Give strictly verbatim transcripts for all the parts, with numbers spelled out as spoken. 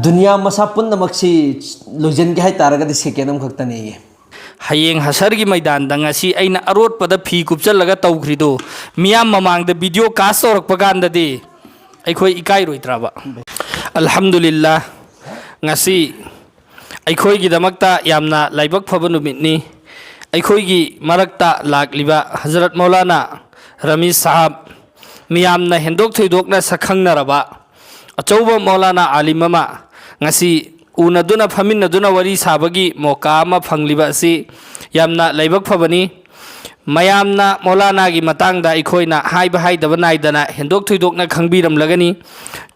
ꯗꯨꯅꯤꯌꯥ ꯃꯁꯥ ꯄꯨꯝꯅꯃꯛꯁꯤ ꯂꯣꯏꯁꯤꯟꯒꯦ ꯍꯥꯏꯇꯥꯔꯒꯗꯤ ꯁꯦꯀꯦꯟ ꯑꯃꯈꯛꯇꯅꯦꯌꯦ꯫ ꯍꯌꯦꯡ ꯍꯁꯔꯒꯤ ꯃꯩꯗꯥꯟꯗ ꯉꯁꯤ ꯑꯩꯅ ꯑꯔꯣꯠꯄꯗ ꯐꯤ ꯀꯨꯞꯆꯜꯂꯒ ꯇꯧꯈ꯭ꯔꯤꯗꯣ, ꯃꯤꯌꯥꯝ ꯃꯃꯥꯡꯗ ꯚꯤꯗꯤꯑꯣ ꯀꯥꯁ ꯇꯧꯔꯛꯄ ꯀꯥꯟꯗꯗꯤ ꯑꯩꯈꯣꯏ ꯏꯀꯥꯏꯔꯣꯏꯗ꯭ꯔꯕ? ꯑꯜꯍꯝꯗꯨꯂꯤꯜꯂꯥ, ꯉꯁꯤ ꯑꯩꯈꯣꯏꯒꯤꯗꯃꯛꯇ ꯌꯥꯝꯅ ꯂꯥꯏꯕꯛ ꯐꯕ ꯅꯨꯃꯤꯠꯅꯤ꯫ ꯑꯩꯈꯣꯏꯒꯤ ꯃꯔꯛꯇ ꯂꯥꯛꯂꯤꯕ ꯍꯖꯔꯠ ꯃꯧꯂꯥꯅꯥ ꯔꯃꯤꯖ ꯁꯥꯍꯕ, ꯃꯤꯌꯥꯝꯅ ꯍꯦꯟꯗꯣꯛ ꯊꯣꯏꯗꯣꯛꯅ ꯁꯛꯈꯪꯅꯔꯕ ꯑꯆꯧꯕ ꯃꯧꯂꯥꯅꯥ ꯑꯥꯂꯤꯝ ꯑꯃ ꯉꯁꯤ ꯎꯅꯗꯨꯅ, ꯐꯝꯃꯤꯟꯅꯗꯨꯅ ꯋꯥꯔꯤ ꯁꯥꯕꯒꯤ ꯃꯣꯀꯥ ꯑꯃ ꯐꯪꯂꯤꯕ ꯑꯁꯤ ꯌꯥꯝꯅ ꯂꯥꯏꯕꯛ ꯐꯕꯅꯤ꯫ ꯃꯌꯥꯝꯅ ꯃꯧꯂꯥꯅꯥꯒꯤ ꯃꯇꯥꯡꯗ ꯑꯩꯈꯣꯏꯅ ꯍꯥꯏꯕ ꯍꯥꯏꯗꯕ ꯅꯥꯏꯗꯅ ꯍꯦꯟꯗꯣꯛ ꯊꯣꯏꯗꯣꯛꯅ ꯈꯪꯕꯤꯔꯝꯂꯒꯅꯤ꯫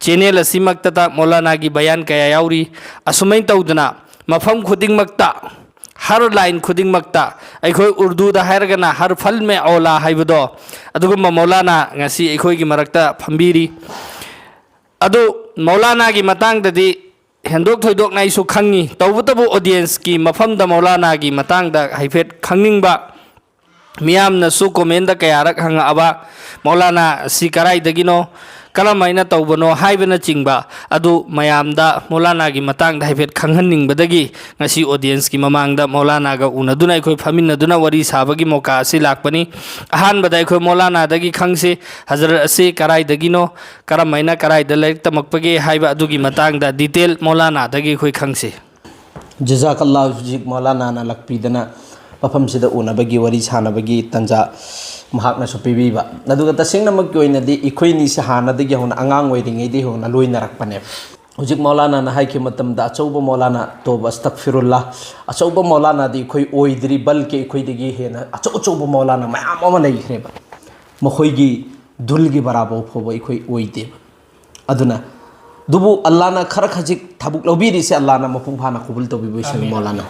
ꯆꯦꯅꯦꯜ ꯑꯁꯤꯃꯛꯇꯗ ꯃꯧꯂꯥꯅꯥꯒꯤ ꯕꯌꯥꯟ ꯀꯌꯥ ꯌꯥꯎꯔꯤ꯫ ꯑꯁꯨꯃꯥꯏꯅ ꯇꯧꯗꯅ ꯃꯐꯝ ꯈꯨꯗꯤꯡꯃꯛꯇ, ꯍꯔ ꯂꯥꯏꯟ ꯈꯨꯗꯤꯡꯃꯛꯇ, ꯑꯩꯈꯣꯏ ꯎꯔꯗꯨꯗ ꯍꯥꯏꯔꯒꯅ ꯍꯔ ꯐꯜ ꯃꯦ ꯑꯣꯂꯥ ꯍꯥꯏꯕꯗꯣ, ꯑꯗꯨꯒꯨꯝꯕ ꯃꯧꯂꯥꯅꯥ ꯉꯁꯤ ꯑꯩꯈꯣꯏꯒꯤ ꯃꯔꯛꯇ ꯐꯝꯕꯤꯔꯤ꯫ ꯑꯗꯨ ꯃꯧꯂꯥꯅꯥꯒꯤ ꯃꯇꯥꯡꯗꯗꯤ ꯍꯦꯟꯗꯣꯛ ꯊꯣꯏꯗꯣꯛꯅ ꯑꯩꯁꯨ ꯈꯪꯉꯤ, ꯇꯧꯕꯇꯕꯨ ꯑꯣꯗꯤꯌꯦꯟꯁꯀꯤ ꯃꯐꯝꯗ ꯃꯧꯂꯥꯅꯥꯒꯤ ꯃꯇꯥꯡꯗ ꯍꯥꯏꯐꯦꯠ ꯈꯪꯅꯤꯡꯕ, ꯃꯤꯌꯥꯝꯅꯁꯨ ꯀꯣꯃꯦꯟꯗ ꯀꯌꯥꯔꯛ ꯍꯪꯉꯛꯑꯕ, "ꯃꯧꯂꯥꯅꯥ ꯑꯁꯤ ꯀꯔꯥꯏꯗꯒꯤꯅꯣ, ꯀꯔꯝ ꯍꯥꯏꯅ ꯇꯧꯕꯅꯣ?" ꯍꯥꯏꯕꯅꯆꯤꯡꯕ ꯑꯗꯨ ꯃꯌꯥꯝꯗ ꯃꯧꯂꯥꯅꯥꯒꯤ ꯃꯇꯥꯡꯗ ꯍꯥꯏꯐꯦꯠ ꯈꯪꯍꯟꯅꯤꯡꯕꯗꯒꯤ ꯉꯁꯤ ꯑꯣꯗꯤꯌꯦꯟꯁꯀꯤ ꯃꯃꯥꯡꯗ ꯃꯧꯂꯥꯅꯥꯒ ꯎꯅꯗꯨꯅ ꯑꯩꯈꯣꯏ ꯐꯝꯃꯤꯟꯅꯗꯨꯅ ꯋꯥꯔꯤ ꯁꯥꯕꯒꯤ ꯃꯣꯀꯥ ꯑꯁꯤ ꯂꯥꯛꯄꯅꯤ꯫ ꯑꯍꯥꯟꯕꯗ ꯑꯩꯈꯣꯏ ꯃꯧꯂꯥꯅꯥꯗꯒꯤ ꯈꯪꯁꯤ, ꯍꯖꯔꯠ ꯑꯁꯤ ꯀꯔꯥꯏꯗꯒꯤꯅꯣ, ꯀꯔꯝ ꯍꯥꯏꯅ ꯀꯔꯥꯏꯗ ꯂꯥꯏꯔꯤꯛ ꯇꯝꯃꯛꯄꯒꯦ ꯍꯥꯏꯕ ꯑꯗꯨꯒꯤ ꯃꯇꯥꯡꯗ ꯗꯤꯇꯦꯜ ꯃꯧꯂꯥꯅꯥꯗꯒꯤ ꯑꯩꯈꯣꯏ ꯈꯪꯁꯤ꯫ ꯖꯖꯥꯀꯜꯂꯥꯍꯨ꯫ ꯍꯧꯖꯤꯛ ꯃꯧꯂꯥꯅꯥꯅ ꯂꯥꯛꯄꯤꯗꯅ ꯃꯐꯝꯁꯤꯗ ꯎꯅꯕꯒꯤ, ꯋꯥꯔꯤ ꯁꯥꯟꯅꯕꯒꯤ ꯇꯥꯟꯖꯥ ꯃꯍꯥꯛꯅꯁꯨ ꯄꯤꯕꯤꯕ꯫ ꯑꯗꯨꯒ ꯇꯁꯦꯡꯅꯃꯛꯀꯤ ꯑꯣꯏꯅꯗꯤ ꯑꯩꯈꯣꯏꯅꯤꯁꯦ ꯍꯥꯟꯅꯗꯒꯤ ꯍꯧꯅ, ꯑꯉꯥꯡ ꯑꯣꯏꯔꯤꯉꯩꯗꯒꯤ ꯍꯧꯅ ꯂꯣꯏꯅꯔꯛꯄꯅꯦꯕ꯫ ꯍꯧꯖꯤꯛ ꯃꯧꯂꯥꯅꯥꯅ ꯍꯥꯏꯈꯤꯕ ꯃꯇꯝꯗ, ꯑꯆꯧꯕ ꯃꯧꯂꯥꯅꯥ, ꯇꯣꯕ ꯑꯁꯇꯛꯐꯤꯔꯨꯜꯂꯥ, ꯑꯆꯧꯕ ꯃꯧꯂꯥꯅꯥꯗꯤ ꯑꯩꯈꯣꯏ ꯑꯣꯏꯗ꯭ꯔꯤ, ꯕꯜꯀꯤ ꯑꯩꯈꯣꯏꯗꯒꯤ ꯍꯦꯟꯅ ꯑꯆꯧ ꯑꯆꯧꯕ ꯃꯧꯂꯥꯅꯥ ꯃꯌꯥꯝ ꯑꯃ ꯂꯩꯈ꯭ꯔꯦꯕ꯫ ꯃꯈꯣꯏꯒꯤ ꯙꯨꯜꯒꯤ ꯕꯔꯥꯕꯔ ꯐꯥꯎꯕ ꯑꯩꯈꯣꯏ ꯑꯣꯏꯗꯦꯕ꯫ ꯑꯗꯨꯅ, ꯑꯗꯨꯕꯨ ꯑꯜꯂꯥꯅ ꯈꯔ ꯈꯖꯤꯛ ꯊꯕꯛ ꯂꯧꯕꯤꯔꯤꯁꯦ, ꯑꯜꯂꯥꯍꯅ ꯃꯄꯨꯡ ꯐꯥꯅ ꯀꯕꯨꯜ ꯇꯧꯕꯤꯕ ꯑꯣꯏꯁꯅꯨ꯫ ꯑꯃꯤꯟ꯫ ꯃꯧꯂꯥꯅꯥ꯫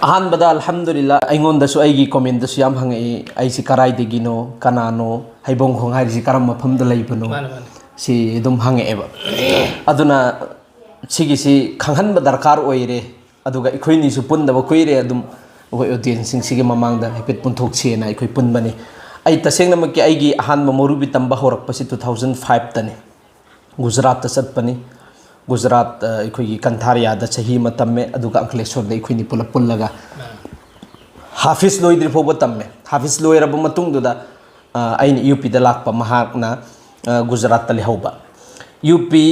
ꯑꯍꯥꯟꯕꯗ, ꯑꯜꯍꯝꯗꯨꯂꯤꯜꯂꯥ, ꯑꯩꯉꯣꯟꯗꯁꯨ ꯑꯩꯒꯤ ꯀꯣꯃꯦꯟꯗꯁꯨ ꯌꯥꯝ ꯍꯪꯉꯛꯏ, "ꯑꯩꯁꯤ ꯀꯔꯥꯏꯗꯒꯤꯅꯣ, ꯀꯅꯥꯅꯣ, ꯍꯩꯕꯣꯡꯈꯣꯡ ꯍꯥꯏꯔꯤꯁꯤ ꯀꯔꯝꯕ ꯃꯐꯝꯗ ꯂꯩꯕꯅꯣ?" ꯃꯥꯅꯦ, ꯃꯥꯅꯦ꯫ ꯁꯤ ꯑꯗꯨꯝ ꯍꯪꯉꯛꯑꯦꯕ꯫ ꯑꯗꯨꯅ ꯁꯤꯒꯤꯁꯤ ꯈꯪꯍꯟꯕ ꯗꯔꯀꯥꯔ ꯑꯣꯏꯔꯦ꯫ ꯑꯗꯨꯒ ꯑꯩꯈꯣꯏꯅꯤꯁꯨ ꯄꯨꯟꯗꯕ ꯀꯨꯏꯔꯦ, ꯑꯗꯨꯝ ꯑꯩꯈꯣꯏ ꯑꯣꯗꯤꯌꯦꯟꯁꯁꯤꯡꯁꯤꯒꯤ ꯃꯃꯥꯡꯗ ꯍꯥꯏꯐꯦꯠ ꯄꯨꯟꯊꯣꯛꯁꯦꯅ ꯑꯩꯈꯣꯏ ꯄꯨꯟꯕꯅꯤ꯫ ꯑꯩ ꯇꯁꯦꯡꯅꯃꯛꯀꯤ ꯑꯩꯒꯤ ꯑꯍꯥꯟꯕ ꯃꯧꯔꯨꯕꯤ ꯇꯝꯕ ꯍꯧꯔꯛꯄꯁꯤ two thousand five ꯇꯅꯤ꯫ ꯒꯨꯖꯔꯥꯠꯇ ꯆꯠꯄꯅꯤ꯫ ꯒꯨꯖꯔꯥꯠ, ꯑ, ꯑꯩꯈꯣꯏꯒꯤ ꯀꯟꯊꯥꯔꯤꯌꯥꯗ ꯆꯍꯤ ꯑꯃ ꯇꯝꯃꯦ, ꯑꯗꯨꯒ ꯑꯪꯀꯂꯦꯁꯣꯔꯗ ꯑꯩꯈꯣꯏꯅꯤ ꯄꯨꯂꯞ ꯄꯨꯜꯂꯒ ꯍꯥꯐꯤꯁ ꯂꯣꯏꯗ꯭ꯔꯤ ꯐꯥꯎꯕ ꯇꯝꯃꯦ꯫ ꯍꯥꯐꯤꯁ ꯂꯣꯏꯔꯕ ꯃꯇꯨꯡꯗꯨꯗ, ꯑ, ꯑꯩꯅ ꯌꯨ ꯄꯤꯗ ꯂꯥꯛꯄ, ꯃꯍꯥꯛꯅ, ꯑ, ꯒꯨꯖꯔꯥꯠꯇ ꯂꯩꯍꯧꯕ꯫ ꯌꯨ ꯄꯤ,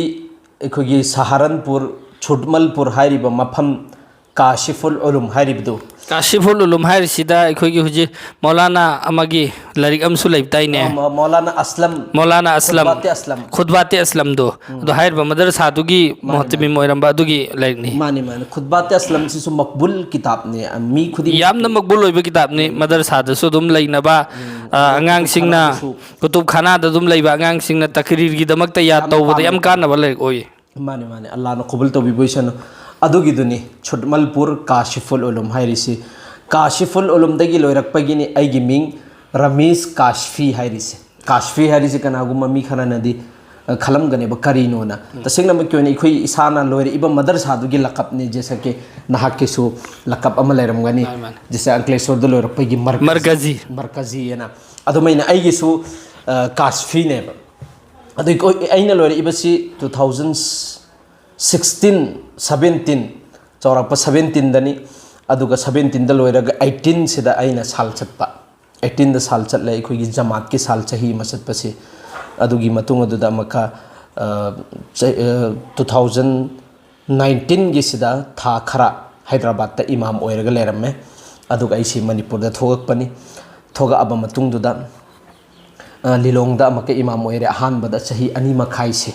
ꯑꯩꯈꯣꯏꯒꯤ ꯁꯍꯥꯔꯟꯄꯨꯔ, ꯁꯨꯗꯃꯜꯄꯨꯔ ꯍꯥꯏꯔꯤꯕ ꯃꯐꯝ, ꯀꯥꯁꯤꯐꯨꯜ ꯎꯂꯨꯝ ꯍꯥꯏꯔꯤꯕꯗꯨ꯫ ꯀꯥꯁꯤꯐꯨꯜ ꯎꯂꯨꯝ ꯍꯥꯏꯔꯤꯁꯤꯗ ꯑꯩꯈꯣꯏꯒꯤ ꯍꯧꯖꯤꯛ ꯃꯧꯂꯥꯅꯥ ꯑꯃꯒꯤ ꯂꯥꯏꯔꯤꯛ ꯑꯃꯁꯨ ꯂꯩꯕ ꯇꯥꯏꯅꯦ꯫ ꯑ, ꯃ-, ꯃꯧꯂꯥꯅꯥ ꯑꯁꯂꯝ, ꯃꯧꯂꯥꯅꯥ ꯑꯁꯂꯝ, ꯈꯨꯠꯕꯥꯇꯦ ꯑꯁꯂꯝ꯫ ꯈꯨꯠꯕꯥꯇꯦ ꯑꯁꯂꯝꯗꯣ꯫ ꯑꯗꯣ ꯍꯥꯏꯔꯤꯕ ꯃꯗꯔꯁꯥꯗꯨꯒꯤ ꯃꯥꯅꯤ, ꯃꯨꯍꯇꯃꯤꯝ ꯃꯥꯅꯤ꯫ ꯑꯣꯏꯔꯝꯕ ꯑꯗꯨꯒꯤ ꯂꯥꯏꯔꯤꯛꯅꯤ꯫ ꯃꯥꯅꯤ, ꯃꯥꯅꯤ꯫ ꯈꯨꯠꯕꯥꯇꯦ ꯑꯁꯂꯝꯁꯤꯁꯨ ꯃꯛꯕꯨꯜ ꯀꯤꯇꯥꯕꯅꯤ꯫ ꯑ, ꯃꯤ ꯈꯨꯗꯤꯡ ꯌꯥꯝꯅ ꯃꯛꯕꯨꯜ ꯑꯣꯏꯕ ꯀꯤꯇꯥꯕꯅꯤ꯫ ꯃꯗꯔꯁꯥꯗꯁꯨ ꯑꯗꯨꯝ ꯂꯩꯅꯕ, ꯎꯝ, ꯑ, ꯑꯗꯨꯒ ꯑꯉꯥꯡꯁꯤꯡꯅ ꯀꯨꯇꯨꯕ ꯈꯥꯅꯥꯗ ꯑꯗꯨꯝ ꯂꯩꯕ ꯑꯉꯥꯡꯁꯤꯡꯅ ꯇꯀꯔꯤꯔꯒꯤꯗꯃꯛꯇ ꯌꯥꯗ ꯌꯥꯝꯅ ꯇꯧꯕꯗ ꯌꯥꯝ ꯄꯥꯝꯃꯦ꯫ ꯀꯥꯟꯅꯕ ꯂꯥꯏꯔꯤꯛ ꯑꯣꯏꯌꯦ꯫ ꯃꯥꯅꯤ, ꯃꯥꯅꯤ꯫ ꯑꯜꯂꯥꯅ ꯀꯕꯨꯜ ꯇꯧꯕꯤꯕ ꯑꯣꯏꯁꯅꯨ꯫ ꯑꯗꯨꯒꯤꯗꯨꯅꯤ ꯁꯨꯗꯃꯜꯄꯨꯔ ꯀꯥꯁꯤꯐꯨꯜ ꯎꯂꯨꯝ ꯍꯥꯏꯔꯤꯁꯤ꯫ ꯀꯥꯁꯤꯐꯨꯜ ꯎꯂꯨꯝꯗꯒꯤ ꯂꯣꯏꯔꯛꯄꯒꯤꯅꯤ ꯑꯩꯒꯤ ꯃꯤꯡ ꯔꯃꯤꯁ ꯀꯥꯁꯐꯤ ꯍꯥꯏꯔꯤꯁꯤ꯫ ꯀꯥꯁꯐꯤ ꯍꯥꯏꯔꯤꯁꯤ ꯀꯅꯥꯒꯨꯝꯕ ꯃꯤ ꯈꯔꯅꯗꯤ, ꯑ, ꯈꯜꯂꯝꯒꯅꯦꯕ ꯀꯔꯤꯅꯣꯅ꯫ ꯇꯁꯦꯡꯅꯃꯛꯀꯤ ꯑꯣꯏꯅ ꯑꯩꯈꯣꯏ ꯏꯁꯥꯅ ꯂꯣꯏꯔꯛꯏꯕ ꯃꯗꯔꯁꯥꯗꯨꯒꯤ ꯂꯀꯞꯅꯤ꯫ ꯖꯦꯁꯦ ꯀꯤ ꯅꯍꯥꯛꯀꯤꯁꯨ ꯂꯀꯞ ꯑꯃ ꯂꯩꯔꯝꯒꯅꯤ꯫ ꯃꯥꯅꯤ, ꯃꯥꯅꯤ꯫ ꯖꯦꯁꯦ ꯑꯪꯀꯂꯦꯁꯣꯔꯗ ꯂꯣꯏꯔꯛꯄꯒꯤ ꯃꯔꯀꯖꯤ꯫ ꯃꯔꯀꯖꯤ꯫ ꯃꯔꯀꯖꯤ ꯍꯥꯏꯅ꯫ ꯑꯗꯨꯃꯥꯏꯅ ꯑꯩꯒꯤꯁꯨ, ꯑ, ꯀꯥꯁꯐꯤꯅꯦꯕ꯫ ꯑꯗꯨ ꯑꯩꯈꯣꯏ, ꯑꯩꯅ ꯂꯣꯏꯔꯛꯏꯕꯁꯤ two thousand sixteen, seventeen, ꯆꯥꯎꯔꯥꯛꯄ seventeenꯗꯅꯤ꯫ ꯑꯗꯨꯒ seventeenꯗ ꯂꯣꯏꯔꯒ eighteenꯁꯤꯗ ꯑꯩꯅ ꯁꯥꯜ ꯆꯠꯄ꯫ Eighteenꯗ ꯁꯥꯜ ꯆꯠꯂꯦ, ꯑꯩꯈꯣꯏꯒꯤ ꯖꯃꯥꯠꯀꯤ ꯁꯥꯜ ꯆꯍꯤ ꯑꯃ ꯆꯠꯄꯁꯤ꯫ ꯑꯗꯨꯒꯤ ꯃꯇꯨꯡ ꯑꯗꯨꯗ ꯑꯃꯨꯛꯀ, ꯑ, ꯆ-, ꯑ, two thousand nineteenꯒꯤꯁꯤꯗ ꯊꯥ ꯈꯔ ꯍꯥꯏꯗ꯭ꯔꯕꯥꯠꯇ ꯏꯃꯥꯝ ꯑꯣꯏꯔꯒ ꯂꯩꯔꯝꯃꯦ꯫ ꯑꯗꯨꯒ ꯑꯩꯁꯤ ꯃꯅꯤꯄꯨꯔꯗ ꯊꯣꯛꯂꯛꯄꯅꯤ꯫ ꯊꯣꯛꯂꯛꯑꯕ ꯃꯇꯨꯡꯗꯨꯗ, ꯑ, ꯂꯤꯂꯣꯡꯗ ꯑꯃꯨꯛꯀ ꯏꯃꯥꯝ ꯑꯣꯏꯔꯦ ꯑꯍꯥꯟꯕꯗ ꯆꯍꯤ ꯑꯅꯤ ꯃꯈꯥꯏꯁꯦ꯫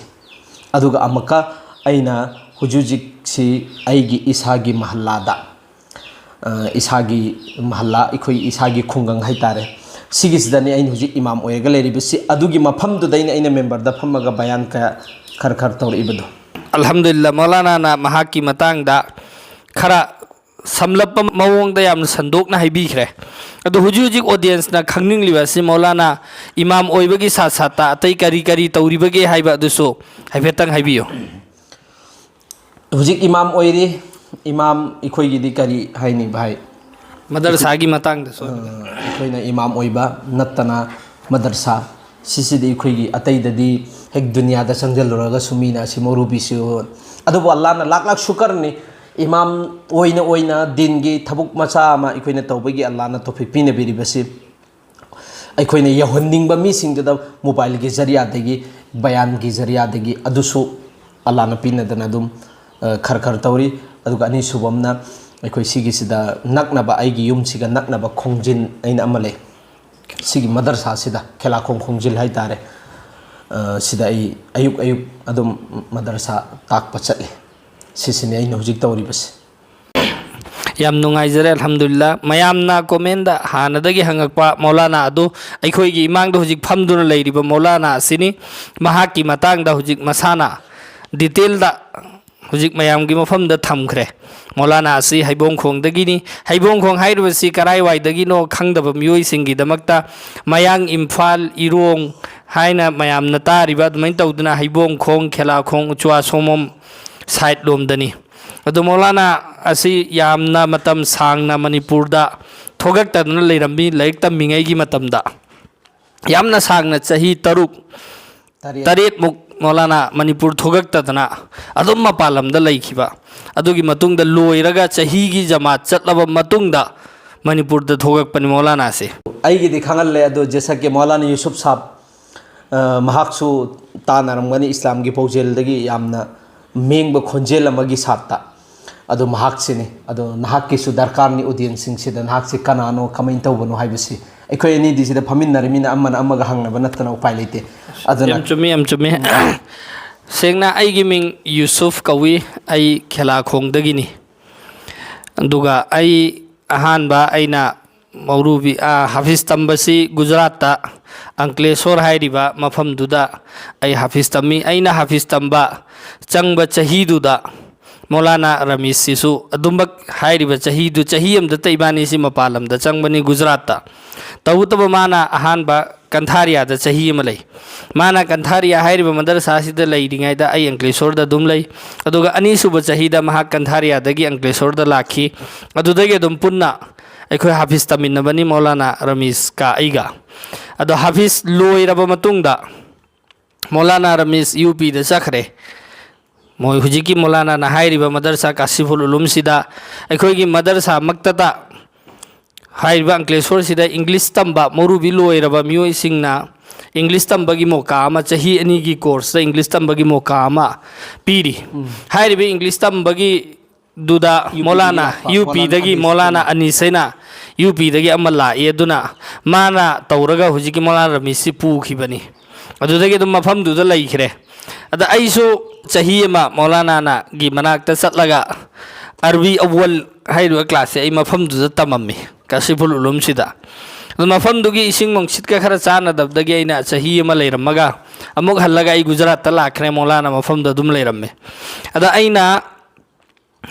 ꯑꯗꯨꯒ ꯑꯃꯨꯛꯀ ꯑꯩꯅ ꯍꯧꯖꯤꯛ ꯍꯧꯖꯤꯛꯁꯤ ꯑꯩꯒꯤ ꯏꯁꯥꯒꯤ ꯃꯍꯜꯂꯥꯗ, ꯑ, ꯏꯁꯥꯒꯤ ꯃꯍꯜꯂꯥ, ꯑꯩꯈꯣꯏ ꯏꯁꯥꯒꯤ ꯈꯨꯡꯒꯪ ꯍꯥꯏꯇꯥꯔꯦ, ꯁꯤꯒꯤꯁꯤꯗꯅꯤ ꯑꯩꯅ ꯍꯧꯖꯤꯛ ꯏꯃꯥꯝ ꯑꯣꯏꯔꯒ ꯂꯩꯔꯤꯕꯁꯤ꯫ ꯑꯗꯨꯒꯤ ꯃꯐꯝꯗꯨꯗꯩꯅ ꯑꯩꯅ ꯃꯦꯝꯕꯔꯗ ꯐꯝꯃꯒ ꯕꯌꯥꯟ ꯀꯌꯥ ꯈꯔ ꯈꯔ ꯇꯧꯔꯛꯏꯕꯗꯣ꯫ ꯑꯜꯍꯝꯗꯨꯂꯤꯜꯂꯥ, ꯃꯧꯂꯥꯅꯥꯅ ꯃꯍꯥꯛꯀꯤ ꯃꯇꯥꯡꯗ ꯈꯔ ꯁꯝꯂꯞꯄ ꯃꯑꯣꯡꯗ ꯌꯥꯝꯅ ꯁꯟꯗꯣꯛꯅ ꯍꯥꯏꯕꯤꯈ꯭ꯔꯦ꯫ ꯑꯗꯣ ꯍꯧꯖꯤꯛ ꯍꯧꯖꯤꯛ audienceꯅ ꯈꯪꯅꯤꯡꯂꯤꯕ ꯑꯁꯤ ꯃꯧꯂꯥꯅꯥ ꯏꯃꯥꯝ ꯑꯣꯏꯕꯒꯤ ꯁꯥꯠ ꯁꯥꯠꯇ ꯑꯇꯩ ꯀꯔꯤ ꯀꯔꯤ ꯇꯧꯔꯤꯕꯒꯦ ꯍꯥꯏꯕ ꯑꯗꯨꯁꯨ ꯍꯥꯏꯐꯦꯠꯇꯪ ꯍꯥꯏꯕꯤꯌꯨ꯫ ꯍꯧꯖꯤꯛ ꯏꯃꯥꯝ ꯑꯣꯏꯔꯤ꯫ ꯏꯃꯥꯝ ꯑꯩꯈꯣꯏꯒꯤꯗꯤ ꯀꯔꯤ ꯍꯥꯏꯅꯤ ꯚꯥꯏ? ꯃꯗꯔꯁꯥꯒꯤ ꯃꯇꯥꯡꯗꯁꯨ꯫ ꯑ, ꯑꯩꯈꯣꯏꯅ ꯏꯃꯥꯝ ꯑꯣꯏꯕ ꯅꯠꯇꯅ ꯃꯗꯔꯁꯥ ꯁꯤꯁꯤꯗꯤ ꯑꯩꯈꯣꯏꯒꯤ ꯑꯇꯩꯗꯗꯤ ꯍꯦꯛ ꯗꯨꯅꯤꯌꯥꯗ ꯆꯪꯁꯤꯜꯂꯨꯔꯒꯁꯨ ꯃꯤꯅ ꯑꯁꯤ ꯃꯧꯔꯨꯕꯤꯁꯨ, ꯑꯗꯨꯕꯨ ꯑꯜꯂꯥꯅ ꯂꯥꯛ ꯂꯥꯛ ꯁꯨꯀꯔꯅꯤ, ꯏꯃꯥꯝ ꯑꯣꯏꯅ ꯑꯣꯏꯅ ꯗꯤꯟꯒꯤ ꯊꯕꯛ ꯃꯆꯥ ꯑꯃ ꯑꯩꯈꯣꯏꯅ ꯇꯧꯕꯒꯤ ꯑꯜꯂꯥꯅ ꯇꯣꯐꯤꯛ ꯄꯤꯅꯕꯤꯔꯤꯕꯁꯤ꯫ ꯑꯩꯈꯣꯏꯅ ꯌꯧꯍꯟꯅꯤꯡꯕ ꯃꯤꯁꯤꯡꯗꯨꯗ ꯃꯣꯕꯥꯏꯜꯒꯤ ꯖꯔꯤꯌꯥꯗꯒꯤ, ꯕꯌꯥꯟꯒꯤ ꯖꯔꯤꯌꯥꯗꯒꯤ, ꯑꯗꯨꯁꯨ ꯑꯜꯂꯥꯅ ꯄꯤꯅꯗꯅ ꯑꯗꯨꯝ, ꯑ, ꯈꯔ ꯈꯔ ꯇꯧꯔꯤ꯫ ꯑꯗꯨꯒ ꯑꯅꯤꯁꯨꯕ ꯑꯃꯅ, ꯑꯩꯈꯣꯏ ꯁꯤꯒꯤꯁꯤꯗ ꯅꯛꯅꯕ, ꯑꯩꯒꯤ ꯌꯨꯝꯁꯤꯒ ꯅꯛꯅꯕ ꯈꯣꯡꯖꯤꯟ ꯑꯩꯅ ꯑꯃ ꯂꯩ꯫ ꯁꯤꯒꯤ ꯃꯗꯔꯁꯥꯁꯤꯗ, ꯈꯦꯂꯥꯈꯣꯡ ꯈꯣꯡꯖꯤꯜ ꯍꯥꯏꯇꯥꯔꯦ, ꯑ, ꯁꯤꯗ ꯑꯩ ꯑꯌꯨꯛ ꯑꯌꯨꯛ ꯑꯗꯨꯝ ꯃꯗꯔꯁꯥ ꯇꯥꯛꯄ ꯆꯠꯂꯤ꯫ ꯁꯤꯁꯤꯅꯤ ꯑꯩꯅ ꯍꯧꯖꯤꯛ ꯇꯧꯔꯤꯕꯁꯤ꯫ ꯌꯥꯝ ꯅꯨꯡꯉꯥꯏꯖꯔꯦ, ꯑꯜꯍꯝꯗꯨꯂꯤꯜꯂꯥ꯫ ꯃꯌꯥꯝꯅ ꯀꯣꯃꯦꯟꯗ ꯍꯥꯟꯅꯗꯒꯤ ꯍꯪꯉꯛꯄ ꯃꯧꯂꯥꯅꯥ ꯑꯗꯨ, ꯑꯩꯈꯣꯏꯒꯤ ꯏꯃꯥꯡꯗ ꯍꯧꯖꯤꯛ ꯐꯝꯗꯨꯅ ꯂꯩꯔꯤꯕ ꯃꯧꯂꯥꯅꯥ ꯑꯁꯤꯅꯤ꯫ ꯃꯍꯥꯛꯀꯤ ꯃꯇꯥꯡꯗ ꯍꯧꯖꯤꯛ ꯃꯁꯥꯅ ꯗꯤꯇꯦꯜꯗ ꯍꯧꯖꯤꯛ ꯃꯌꯥꯝꯒꯤ ꯃꯐꯝꯗ ꯊꯝꯈ꯭ꯔꯦ꯫ ꯃꯧꯂꯥꯅꯥ ꯑꯁꯤ ꯍꯩꯕꯣꯡꯈꯣꯡꯗꯒꯤꯅꯤ꯫ ꯍꯩꯕꯣꯡꯈꯣꯡ ꯍꯥꯏꯔꯤꯕꯁꯤ ꯀꯔꯥꯏꯋꯥꯏꯗꯒꯤꯅꯣ ꯈꯪꯗꯕ ꯃꯤꯑꯣꯏꯁꯤꯡꯒꯤꯗꯃꯛꯇ, ꯃꯌꯥꯡ ꯏꯝꯐꯥꯜ ꯏꯔꯣꯡ ꯍꯥꯏꯅ ꯃꯌꯥꯝꯅ ꯇꯥꯔꯤꯕ, ꯑꯗꯨꯃꯥꯏꯅ ꯇꯧꯗꯅ ꯍꯩꯕꯣꯡꯈꯣꯡ, ꯈꯦꯂꯥꯈꯣꯡ, ꯎꯆ꯭ꯋꯥ ꯁꯣꯃꯣꯝ ꯁꯥꯏꯠ ꯂꯣꯝꯗꯅꯤ꯫ ꯑꯗꯣ ꯃꯧꯂꯥꯅꯥ ꯑꯁꯤ ꯌꯥꯝꯅ ꯃꯇꯝ ꯁꯥꯡꯅ ꯃꯅꯤꯄꯨꯔꯗ ꯊꯣꯛꯂꯛꯇꯗꯅ ꯂꯩꯔꯝꯃꯤ꯫ ꯂꯥꯏꯔꯤꯛ ꯇꯝꯃꯤꯉꯩꯒꯤ ꯃꯇꯝꯗ ꯌꯥꯝꯅ ꯁꯥꯡꯅ, ꯆꯍꯤ ꯇꯔꯨꯛ, ꯇꯔꯦꯠ꯫ ꯇꯔꯦꯠꯃꯨꯛ ꯃꯧꯂꯥꯅꯥ ꯃꯅꯤꯄꯨꯔ ꯊꯣꯛꯂꯛꯇꯗꯅ ꯑꯗꯨꯝ ꯃꯄꯥꯟ ꯂꯝꯗ ꯂꯩꯈꯤꯕ꯫ ꯑꯗꯨꯒꯤ ꯃꯇꯨꯡꯗ ꯂꯣꯏꯔꯒ ꯆꯍꯤꯒꯤ ꯖꯃꯥꯠ ꯆꯠꯂꯕ ꯃꯇꯨꯡꯗ ꯃꯅꯤꯄꯨꯔꯗ ꯊꯣꯛꯂꯛꯄꯅꯤ ꯃꯧꯂꯥꯅꯥꯁꯦ꯫ ꯑꯩꯒꯤꯗꯤ ꯈꯪꯍꯜꯂꯦ, ꯑꯗꯣ ꯖꯦꯁꯛꯀꯤ ꯃꯧꯂꯥꯅꯥ ꯌꯨꯁꯨꯞ ꯁꯥꯕ, ꯑ, ꯃꯍꯥꯛꯁꯨ ꯇꯥꯟꯅꯔꯝꯒꯅꯤ, ꯏꯁꯂꯥꯝꯒꯤ ꯄꯥꯎꯖꯦꯜꯗꯒꯤ ꯌꯥꯝꯅ ꯃꯦꯡꯕ ꯈꯣꯟꯖꯦꯜ ꯑꯃꯒꯤ ꯁꯥꯠꯇ꯫ ꯑꯗꯣ ꯃꯍꯥꯛꯁꯤꯅꯤ꯫ ꯑꯗꯣ ꯅꯍꯥꯛꯀꯤꯁꯨ ꯗꯔꯀꯥꯔꯅꯤ, ꯑꯣꯗꯤꯌꯦꯟꯁꯁꯤꯡꯁꯤꯗ ꯅꯍꯥꯛꯁꯤ ꯀꯅꯥꯅꯣ, ꯀꯃꯥꯏꯅ ꯇꯧꯕꯅꯣ ꯍꯥꯏꯕꯁꯤ꯫ ꯑꯩꯈꯣꯏ ꯑꯅꯤꯗꯤ ꯁꯤꯗ ꯐꯝꯃꯤꯟꯅꯔꯤꯃꯤꯅ ꯑꯃꯅ ꯑꯃꯒ ꯍꯪꯅꯕ ꯅꯠꯇꯅ ꯎꯄꯥꯏ ꯂꯩꯇꯦ꯫ ꯑꯗꯨꯅ ꯌꯥꯝ ꯆꯨꯝꯃꯤ, ꯌꯥꯝ ꯆꯨꯝꯃꯤ꯫ ꯁꯦꯡꯅ ꯑꯩꯒꯤ ꯃꯤꯡ ꯌꯨꯁꯨꯐ ꯀꯧꯏ꯫ ꯑꯩ ꯈꯦꯂꯥꯈꯣꯡꯗꯒꯤꯅꯤ꯫ ꯑꯗꯨꯒ ꯑꯩ ꯑꯍꯥꯟꯕ ꯑꯩꯅ ꯃꯧꯔꯨꯕꯤ, ꯑ, ꯍꯥꯐꯤꯖ ꯇꯝꯕꯁꯤ ꯒꯨꯖꯔꯥꯠꯇ, ꯑꯪꯀ꯭ꯂꯦꯁꯣꯔ ꯍꯥꯏꯔꯤꯕ ꯃꯐꯝꯗꯨꯗ ꯑꯩ ꯍꯥꯐꯤꯖ ꯇꯝꯃꯤ꯫ ꯑꯩꯅ ꯍꯥꯐꯤꯖ ꯇꯝꯕ ꯆꯪꯕ ꯆꯍꯤꯗꯨꯗ ꯃꯧꯂꯥꯅꯥ ꯔꯃꯤꯖꯁꯤꯁꯨ ꯑꯗꯨꯃꯛ ꯍꯥꯏꯔꯤꯕ ꯆꯍꯤꯗꯨ, ꯆꯍꯤ ꯑꯃꯗꯇ ꯏꯕꯥꯅꯤꯁꯤ ꯃꯄꯥꯟ ꯂꯝꯗ ꯆꯪꯕꯅꯤ, ꯒꯨꯖꯔꯥꯠꯇ꯫ ꯇꯧꯕꯇꯕꯨ ꯃꯥꯅ ꯑꯍꯥꯟꯕ ꯀꯟꯊꯥꯔꯤꯌꯥꯗ ꯆꯍꯤ ꯑꯃ ꯂꯩ꯫ ꯃꯥꯅ ꯀꯟꯊꯥꯔꯤꯌꯥ ꯍꯥꯏꯔꯤꯕ ꯃꯗꯔꯁꯥꯁꯤꯗ ꯂꯩꯔꯤꯉꯩꯗ ꯑꯩ ꯑꯪꯀ꯭ꯂꯦꯁꯣꯔꯗ ꯑꯗꯨꯝ ꯂꯩ꯫ ꯑꯗꯨꯒ ꯑꯅꯤꯁꯨꯕ ꯆꯍꯤꯗ ꯃꯍꯥꯛ ꯀꯟꯊꯥꯔꯤꯌꯥꯗꯒꯤ ꯑꯪꯀ꯭ꯂꯦꯁꯣꯔꯗ ꯂꯥꯛꯈꯤ꯫ ꯑꯗꯨꯗꯒꯤ ꯑꯗꯨꯝ ꯄꯨꯟꯅ ꯑꯩꯈꯣꯏ ꯍꯥꯐꯤꯖ ꯇꯝꯃꯤꯟꯅꯕꯅꯤ, ꯃꯧꯂꯥꯅꯥ ꯔꯃꯤꯖꯀ ꯑꯩꯒ꯫ ꯑꯗꯣ ꯍꯥꯐꯤꯖ ꯂꯣꯏꯔꯕ ꯃꯇꯨꯡꯗ ꯃꯧꯂꯥꯅꯥ ꯔꯃꯤꯖ ꯌꯨ ꯄꯤꯗ ꯆꯠꯈ꯭ꯔꯦ꯫ ꯃꯣꯏ ꯍꯧꯖꯤꯛꯀꯤ ꯃꯧꯂꯥꯅꯥꯅ ꯍꯥꯏꯔꯤꯕ ꯃꯗꯔꯁꯥ ꯀꯥꯁꯤꯐꯨꯜ ꯎꯂꯨꯝꯁꯤꯗ ꯑꯩꯈꯣꯏꯒꯤ ꯃꯗꯔꯁꯥꯃꯛꯇꯗ ꯍꯥꯏꯔꯤꯕ ꯑꯪꯀ꯭ꯂꯦꯁꯣꯔꯁꯤꯗ ꯏꯪꯂꯤꯁ ꯇꯝꯕ ꯃꯧꯔꯨꯕꯤ ꯂꯣꯏꯔꯕ ꯃꯤꯑꯣꯏꯁꯤꯡꯅ ꯏꯪꯂꯤꯁ ꯇꯝꯕꯒꯤ ꯃꯣꯀꯥ ꯑꯃ, ꯆꯍꯤ ꯑꯅꯤꯒꯤ ꯀꯣꯔꯁꯇ ꯏꯪꯂꯤꯁ ꯇꯝꯕꯒꯤ ꯃꯣꯀꯥ ꯑꯃ ꯄꯤꯔꯤ꯫ ꯎꯝ꯫ ꯍꯥꯏꯔꯤꯕ ꯏꯪꯂꯤꯁ ꯇꯝꯕꯒꯤ ꯗꯨꯗ ꯌꯨ ꯄꯤꯗꯒꯤ ꯃꯧꯂꯥꯅꯥ, ꯂꯥꯛꯄ ꯌꯨ ꯄꯤꯗꯒꯤ ꯃꯧꯂꯥꯅꯥ ꯃꯧꯂꯥꯅꯥ ꯑꯅꯤꯁ ꯑꯅꯤꯁ ꯍꯥꯏꯅ ꯌꯨ ꯄꯤꯗꯒꯤ ꯑꯃ ꯂꯥꯛꯏ꯫ ꯑꯗꯨꯅ ꯃꯥꯅ ꯇꯧꯔꯒ ꯍꯧꯖꯤꯛꯀꯤ ꯃꯧꯂꯥꯅꯥ ꯔꯃꯤꯁꯁꯤ ꯄꯨꯈꯤꯕꯅꯤ꯫ ꯑꯗꯨꯗꯒꯤ ꯑꯗꯨꯝ ꯃꯐꯝꯗꯨꯗ ꯂꯩꯈ꯭ꯔꯦ꯫ ꯑꯗ ꯑꯩꯁꯨ ꯆꯍꯤ ꯑꯃ ꯃꯧꯂꯥꯅꯥꯅꯒꯤ ꯃꯅꯥꯛꯇ ꯆꯠꯂꯒ ꯑꯔꯕꯤ ꯑꯋ꯭ꯋꯜ ꯍꯥꯏꯔꯤꯕ ꯀ꯭ꯂꯥꯁꯁꯦ ꯑꯩ ꯃꯐꯝꯗꯨꯗ ꯇꯝꯃꯝꯃꯤ, ꯀꯥꯁꯤꯐꯨꯜ ꯎꯂꯨꯝꯁꯤꯗ꯫ ꯑꯗꯨ ꯃꯐꯝꯗꯨꯒꯤ ꯏꯁꯤꯡ ꯅꯨꯡꯁꯤꯠꯀ ꯈꯔ ꯆꯥꯟꯅꯗꯕꯗꯒꯤ ꯑꯩꯅ ꯆꯍꯤ ꯑꯃ ꯂꯩꯔꯝꯃꯒ ꯑꯃꯨꯛ ꯍꯜꯂꯒ ꯑꯩ ꯒꯨꯖꯔꯥꯠꯇ ꯂꯥꯛꯈ꯭ꯔꯦ, ꯃꯧꯂꯥꯅꯥ ꯃꯐꯝꯗ ꯑꯗꯨꯝ ꯂꯩꯔꯝꯃꯦ꯫ ꯑꯗ ꯑꯩꯅ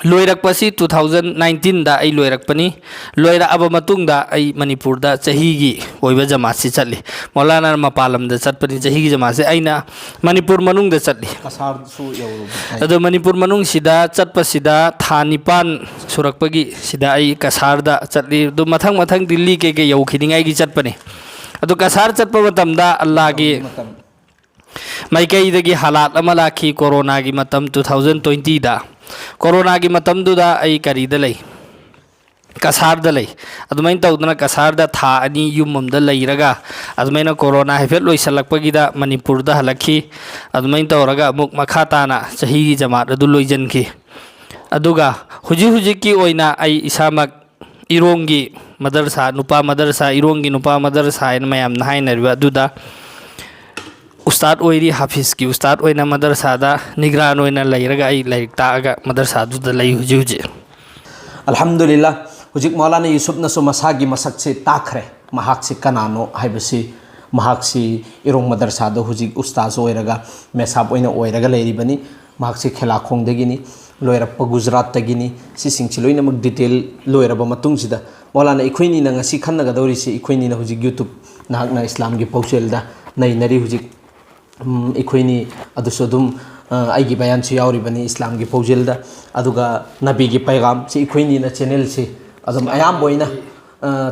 ꯂꯣꯏꯔꯛꯄꯁꯤ two thousand nineteenꯗ ꯑꯩ ꯂꯣꯏꯔꯛꯄꯅꯤ꯫ ꯂꯣꯏꯔꯛꯑꯕ ꯃꯇꯨꯡꯗ ꯑꯩ ꯃꯅꯤꯄꯨꯔꯗ ꯆꯍꯤꯒꯤ ꯑꯣꯏꯕ ꯖꯃꯥꯠꯁꯤ ꯆꯠꯂꯤ꯫ ꯃꯧꯂꯥꯅꯥ ꯃꯄꯥꯟ ꯂꯝꯗ ꯆꯠꯄꯅꯤ, ꯆꯍꯤꯒꯤ ꯖꯃꯥꯠꯁꯤ ꯑꯩꯅ ꯃꯅꯤꯄꯨꯔ ꯃꯅꯨꯡꯗ ꯆꯠꯂꯤ꯫ ꯀꯁꯥꯔꯁꯨ ꯌꯧꯔꯨꯕ ꯍꯥꯏ꯫ ꯑꯗꯣ ꯃꯅꯤꯄꯨꯔ ꯃꯅꯨꯡꯁꯤꯗ ꯆꯠꯄꯁꯤꯗ ꯊꯥ ꯅꯤꯄꯥꯟ ꯁꯨꯔꯛꯄꯒꯤ ꯁꯤꯗ ꯑꯩ ꯀꯁꯥꯔꯗ ꯆꯠꯂꯤ꯫ ꯑꯗꯨ ꯃꯊꯪ ꯃꯊꯪ ꯗꯤꯜꯂꯤ ꯀꯩꯀꯩ ꯌꯧꯈꯤꯅꯤꯡꯉꯥꯏꯒꯤ ꯆꯠꯄꯅꯤ꯫ ꯑꯗꯨ ꯀꯁꯥꯔ ꯆꯠꯄ ꯃꯇꯝꯗ ꯑꯜꯂꯥꯒꯤ ꯃꯇꯝ ꯃꯥꯏꯀꯩꯗꯒꯤ ꯍꯥꯂꯥꯠ ꯑꯃ ꯂꯥꯛꯈꯤ, ꯀꯣꯔꯣꯅꯥꯒꯤ ꯃꯇꯝ two thousand twentyꯗ꯫ ꯀꯣꯔꯣꯅꯥꯒꯤ ꯃꯇꯝꯗꯨꯗ ꯑꯩ ꯀꯔꯤꯗ ꯂꯩ? ꯀꯁꯥꯔꯗ ꯂꯩ꯫ ꯑꯗꯨꯃꯥꯏꯅ ꯇꯧꯗꯅ ꯀꯁꯥꯔꯗ ꯊꯥ ꯑꯅꯤ ꯌꯨꯝ ꯑꯃꯗ ꯂꯩꯔꯒ, ꯑꯗꯨꯃꯥꯏꯅ ꯀꯣꯔꯣꯅꯥ ꯍꯥꯏꯐꯦꯠ ꯂꯣꯏꯁꯤꯜꯂꯛꯄꯒꯤꯗ ꯃꯅꯤꯄꯨꯔꯗ ꯍꯜꯂꯛꯈꯤ꯫ ꯑꯗꯨꯃꯥꯏꯅ ꯇꯧꯔꯒ ꯑꯃꯨꯛ ꯃꯈꯥ ꯇꯥꯅ ꯆꯍꯤꯒꯤ ꯖꯃꯥꯠ ꯑꯗꯨ ꯂꯣꯏꯁꯤꯟꯈꯤ꯫ ꯑꯗꯨꯒ ꯍꯧꯖꯤꯛ ꯍꯧꯖꯤꯛꯀꯤ ꯑꯣꯏꯅ ꯑꯩ ꯏꯁꯥꯃꯛ ꯏꯔꯣꯡꯒꯤ ꯃꯗꯔꯁꯥ, ꯅꯨꯄꯥ ꯃꯗꯔꯁꯥ, ꯏꯔꯣꯡꯒꯤ ꯅꯨꯄꯥ ꯃꯗꯔꯁꯥ ꯍꯥꯏꯅ ꯃꯌꯥꯝꯅ ꯍꯥꯏꯅꯔꯤꯕ ꯑꯗꯨꯗ ꯎꯁꯇꯥꯗ ꯑꯣꯏꯔꯤ, ꯍꯥꯐꯤꯖꯀꯤ ꯎꯁꯇꯥꯗ ꯑꯣꯏꯅ ꯃꯗꯔꯁꯥꯗ ꯅꯤꯒ꯭ꯔꯥꯟ ꯑꯣꯏꯅ ꯂꯩꯔꯒ ꯑꯩ ꯂꯥꯏꯔꯤꯛ ꯇꯥꯛꯑꯒ ꯃꯗꯔꯁꯥꯗꯨꯗ ꯂꯩ ꯍꯧꯖꯤꯛ ꯍꯧꯖꯤꯛ꯫ ꯑꯜꯍꯝꯗꯨꯂꯤꯜꯂꯥ, ꯍꯧꯖꯤꯛ ꯃꯧꯂꯥꯅꯥ ꯌꯨꯁꯨꯞꯅꯁꯨ ꯃꯁꯥꯒꯤ ꯃꯁꯛꯁꯦ ꯇꯥꯛꯈ꯭ꯔꯦ, ꯃꯍꯥꯛꯁꯤ ꯀꯅꯥꯅꯣ ꯍꯥꯏꯕꯁꯤ꯫ ꯃꯍꯥꯛꯁꯤ ꯏꯔꯣꯡ ꯃꯗꯔꯁꯥꯗ ꯍꯧꯖꯤꯛ ꯎꯁꯇꯥꯖ ꯑꯣꯏꯔꯒ, ꯃꯦꯁꯥꯕ ꯑꯣꯏꯅ ꯑꯣꯏꯔꯒ ꯂꯩꯔꯤꯕꯅꯤ꯫ ꯃꯍꯥꯛꯁꯤ ꯈꯦꯂꯥꯈꯣꯡꯗꯒꯤꯅꯤ, ꯂꯣꯏꯔꯛꯄ ꯒꯨꯖꯔꯥꯠꯇꯒꯤꯅꯤ꯫ ꯁꯤꯁꯤꯡꯁꯤ ꯂꯣꯏꯅꯃꯛ ꯗꯤꯇꯦꯜ ꯂꯣꯏꯔꯕ ꯃꯇꯨꯡꯁꯤꯗ, ꯃꯧꯂꯥꯅꯥ, ꯑꯩꯈꯣꯏꯅꯤꯅ ꯉꯁꯤ ꯈꯟꯅꯒꯗꯧꯔꯤꯁꯤ, ꯑꯩꯈꯣꯏꯅꯤꯅ ꯍꯧꯖꯤꯛ ꯌꯨꯇꯨꯕ, ꯅꯍꯥꯛꯅ ꯏꯁꯂꯥꯝꯒꯤ ꯄꯥꯎꯖꯦꯜꯗ ꯅꯩꯅꯔꯤ ꯍꯧꯖꯤꯛ꯫ ꯎꯝ, ꯑꯩꯈꯣꯏꯅꯤ ꯑꯗꯨꯁꯨ ꯑꯗꯨꯝ, ꯑ, ꯑꯩꯒꯤ ꯕꯌꯥꯟꯁꯨ ꯌꯥꯎꯔꯤꯕꯅꯤ ꯏꯁꯂꯥꯝꯒꯤ ꯄꯥꯎꯖꯦꯜꯗ꯫ ꯑꯗꯨꯒ ꯅꯕꯤꯒꯤ ꯄꯩꯒꯥꯝ, ꯁꯤ ꯑꯩꯈꯣꯏꯅꯤꯅ ꯆꯦꯅꯦꯜꯁꯤ ꯑꯗꯨꯝ ꯑꯌꯥꯝꯕ ꯑꯣꯏꯅ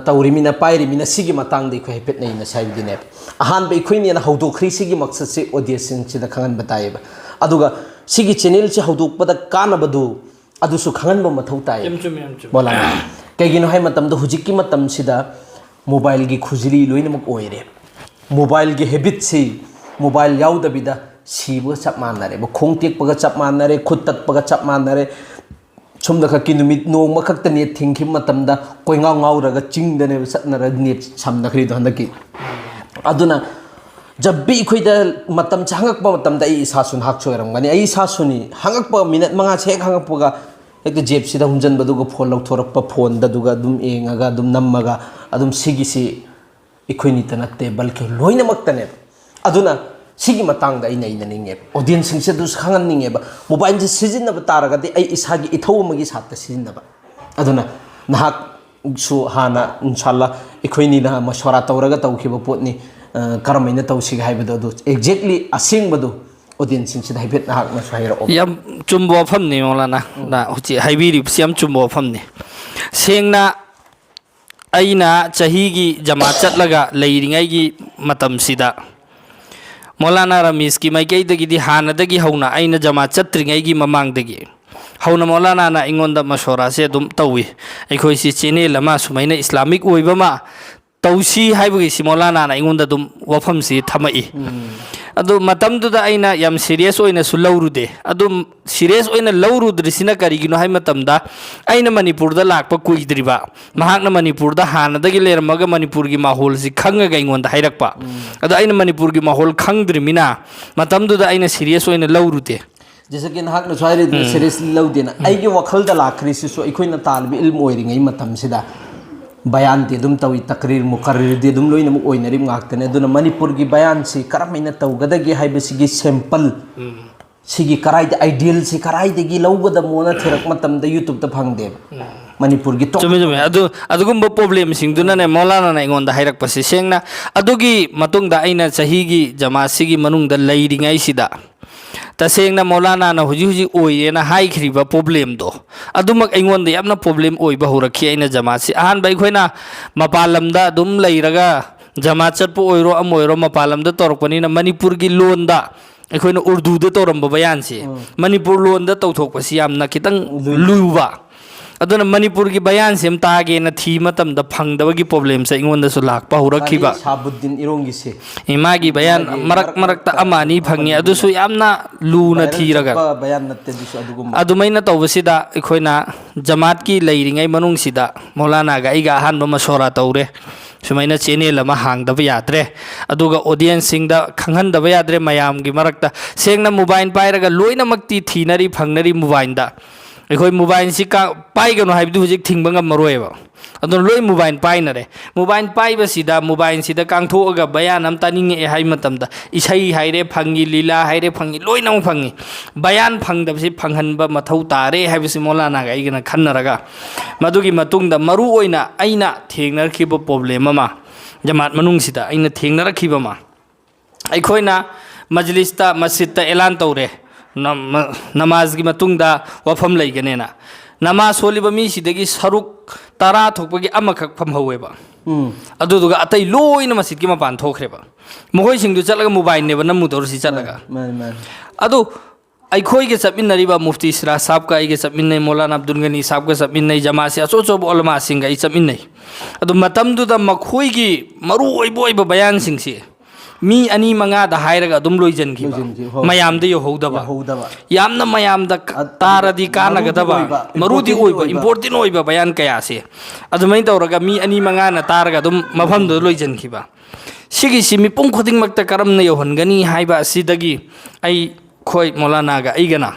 ꯇꯧꯔꯤꯃꯤꯅ, ꯄꯥꯏꯔꯤꯃꯤꯅ, ꯁꯤꯒꯤ ꯃꯇꯥꯡꯗ ꯑꯩꯈꯣꯏ ꯍꯥꯏꯐꯦꯠ ꯅꯩꯅꯁꯤ ꯍꯥꯏꯕꯗꯨꯅꯦꯕ꯫ ꯑꯍꯥꯟꯕ ꯑꯩꯈꯣꯏꯅ ꯍꯦꯟꯅ ꯍꯧꯗꯣꯛꯈ꯭ꯔꯤ꯫ ꯁꯤꯒꯤ ꯃꯛꯁꯠꯁꯤ ꯑꯣꯗꯤꯌꯦꯟꯁꯁꯤꯡꯁꯤꯗ ꯈꯪꯍꯟꯕ ꯇꯥꯏꯌꯦꯕ꯫ ꯑꯗꯨꯒ ꯁꯤꯒꯤ ꯆꯦꯅꯦꯜꯁꯤ ꯍꯧꯗꯣꯛꯄꯗ ꯀꯥꯟꯅꯕꯗꯨ ꯑꯗꯨꯁꯨ ꯈꯪꯍꯟꯕ ꯃꯊꯧ ꯇꯥꯏ꯫ ꯌꯥꯝ ꯆꯨꯝꯃꯦ, ꯌꯥꯝ ꯆꯨꯝꯃꯦ꯫ ꯃꯣꯂꯥꯅꯥ, ꯀꯩꯒꯤꯅꯣ ꯍꯥꯏꯕ ꯃꯇꯝꯗ ꯍꯧꯖꯤꯛꯀꯤ ꯃꯇꯝꯁꯤꯗ ꯃꯣꯕꯥꯏꯜꯒꯤ ꯈꯨꯖꯤꯔꯤ ꯂꯣꯏꯅꯃꯛ ꯑꯣꯏꯔꯦ꯫ ꯃꯣꯕꯥꯏꯜꯒꯤ ꯍꯦꯕꯤꯠꯁꯤ, ꯃꯣꯕꯥꯏꯜ ꯌꯥꯎꯗꯕꯤꯗ ꯁꯤꯕꯒ ꯆꯞ ꯃꯥꯟꯅꯔꯦꯕ꯫ ꯈꯣꯡ ꯇꯦꯛꯄꯒ ꯆꯞ ꯃꯥꯟꯅꯔꯦ, ꯈꯨꯠ ꯇꯠꯄꯒ ꯆꯞ ꯃꯥꯟꯅꯔꯦ꯫ ꯁꯣꯝꯗ ꯈꯛꯀꯤ ꯅꯨꯃꯤꯠ ꯅꯣꯡꯃ ꯈꯛꯇ ꯅꯦꯠ ꯊꯤꯡꯈꯤꯕ ꯃꯇꯝꯗ ꯀꯣꯏꯉꯥꯎ ꯉꯥꯎꯔꯒ ꯆꯤꯡꯗꯅꯦꯕ ꯆꯠꯅꯔ ꯅꯦꯠ ꯁꯝꯅꯈ꯭ꯔꯤꯗꯣ ꯍꯟꯗꯛꯀꯤ꯫ ꯑꯗꯨꯅ ꯖꯕꯤ ꯑꯩꯈꯣꯏꯗ ꯃꯇꯝꯁꯦ ꯍꯪꯉꯛꯄ ꯃꯇꯝꯗ, ꯑꯩ ꯏꯁꯥꯁꯨ ꯅꯍꯥꯛꯁꯨ ꯑꯣꯏꯔꯝꯒꯅꯤ, ꯑꯩ ꯏꯁꯥꯁꯨꯅꯤ, ꯍꯪꯉꯛꯄ ꯃꯤꯅꯠ ꯃꯉꯥꯁꯦ ꯍꯦꯛ ꯍꯪꯉꯛꯄꯒ ꯍꯦꯛꯇ ꯖꯦꯞꯁꯤꯗ ꯍꯨꯝꯖꯤꯟꯕꯗꯨꯒ ꯐꯣꯟ ꯂꯧꯊꯣꯔꯛꯄ, ꯐꯣꯟꯗ ꯑꯗꯨꯒ ꯑꯗꯨꯝ ꯌꯦꯡꯉꯒ ꯑꯗꯨꯝ ꯅꯝꯃꯒ ꯑꯗꯨꯝ ꯁꯤꯒꯤꯁꯤ ꯑꯩꯈꯣꯏꯅꯤꯇ ꯅꯠꯇꯦ, ꯕꯜꯀꯤ ꯂꯣꯏꯅꯃꯛꯇꯅꯦꯕ꯫ ꯑꯗꯨꯅ ꯁꯤꯒꯤ ꯃꯇꯥꯡꯗ ꯑꯩꯅ ꯏꯅꯅꯤꯡꯉꯦꯕ, ꯑꯣꯗꯤꯌꯦꯟꯁꯁꯤꯡꯁꯦ ꯑꯗꯨꯁꯨ ꯈꯪꯍꯟꯅꯤꯡꯉꯦꯕ꯫ ꯃꯣꯕꯥꯏꯜꯁꯦ ꯁꯤꯖꯤꯟꯅꯕ ꯇꯥꯔꯒꯗꯤ ꯑꯩ ꯏꯁꯥꯒꯤ ꯏꯊꯧ ꯑꯃꯒꯤ ꯁꯥꯠꯇ ꯁꯤꯖꯤꯟꯅꯕ꯫ ꯑꯗꯨꯅ ꯅꯍꯥꯛꯁꯨ ꯍꯥꯟꯅ, ꯏꯟꯁꯥꯜꯂꯥ, ꯑꯩꯈꯣꯏꯅꯤꯅ ꯃꯁꯣꯔꯥ ꯇꯧꯔꯒ ꯇꯧꯈꯤꯕ ꯄꯣꯠꯅꯤ꯫ ꯑ, ꯀꯔꯝꯍꯥꯏꯅ ꯇꯧꯁꯤꯒꯦ ꯍꯥꯏꯕꯗꯣ, ꯑꯗꯨ ꯑꯦꯛꯖꯦꯛꯂꯤ ꯑꯁꯦꯡꯕꯗꯣ ꯑꯣꯗꯤꯌꯦꯟꯁꯁꯤꯡꯁꯤꯗ ꯍꯥꯏꯐꯦꯠ ꯅꯍꯥꯛꯅꯁꯨ ꯍꯥꯏꯔꯛꯑꯣ꯫ ꯌꯥꯝ ꯆꯨꯝꯕ ꯋꯥꯐꯝꯅꯤ, ꯃꯧꯂꯥꯅꯥ꯫ ꯎꯝ꯫ ꯅ ꯍꯧꯖꯤꯛ ꯍꯥꯏꯕꯤꯔꯤꯕꯁꯤ ꯌꯥꯝ ꯆꯨꯝꯕ ꯋꯥꯐꯝꯅꯤ꯫ ꯁꯦꯡꯅ ꯑꯩꯅ ꯆꯍꯤꯒꯤ ꯖꯃꯥꯠ ꯆꯠꯂꯒ ꯂꯩꯔꯤꯉꯩꯒꯤ ꯃꯇꯝꯁꯤꯗ, ꯃꯧꯂꯥꯅꯥ ꯔꯃꯤꯁꯀꯤ ꯃꯥꯏꯀꯩꯗꯒꯤꯗꯤ ꯍꯥꯟꯅꯗꯒꯤ ꯍꯧꯅ, ꯑꯩꯅ ꯖꯃꯥꯠ ꯆꯠꯇ꯭ꯔꯤꯉꯩꯒꯤ ꯃꯃꯥꯡꯗꯒꯤ ꯍꯧꯅ ꯃꯧꯂꯥꯅꯥꯅ ꯑꯩꯉꯣꯟꯗ ꯃꯁꯣꯔꯥꯁꯦ ꯑꯗꯨꯝ ꯇꯧꯏ꯫ ꯑꯩꯈꯣꯏꯁꯤ ꯆꯦꯅꯦꯜ ꯑꯃ ꯁꯨꯃꯥꯏꯅ ꯏꯁꯂꯥꯃꯤꯛ ꯑꯣꯏꯕ ꯑꯃ ꯇꯧꯁꯤ ꯍꯥꯏꯕꯒꯤꯁꯤ ꯃꯧꯂꯥꯅꯥꯅ ꯑꯩꯉꯣꯟꯗ ꯑꯗꯨꯝ ꯋꯥꯐꯝꯁꯤ ꯊꯝꯃꯛꯏ꯫ ꯎꯝ꯫ ꯑꯗꯨ ꯃꯇꯝꯗꯨꯗ ꯑꯩꯅ ꯌꯥꯝ ꯁꯤꯔꯤꯌꯁ ꯑꯣꯏꯅꯁꯨ ꯂꯧꯔꯨꯗꯦ꯫ ꯑꯗꯨꯝ ꯁꯤꯔꯤꯌꯁ ꯑꯣꯏꯅ ꯂꯧꯔꯨꯗ꯭ꯔꯤꯁꯤꯅ ꯀꯔꯤꯒꯤꯅꯣ ꯍꯥꯏꯕ ꯃꯇꯝꯗ, ꯑꯩꯅ ꯃꯅꯤꯄꯨꯔꯗ ꯂꯥꯛꯄ ꯀꯨꯏꯗ꯭ꯔꯤꯕ, ꯃꯍꯥꯛꯅ ꯃꯅꯤꯄꯨꯔꯗ ꯍꯥꯟꯅꯗꯒꯤ ꯂꯩꯔꯝꯃꯒ ꯃꯅꯤꯄꯨꯔꯒꯤ ꯃꯥꯍꯣꯜꯁꯤ ꯈꯪꯉꯒ ꯑꯩꯉꯣꯟꯗ ꯍꯥꯏꯔꯛꯄ꯫ ꯎꯝ꯫ ꯑꯗꯣ ꯑꯩꯅ ꯃꯅꯤꯄꯨꯔꯒꯤ ꯃꯥꯍꯣꯜ ꯈꯪꯗ꯭ꯔꯤꯃꯤꯅ ꯃꯇꯝꯗꯨꯗ ꯑꯩꯅ ꯁꯤꯔꯤꯌꯁ ꯑꯣꯏꯅ ꯂꯧꯔꯨꯗꯦ꯫ ꯖꯤꯁꯀꯤ ꯅꯍꯥꯛꯅꯁꯨ ꯍꯥꯏꯔꯤꯗꯨꯅ ꯎꯝ꯫ ꯁꯤꯔꯤꯌꯁꯂꯤ ꯂꯧꯗꯦꯅ꯫ ꯎꯝ꯫ ꯑꯩꯒꯤ ꯋꯥꯈꯜꯗ ꯂꯥꯛꯈ꯭ꯔꯤꯁꯤꯁꯨ ꯑꯩꯈꯣꯏꯅ ꯇꯥꯂꯤꯕ ꯏꯜꯃ ꯑꯣꯏꯔꯤꯉꯩ ꯃꯇꯝꯁꯤꯗ ꯕꯌꯥꯟꯗꯤ ꯑꯗꯨꯝ ꯇꯧꯏ, ꯇꯛꯔꯤꯔ ꯃꯨꯀꯔꯔꯤꯔꯗꯤ ꯑꯗꯨꯝ ꯂꯣꯏꯅꯃꯛ ꯑꯣꯏꯅꯔꯤꯕ ꯉꯥꯛꯇꯅꯦ꯫ ꯑꯗꯨꯅ ꯃꯅꯤꯄꯨꯔꯒꯤ ꯕꯌꯥꯟꯁꯤ ꯀꯔꯝꯍꯥꯏꯅ ꯇꯧꯒꯗꯒꯦ ꯍꯥꯏꯕꯁꯤꯒꯤ ꯁꯦꯝꯄꯜ, ꯎꯝ꯫ ꯁꯤꯒꯤ ꯀꯔꯥꯏꯗ, ꯑꯥꯏꯗꯤꯌꯦꯜꯁꯤ ꯀꯔꯥꯏꯗꯒꯤ ꯂꯧꯒꯗꯕꯅꯣꯅ ꯊꯤꯔꯛꯄ ꯃꯇꯝꯗ YouTube-ꯇ ꯐꯪꯗꯦꯕ꯫ ꯎꯝ꯫ ꯃꯅꯤꯄꯨꯔꯒꯤ ꯇꯣꯞ ꯆꯨꯝꯃꯦ, ꯆꯨꯝꯃꯦ꯫ ꯑꯗꯨ, ꯑꯗꯨꯒꯨꯝꯕ ꯄ꯭ꯔꯣꯕ꯭ꯂꯦꯝꯁꯤꯡꯗꯨꯅꯅꯦ ꯃꯧꯂꯥꯅꯥꯅ ꯑꯩꯉꯣꯟꯗ ꯍꯥꯏꯔꯛꯄꯁꯦ꯫ ꯁꯦꯡꯅ, ꯑꯗꯨꯒꯤ ꯃꯇꯨꯡꯗ ꯑꯩꯅ ꯆꯍꯤꯒꯤ ꯖꯃꯥꯠꯁꯤꯒꯤ ꯃꯅꯨꯡꯗ ꯂꯩꯔꯤꯉꯩꯁꯤꯗ ꯇꯁꯦꯡꯅ ꯃꯧꯂꯥꯅꯥꯅ ꯍꯧꯖꯤꯛ ꯍꯧꯖꯤꯛ ꯑꯣꯏꯔꯦꯅ ꯍꯥꯏꯈ꯭ꯔꯤꯕ ꯄ꯭ꯔꯣꯕ꯭ꯂꯦꯝꯗꯣ, ꯑꯗꯨꯃꯛ ꯑꯩꯉꯣꯟꯗ ꯌꯥꯝꯅ ꯄ꯭ꯔꯣꯕ꯭ꯂꯦꯝ ꯑꯣꯏꯕ ꯍꯧꯔꯛꯈꯤ꯫ ꯑꯩꯅ ꯖꯃꯥꯠꯁꯤ ꯑꯍꯥꯟꯕ ꯑꯩꯈꯣꯏꯅ ꯃꯄꯥꯟ ꯂꯝꯗ ꯑꯗꯨꯝ ꯂꯩꯔꯒ ꯖꯃꯥꯠ ꯆꯠꯄ ꯑꯣꯏꯔꯣ ꯑꯃ ꯑꯣꯏꯔꯣ, ꯃꯄꯥꯟ ꯂꯝꯗ ꯇꯧꯔꯛꯄꯅꯤꯅ ꯃꯅꯤꯄꯨꯔꯒꯤ ꯂꯣꯟꯗ, ꯑꯩꯈꯣꯏꯅ ꯎꯔꯗꯨꯗ ꯇꯧꯔꯝꯕ ꯕꯌꯥꯟꯁꯤ ꯎꯝ꯫ ꯃꯅꯤꯄꯨꯔ ꯂꯣꯟꯗ ꯇꯧꯊꯣꯛꯄꯁꯤ ꯌꯥꯝꯅ ꯈꯤꯇꯪ ꯂꯨꯏ꯫ ꯂꯨꯕ꯫ ꯑꯗꯨꯅ ꯃꯅꯤꯄꯨꯔꯒꯤ ꯕꯌꯥꯟꯁꯤ ꯑꯃ ꯇꯥꯒꯦꯅ ꯊꯤ ꯃꯇꯝꯗ ꯐꯪꯗꯕꯒꯤ ꯄ꯭ꯔꯣꯕ꯭ꯂꯦꯝꯁꯦ ꯑꯩꯉꯣꯟꯗꯁꯨ ꯂꯥꯛꯄ ꯍꯧꯔꯛꯈꯤꯕ꯫ ꯁꯥꯕꯨꯗꯤꯟ ꯏꯔꯣꯡꯒꯤꯁꯦ꯫ ꯏꯃꯥꯒꯤ ꯕꯌꯥꯟ ꯃꯥꯒꯤ ꯃꯔꯛ ꯃꯔꯛ ꯃꯔꯛꯇ ꯑꯃ ꯑꯅꯤ ꯐꯪꯉꯤ, ꯑꯃꯅꯤ ꯑꯗꯨꯁꯨ ꯌꯥꯝꯅ ꯂꯨꯅ viral ꯊꯤꯔꯒ꯫ ꯆꯠꯄ ꯕꯌꯥꯟ ꯅꯠꯇꯦ ꯑꯗꯨꯁꯨ ꯑꯗꯨꯒꯨꯝꯕ꯫ ꯑꯗꯨꯃꯥꯏꯅ ꯇꯧꯕꯁꯤꯗ ꯑꯩꯈꯣꯏꯅ ꯖꯃꯥꯠꯀꯤ ꯂꯩꯔꯤꯉꯩ ꯃꯅꯨꯡꯁꯤꯗ ꯃꯧꯂꯥꯅꯥꯒ ꯑꯩꯒ ꯑꯍꯥꯟꯕ ꯃꯁꯣꯔꯥ ꯇꯧꯔꯦ꯫ ꯁꯨꯃꯥꯏꯅ ꯆꯦꯅꯦꯜ ꯑꯃ ꯍꯥꯡꯗꯕ ꯌꯥꯗ꯭ꯔꯦ, ꯑꯗꯨꯒ ꯑꯣꯗꯤꯌꯦꯟꯁꯁꯤꯡꯗ ꯈꯪꯍꯟꯗꯕ ꯌꯥꯗ꯭ꯔꯦ꯫ ꯃꯌꯥꯝꯒꯤ ꯃꯔꯛꯇ ꯁꯦꯡꯅ ꯃꯣꯕꯥꯏꯜ ꯄꯥꯏꯔꯒ ꯂꯣꯏꯅꯃꯛꯇꯤ ꯊꯤꯅꯔꯤ, ꯐꯪꯅꯔꯤ ꯃꯣꯕꯥꯏꯜꯗ꯫ ꯑꯩꯈꯣꯏ ꯃꯣꯕꯥꯏꯜꯁꯤ ꯀꯥ-, ꯄꯥꯏꯒꯅꯨ ꯍꯥꯏꯕꯗꯨ ꯍꯧꯖꯤꯛ ꯊꯤꯡꯕ ꯉꯝꯃꯔꯣꯏꯕ꯫ ꯑꯗꯨꯅ ꯂꯣꯏ ꯃꯣꯕꯥꯏꯜ ꯄꯥꯏꯅꯔꯦ꯫ ꯃꯣꯕꯥꯏꯜ ꯄꯥꯏꯕꯁꯤꯗ, ꯃꯣꯕꯥꯏꯜꯁꯤꯗ ꯀꯥꯡꯊꯣꯛꯑꯒ ꯕꯌꯥꯟ ꯑꯃ ꯇꯥꯅꯤꯡꯉꯛꯑꯦ ꯍꯥꯏꯕ ꯃꯇꯝꯗ, ꯏꯁꯩ ꯍꯥꯏꯔꯦ ꯐꯪꯉꯤ, ꯂꯤꯂꯥ ꯍꯥꯏꯔꯦ ꯐꯪꯉꯤ, ꯂꯣꯏꯅꯃꯛ ꯐꯪꯉꯤ꯫ ꯕꯌꯥꯟ ꯐꯪꯗꯕꯁꯤ ꯐꯪꯍꯟꯕ ꯃꯊꯧ ꯇꯥꯔꯦ ꯍꯥꯏꯕꯁꯤ ꯃꯧꯂꯥꯅꯥꯒ ꯑꯩꯒꯅ ꯈꯟꯅꯔꯒ, ꯃꯗꯨꯒꯤ ꯃꯇꯨꯡꯗ ꯃꯔꯨ ꯑꯣꯏꯅ ꯑꯩꯅ ꯊꯦꯡꯅꯔꯛꯈꯤꯕ ꯄ꯭ꯔꯣꯕ꯭ꯂꯦꯝ ꯑꯃ, ꯖꯃꯥꯠ ꯃꯅꯨꯡꯁꯤꯗ ꯑꯩꯅ ꯊꯦꯡꯅꯔꯛꯈꯤꯕ ꯑꯃ, ꯑꯩꯈꯣꯏꯅ ꯃꯖꯂꯤꯁꯇ, ꯃꯁꯖꯤꯗꯇ ꯑꯦꯂꯥꯟ ꯇꯧꯔꯦ, ꯅꯃ-, ꯅꯃꯥꯖꯒꯤ ꯃꯇꯨꯡꯗ ꯋꯥꯐꯝ ꯂꯩꯒꯅꯦꯅ꯫ ꯅꯃꯥꯖ ꯁꯣꯜꯂꯤꯕ ꯃꯤꯁꯤꯗꯒꯤ ꯁꯔꯨꯛ ꯇꯔꯥ ꯊꯣꯛꯄꯒꯤ ꯑꯃꯈꯛ ꯐꯝꯍꯧꯋꯦꯕ꯫ ꯎꯝ꯫ ꯑꯗꯨꯗꯨꯒ ꯑꯇꯩ ꯂꯣꯏꯅ ꯃꯁꯖꯤꯗꯀꯤ ꯃꯄꯥꯟ ꯊꯣꯛꯈ꯭ꯔꯦꯕ꯫ ꯃꯈꯣꯏꯁꯤꯡꯗꯨ ꯆꯠꯂꯒ ꯃꯣꯕꯥꯏꯜꯅꯦꯕ ꯅꯝꯃꯨꯗꯧꯔꯤꯁꯤ ꯆꯠꯂꯒ꯫ ꯃꯥꯅꯤ, ꯃꯥꯅꯤ꯫ ꯑꯗꯨ ꯑꯩꯈꯣꯏꯒ ꯆꯠꯃꯤꯟꯅꯔꯤꯕ ꯃꯨꯐꯇꯤ ꯁꯤꯔꯥꯖ ꯁꯥꯍꯕꯀ ꯑꯩꯒ ꯆꯠꯃꯤꯟꯅꯩ, ꯃꯧꯂꯥꯅꯥ ꯑꯕꯗꯨꯜ ꯒꯅꯤ ꯁꯥꯍꯕꯀ ꯆꯠꯃꯤꯟꯅꯩ, ꯖꯃꯥꯠꯁꯤ ꯑꯆꯧ ꯑꯆꯧꯕ ꯎꯂꯃꯥꯁꯤꯡꯒ ꯑꯩ ꯆꯠꯃꯤꯟꯅꯩ꯫ ꯑꯗꯨ ꯃꯇꯝꯗꯨꯗ ꯃꯈꯣꯏꯒꯤ ꯃꯔꯨ ꯑꯣꯏꯕ ꯑꯣꯏꯕ ꯕꯌꯥꯟꯁꯤꯡꯁꯤ ꯃꯤ ꯑꯅꯤ ꯃꯉꯥꯗ ꯍꯥꯏꯔꯒ ꯑꯗꯨꯝ ꯂꯣꯏꯁꯤꯟꯈꯤꯕ꯫ ꯂꯣꯏꯁꯤꯟꯈꯤꯕ, ꯍꯣꯏ꯫ ꯃꯌꯥꯝꯗ ꯌꯧꯍꯧꯗꯕ꯫ ꯌꯧꯍꯧꯗꯕ꯫ ꯌꯥꯝꯅ ꯃꯌꯥꯝꯗ ꯑ-, ꯇꯥꯔꯗꯤ ꯃꯔꯨꯗꯤ ꯀꯥꯟꯅꯒꯗꯕ, ꯑꯣꯏꯕ, ꯃꯔꯨꯗꯤ important ꯑꯣꯏꯕ, ꯑꯣꯏꯕ꯫ Important ꯑꯣꯏꯕ ꯕꯌꯥꯟ ꯀꯌꯥꯁꯦ ꯑꯗꯨꯃꯥꯏꯅ ꯇꯧꯔꯒ ꯃꯤ ꯑꯅꯤ ꯃꯉꯥꯅ ꯇꯥꯔꯒ ꯑꯗꯨꯝ ꯃꯐꯝꯗꯨꯗ ꯂꯣꯏꯁꯤꯟꯈꯤꯕ꯫ ꯁꯤꯒꯤꯁꯤ ꯃꯤꯄꯨꯝ ꯈꯨꯗꯤꯡꯃꯛꯇ ꯀꯔꯝꯅ ꯌꯧꯍꯟꯒꯅꯤ ꯍꯥꯏꯕ ꯑꯁꯤꯗꯒꯤ ꯑꯩꯈꯣꯏ ꯃꯧꯂꯥꯅꯥꯒ ꯑꯩꯒꯅ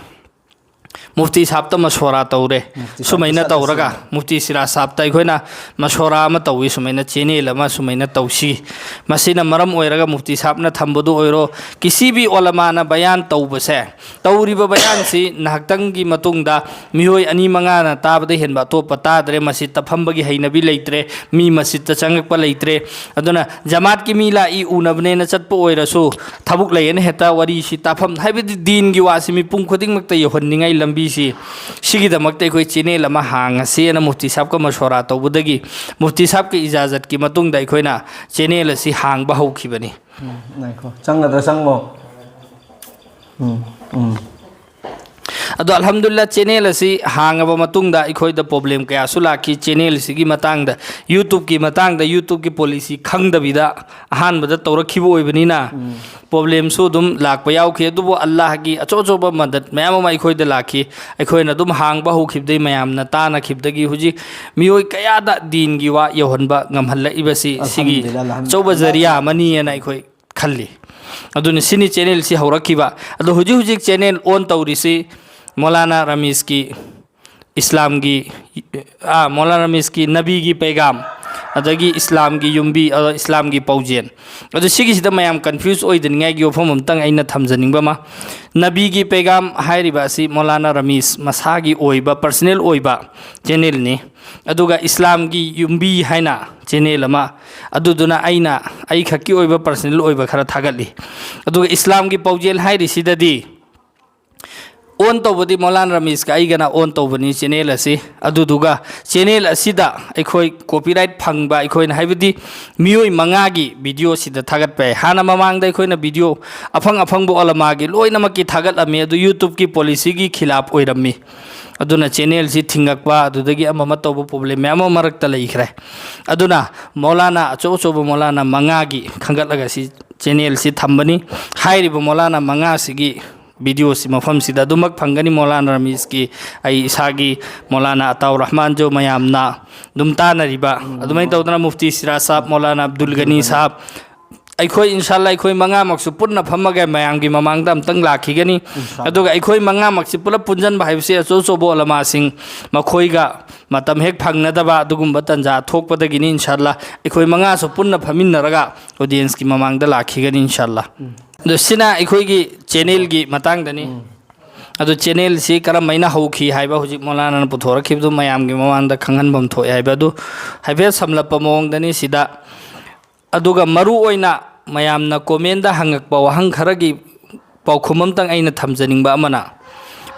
ꯃꯨꯐꯇꯤ ꯁꯥꯕꯇ ꯃꯁꯣꯔꯥ ꯇꯧꯔꯦ꯫ ꯃꯨꯐꯇꯤ ꯁꯥꯕꯇ ꯁꯨꯃꯥꯏꯅ ꯆꯠꯂꯁꯤ꯫ ꯇꯧꯔꯒ ꯃꯨꯐꯇꯤ ꯁꯤꯔꯥꯖ ꯁꯥꯕꯇ ꯑꯩꯈꯣꯏꯅ ꯃꯁꯣꯔꯥ ꯑꯃ ꯇꯧꯏ, ꯁꯨꯃꯥꯏꯅ ꯆꯦꯅꯦꯜ ꯑꯃ ꯁꯨꯃꯥꯏꯅ ꯇꯧꯁꯤ꯫ ꯃꯁꯤꯅ ꯃꯔꯝ ꯑꯣꯏꯔꯒ ꯃꯨꯐꯇꯤ ꯁꯥꯕꯅ ꯊꯝꯕꯗꯨ ꯑꯣꯏꯔꯣ, ꯀꯤꯁꯤ ꯚꯤ ꯑꯣꯂꯃꯥꯅ ꯕꯌꯥꯟ ꯇꯧꯕꯁꯦ, ꯇꯧꯔꯤꯕ ꯕꯌꯥꯟꯁꯤ ꯉꯥꯏꯍꯥꯛꯇꯪꯒꯤ ꯃꯇꯨꯡꯗ ꯃꯤꯑꯣꯏ ꯑꯅꯤ ꯃꯉꯥꯅ ꯇꯥꯕꯗ ꯍꯦꯟꯕ ꯑꯇꯣꯞꯄ ꯇꯥꯗ꯭ꯔꯦ꯫ ꯃꯁꯖꯤꯠꯇ ꯐꯝꯕꯒꯤ ꯍꯩꯅꯕꯤ ꯂꯩꯇ꯭ꯔꯦ, ꯃꯤ ꯃꯁꯖꯤꯠꯇ ꯆꯪꯉꯛꯄ ꯂꯩꯇ꯭ꯔꯦ꯫ ꯑꯗꯨꯅ ꯖꯃꯥꯠꯀꯤ ꯃꯤ ꯂꯥꯛꯏ ꯎꯅꯕꯅꯦꯅ ꯆꯠꯄ ꯑꯣꯏꯔꯁꯨ ꯊꯕꯛ ꯂꯩꯌꯦꯅ ꯍꯦꯛꯇ ꯋꯥꯔꯤꯁꯤ ꯇꯥꯐꯝ, ꯍꯥꯏꯕꯗꯤ ꯗꯤꯟꯒꯤ ꯋꯥꯁꯤ ꯃꯤꯄꯨꯝ ꯈꯨꯗꯤꯡꯃꯛꯇ ꯌꯧꯍꯟꯅꯤꯡꯉꯥꯏ ꯂꯝꯕꯤꯁꯤ, ꯁꯤꯒꯤꯗꯃꯛꯇ ꯑꯩꯈꯣꯏ ꯆꯦꯅꯦꯜ ꯑꯃ ꯍꯥꯡꯉꯁꯦꯅ ꯃꯨꯐꯇꯤ ꯁꯥꯕꯀ ꯃꯁꯣꯔꯥ ꯇꯧꯕꯗꯒꯤ ꯃꯨꯐꯇꯤ ꯁꯥꯕꯀꯤ ꯏꯖꯥꯖꯠꯀꯤ ꯃꯇꯨꯡꯗ ꯑꯩꯈꯣꯏꯅ ꯆꯦꯅꯦꯜ ꯑꯁꯤ ꯍꯥꯡꯕ ꯍꯧꯈꯤꯕꯅꯤ꯫ ꯎꯝ, ꯉꯥꯏꯈꯣ, ꯆꯪꯒꯗ꯭ꯔꯥ? ꯆꯪꯉꯣ꯫ ꯎꯝ, ꯎꯝ꯫ ꯑꯗꯣ ꯑꯜꯍꯝꯗꯨꯂꯤꯜꯂꯥ, ꯆꯦꯅꯦꯜ ꯑꯁꯤ ꯍꯥꯡꯉꯕ ꯃꯇꯨꯡꯗ ꯑꯩꯈꯣꯏꯗ ꯄ꯭ꯔꯣꯕ꯭ꯂꯦꯝ ꯀꯌꯥꯁꯨ ꯂꯥꯛꯈꯤ꯫ ꯆꯦꯅꯦꯜꯁꯤꯒꯤ ꯃꯇꯥꯡꯗ, ꯌꯨꯇ꯭ꯌꯨꯕꯀꯤ ꯃꯇꯥꯡꯗ, ꯌꯨꯇ꯭ꯌꯨꯕꯀꯤ ꯄꯣꯂꯤꯁꯤ ꯈꯪꯗꯕꯤꯗ ꯑꯍꯥꯟꯕꯗ ꯇꯧꯔꯛꯈꯤꯕ ꯑꯣꯏꯕꯅꯤꯅ, ꯎꯝ꯫ ꯄ꯭ꯔꯣꯕ꯭ꯂꯦꯝꯁꯨ ꯑꯗꯨꯝ ꯂꯥꯛꯄ ꯌꯥꯎꯈꯤ꯫ ꯑꯗꯨꯕꯨ ꯑꯜꯂꯥꯍꯒꯤ ꯑꯆꯧ ꯑꯆꯧꯕ ꯃꯗꯠ ꯃꯌꯥꯝ ꯑꯃ ꯑꯩꯈꯣꯏꯗ ꯂꯥꯛꯈꯤ꯫ ꯑꯩꯈꯣꯏꯅ ꯑꯗꯨꯝ ꯍꯥꯡꯕ ꯍꯧꯈꯤꯕꯗꯒꯤ, ꯃꯌꯥꯝꯅ ꯇꯥꯅꯈꯤꯕꯗꯒꯤ ꯍꯧꯖꯤꯛ ꯃꯤꯑꯣꯏ ꯀꯌꯥꯗ ꯗꯤꯟꯒꯤ ꯋꯥ ꯌꯧꯍꯟꯕ ꯉꯝꯍꯜꯂꯛꯏꯕꯁꯤ ꯁꯤꯒꯤ ꯑꯜꯍꯝꯗꯨꯂꯤꯜꯂꯥꯍ, ꯑꯜꯍꯝꯗꯨꯂꯤꯜꯂꯥꯍ꯫ ꯑꯆꯧꯕ ꯖꯔꯤꯌꯥ ꯑꯃꯅꯤꯑꯅ ꯑꯩꯈꯣꯏ ꯈꯜꯂꯤ꯫ ꯑꯗꯨꯅ ꯁꯤꯅꯤ ꯆꯦꯅꯦꯜꯁꯤ ꯍꯧꯔꯛꯈꯤꯕ꯫ ꯑꯗꯣ ꯍꯧꯖꯤꯛ ꯍꯧꯖꯤꯛ ꯆꯦꯅꯦꯜ ꯑꯣꯟ ꯇꯧꯔꯤꯁꯤ ꯃꯧꯂꯥꯅꯥ ꯔꯃꯤꯖꯀꯤ, ꯏꯁꯂꯥꯝꯒꯤ, ꯑꯥ, ꯃꯧꯂꯥꯅꯥ ꯔꯃꯤꯖꯀꯤ ꯅꯕꯤꯒꯤ ꯄꯩꯒꯥꯝ, ꯑꯗꯒꯤ ꯏꯁꯂꯥꯝꯒꯤ ꯌꯨꯝꯕꯤ, ꯑ, ꯏꯁꯂꯥꯝꯒꯤ ꯄꯥꯎꯖꯦꯜ꯫ ꯑꯗꯣ ꯁꯤꯒꯤꯁꯤꯗ ꯃꯌꯥꯝ ꯀꯟꯐ꯭ꯌꯨꯁ ꯑꯣꯏꯗꯅꯤꯡꯉꯥꯏꯒꯤ ꯋꯥꯐꯝ ꯑꯝꯇꯪ ꯑꯩꯅ ꯊꯝꯖꯅꯤꯡꯕ ꯑꯃ, ꯅꯕꯤꯒꯤ ꯄꯩꯒꯥꯝ ꯍꯥꯏꯔꯤꯕ ꯑꯁꯤ ꯃꯧꯂꯥꯅꯥ ꯔꯃꯤꯖ ꯃꯁꯥꯒꯤ ꯑꯣꯏꯕ, ꯄꯔꯁꯅꯦꯜ ꯑꯣꯏꯕ ꯆꯦꯅꯦꯜꯅꯤ꯫ ꯑꯗꯨꯒ ꯏꯁꯂꯥꯝꯒꯤ ꯌꯨꯝꯕꯤ ꯍꯥꯏꯅ ꯆꯦꯅꯦꯜ ꯑꯃ, ꯑꯗꯨꯗꯨꯅ ꯑꯩꯅ ꯑꯩꯈꯛꯀꯤ ꯑꯣꯏꯕ, ꯄꯔꯁꯅꯦꯜ ꯑꯣꯏꯕ ꯈꯔ ꯊꯥꯒꯠꯂꯤ꯫ ꯑꯗꯨꯒ ꯏꯁꯂꯥꯝꯒꯤ ꯄꯥꯎꯖꯦꯜ ꯍꯥꯏꯔꯤꯁꯤꯗꯗꯤ ꯑꯣꯟ ꯇꯧꯕꯗꯤ ꯃꯧꯂꯥꯅꯥ ꯔꯃꯤꯖꯀ ꯑꯩꯒꯅ ꯑꯣꯟ ꯇꯧꯕꯅꯤ ꯆꯦꯅꯦꯜ ꯑꯁꯤ꯫ ꯑꯗꯨꯗꯨꯒ ꯆꯦꯅꯦꯜ ꯑꯁꯤꯗ ꯑꯩꯈꯣꯏ ꯀꯣꯄꯤꯔꯥꯏꯠ ꯐꯪꯕ, ꯑꯩꯈꯣꯏꯅ, ꯍꯥꯏꯕꯗꯤ ꯃꯤꯑꯣꯏ ꯃꯉꯥꯒꯤ ꯚꯤꯗꯤꯑꯣ ꯁꯤꯗ ꯊꯥꯒꯠꯄ ꯌꯥꯏ꯫ ꯍꯥꯟꯅ ꯃꯃꯥꯡꯗ ꯑꯩꯈꯣꯏꯅ ꯚꯤꯗꯤꯑꯣ ꯑꯐꯪ ꯑꯐꯪꯕ ꯑꯣꯂꯃꯥꯒꯤ ꯂꯣꯏꯅꯃꯛꯀꯤ ꯊꯥꯒꯠꯂꯝꯃꯤ, ꯑꯗꯨ ꯌꯨꯇ꯭ꯌꯨꯕꯀꯤ ꯄꯣꯂꯤꯁꯤꯒꯤ ꯈꯤꯂꯥꯞ ꯑꯣꯏꯔꯝꯃꯤ꯫ ꯑꯗꯨꯅ ꯆꯦꯅꯦꯜꯁꯤ ꯊꯤꯡꯉꯛꯄ, ꯑꯗꯨꯗꯒꯤ ꯑꯃ ꯑꯃ ꯇꯧꯕ ꯄ꯭ꯔꯣꯕ꯭ꯂꯦꯝ ꯃꯌꯥꯝ ꯑꯃ ꯃꯔꯛꯇ ꯂꯩꯈ꯭ꯔꯦ꯫ ꯑꯗꯨꯅ ꯃꯧꯂꯥꯅꯥ, ꯑꯆꯧ ꯑꯆꯧꯕ ꯃꯧꯂꯥꯅꯥ ꯃꯉꯥꯒꯤ ꯈꯟꯒꯠꯂꯒ ꯁꯤ ꯆꯦꯅꯦꯜꯁꯤ ꯊꯝꯕꯅꯤ꯫ ꯍꯥꯏꯔꯤꯕ ꯃꯧꯂꯥꯅꯥ ꯃꯉꯥꯁꯤꯒꯤ ꯚꯤꯗꯤꯑꯣꯁꯤ ꯃꯐꯝꯁꯤꯗ ꯑꯗꯨꯃꯛ ꯐꯪꯒꯅꯤ꯫ ꯃꯧꯂꯥꯅꯥ ꯔꯃꯤꯖꯀꯤ, ꯑꯩ ꯏꯁꯥꯒꯤ ꯃꯧꯂꯥꯅꯥ ꯑꯇꯥꯎ ꯔꯍꯃꯥꯟꯖꯨ ꯃꯌꯥꯝꯅ ꯑꯗꯨꯝ ꯇꯥꯅꯔꯤꯕ, ꯎꯝ꯫ ꯑꯗꯨꯃꯥꯏꯅ ꯇꯧꯗꯅ ꯃꯨꯐꯇꯤ ꯁꯤꯔꯥꯖ ꯁꯥꯍꯕ, ꯃꯧꯂꯥꯅꯥ ꯑꯕꯗꯨꯜ ꯒꯅꯤ ꯁꯥꯍꯕ, ꯑꯩꯈꯣꯏ ꯏꯟꯁꯥꯜꯂꯥ ꯑꯩꯈꯣꯏ ꯃꯉꯥꯃꯛꯁꯨ ꯄꯨꯟꯅ ꯐꯝꯃꯒ ꯃꯌꯥꯝꯒꯤ ꯃꯃꯥꯡꯗ ꯑꯝꯇꯪ ꯂꯥꯛꯈꯤꯒꯅꯤ꯫ ꯑꯗꯨꯒ ꯑꯩꯈꯣꯏ ꯃꯉꯥꯃꯛꯁꯤ ꯄꯨꯂꯞ ꯄꯨꯟꯁꯤꯟꯕ ꯍꯥꯏꯕꯁꯤ ꯑꯆꯧ ꯑꯆꯧꯕ ꯎꯂꯃꯥꯁꯤꯡ, ꯃꯈꯣꯏꯒ ꯃꯇꯝ ꯍꯦꯛ ꯐꯪꯅꯗꯕ ꯑꯗꯨꯒꯨꯝꯕ ꯇꯥꯟꯖꯥ ꯊꯣꯛꯄꯗꯒꯤꯅꯤ꯫ ꯏꯟꯁꯥꯜꯂꯥ ꯑꯩꯈꯣꯏ ꯃꯉꯥꯁꯨ ꯄꯨꯟꯅ ꯐꯝꯃꯤꯟꯅꯔꯒ ꯑꯣꯗꯤꯌꯦꯟꯁꯀꯤ ꯃꯃꯥꯡꯗ ꯂꯥꯛꯈꯤꯒꯅꯤ ꯏꯟꯁꯥꯜꯂꯥ꯫ ꯑꯗꯣ ꯁꯤꯅ ꯑꯩꯈꯣꯏꯒꯤ ꯆꯦꯅꯦꯜꯒꯤ ꯃꯇꯥꯡꯗꯅꯤ꯫ ꯑꯗꯣ ꯆꯦꯅꯦꯜꯁꯤ ꯀꯔꯝꯍꯥꯏꯅ ꯍꯧꯈꯤ ꯍꯥꯏꯕ ꯍꯧꯖꯤꯛ ꯃꯣꯂꯥꯅꯥꯅ ꯄꯨꯊꯣꯔꯛꯈꯤꯕꯗꯨ ꯃꯌꯥꯝꯒꯤ ꯃꯃꯥꯡꯗ ꯈꯪꯍꯟꯐꯝ ꯊꯣꯛꯑꯦ ꯍꯥꯏꯕ ꯑꯗꯨ ꯍꯥꯏꯐꯦꯠ ꯁꯝꯂꯞꯄ ꯃꯑꯣꯡꯗꯅꯤ ꯁꯤꯗ꯫ ꯑꯗꯨꯒ ꯃꯔꯨ ꯑꯣꯏꯅ ꯃꯌꯥꯝꯅ ꯀꯣꯃꯦꯟꯗ ꯍꯪꯉꯛꯄ ꯋꯥꯍꯪ ꯈꯔꯒꯤ ꯄꯥꯎꯈꯨꯝ ꯑꯝꯇꯪ ꯑꯩꯅ ꯊꯝꯖꯅꯤꯡꯕ ꯑꯃꯅ,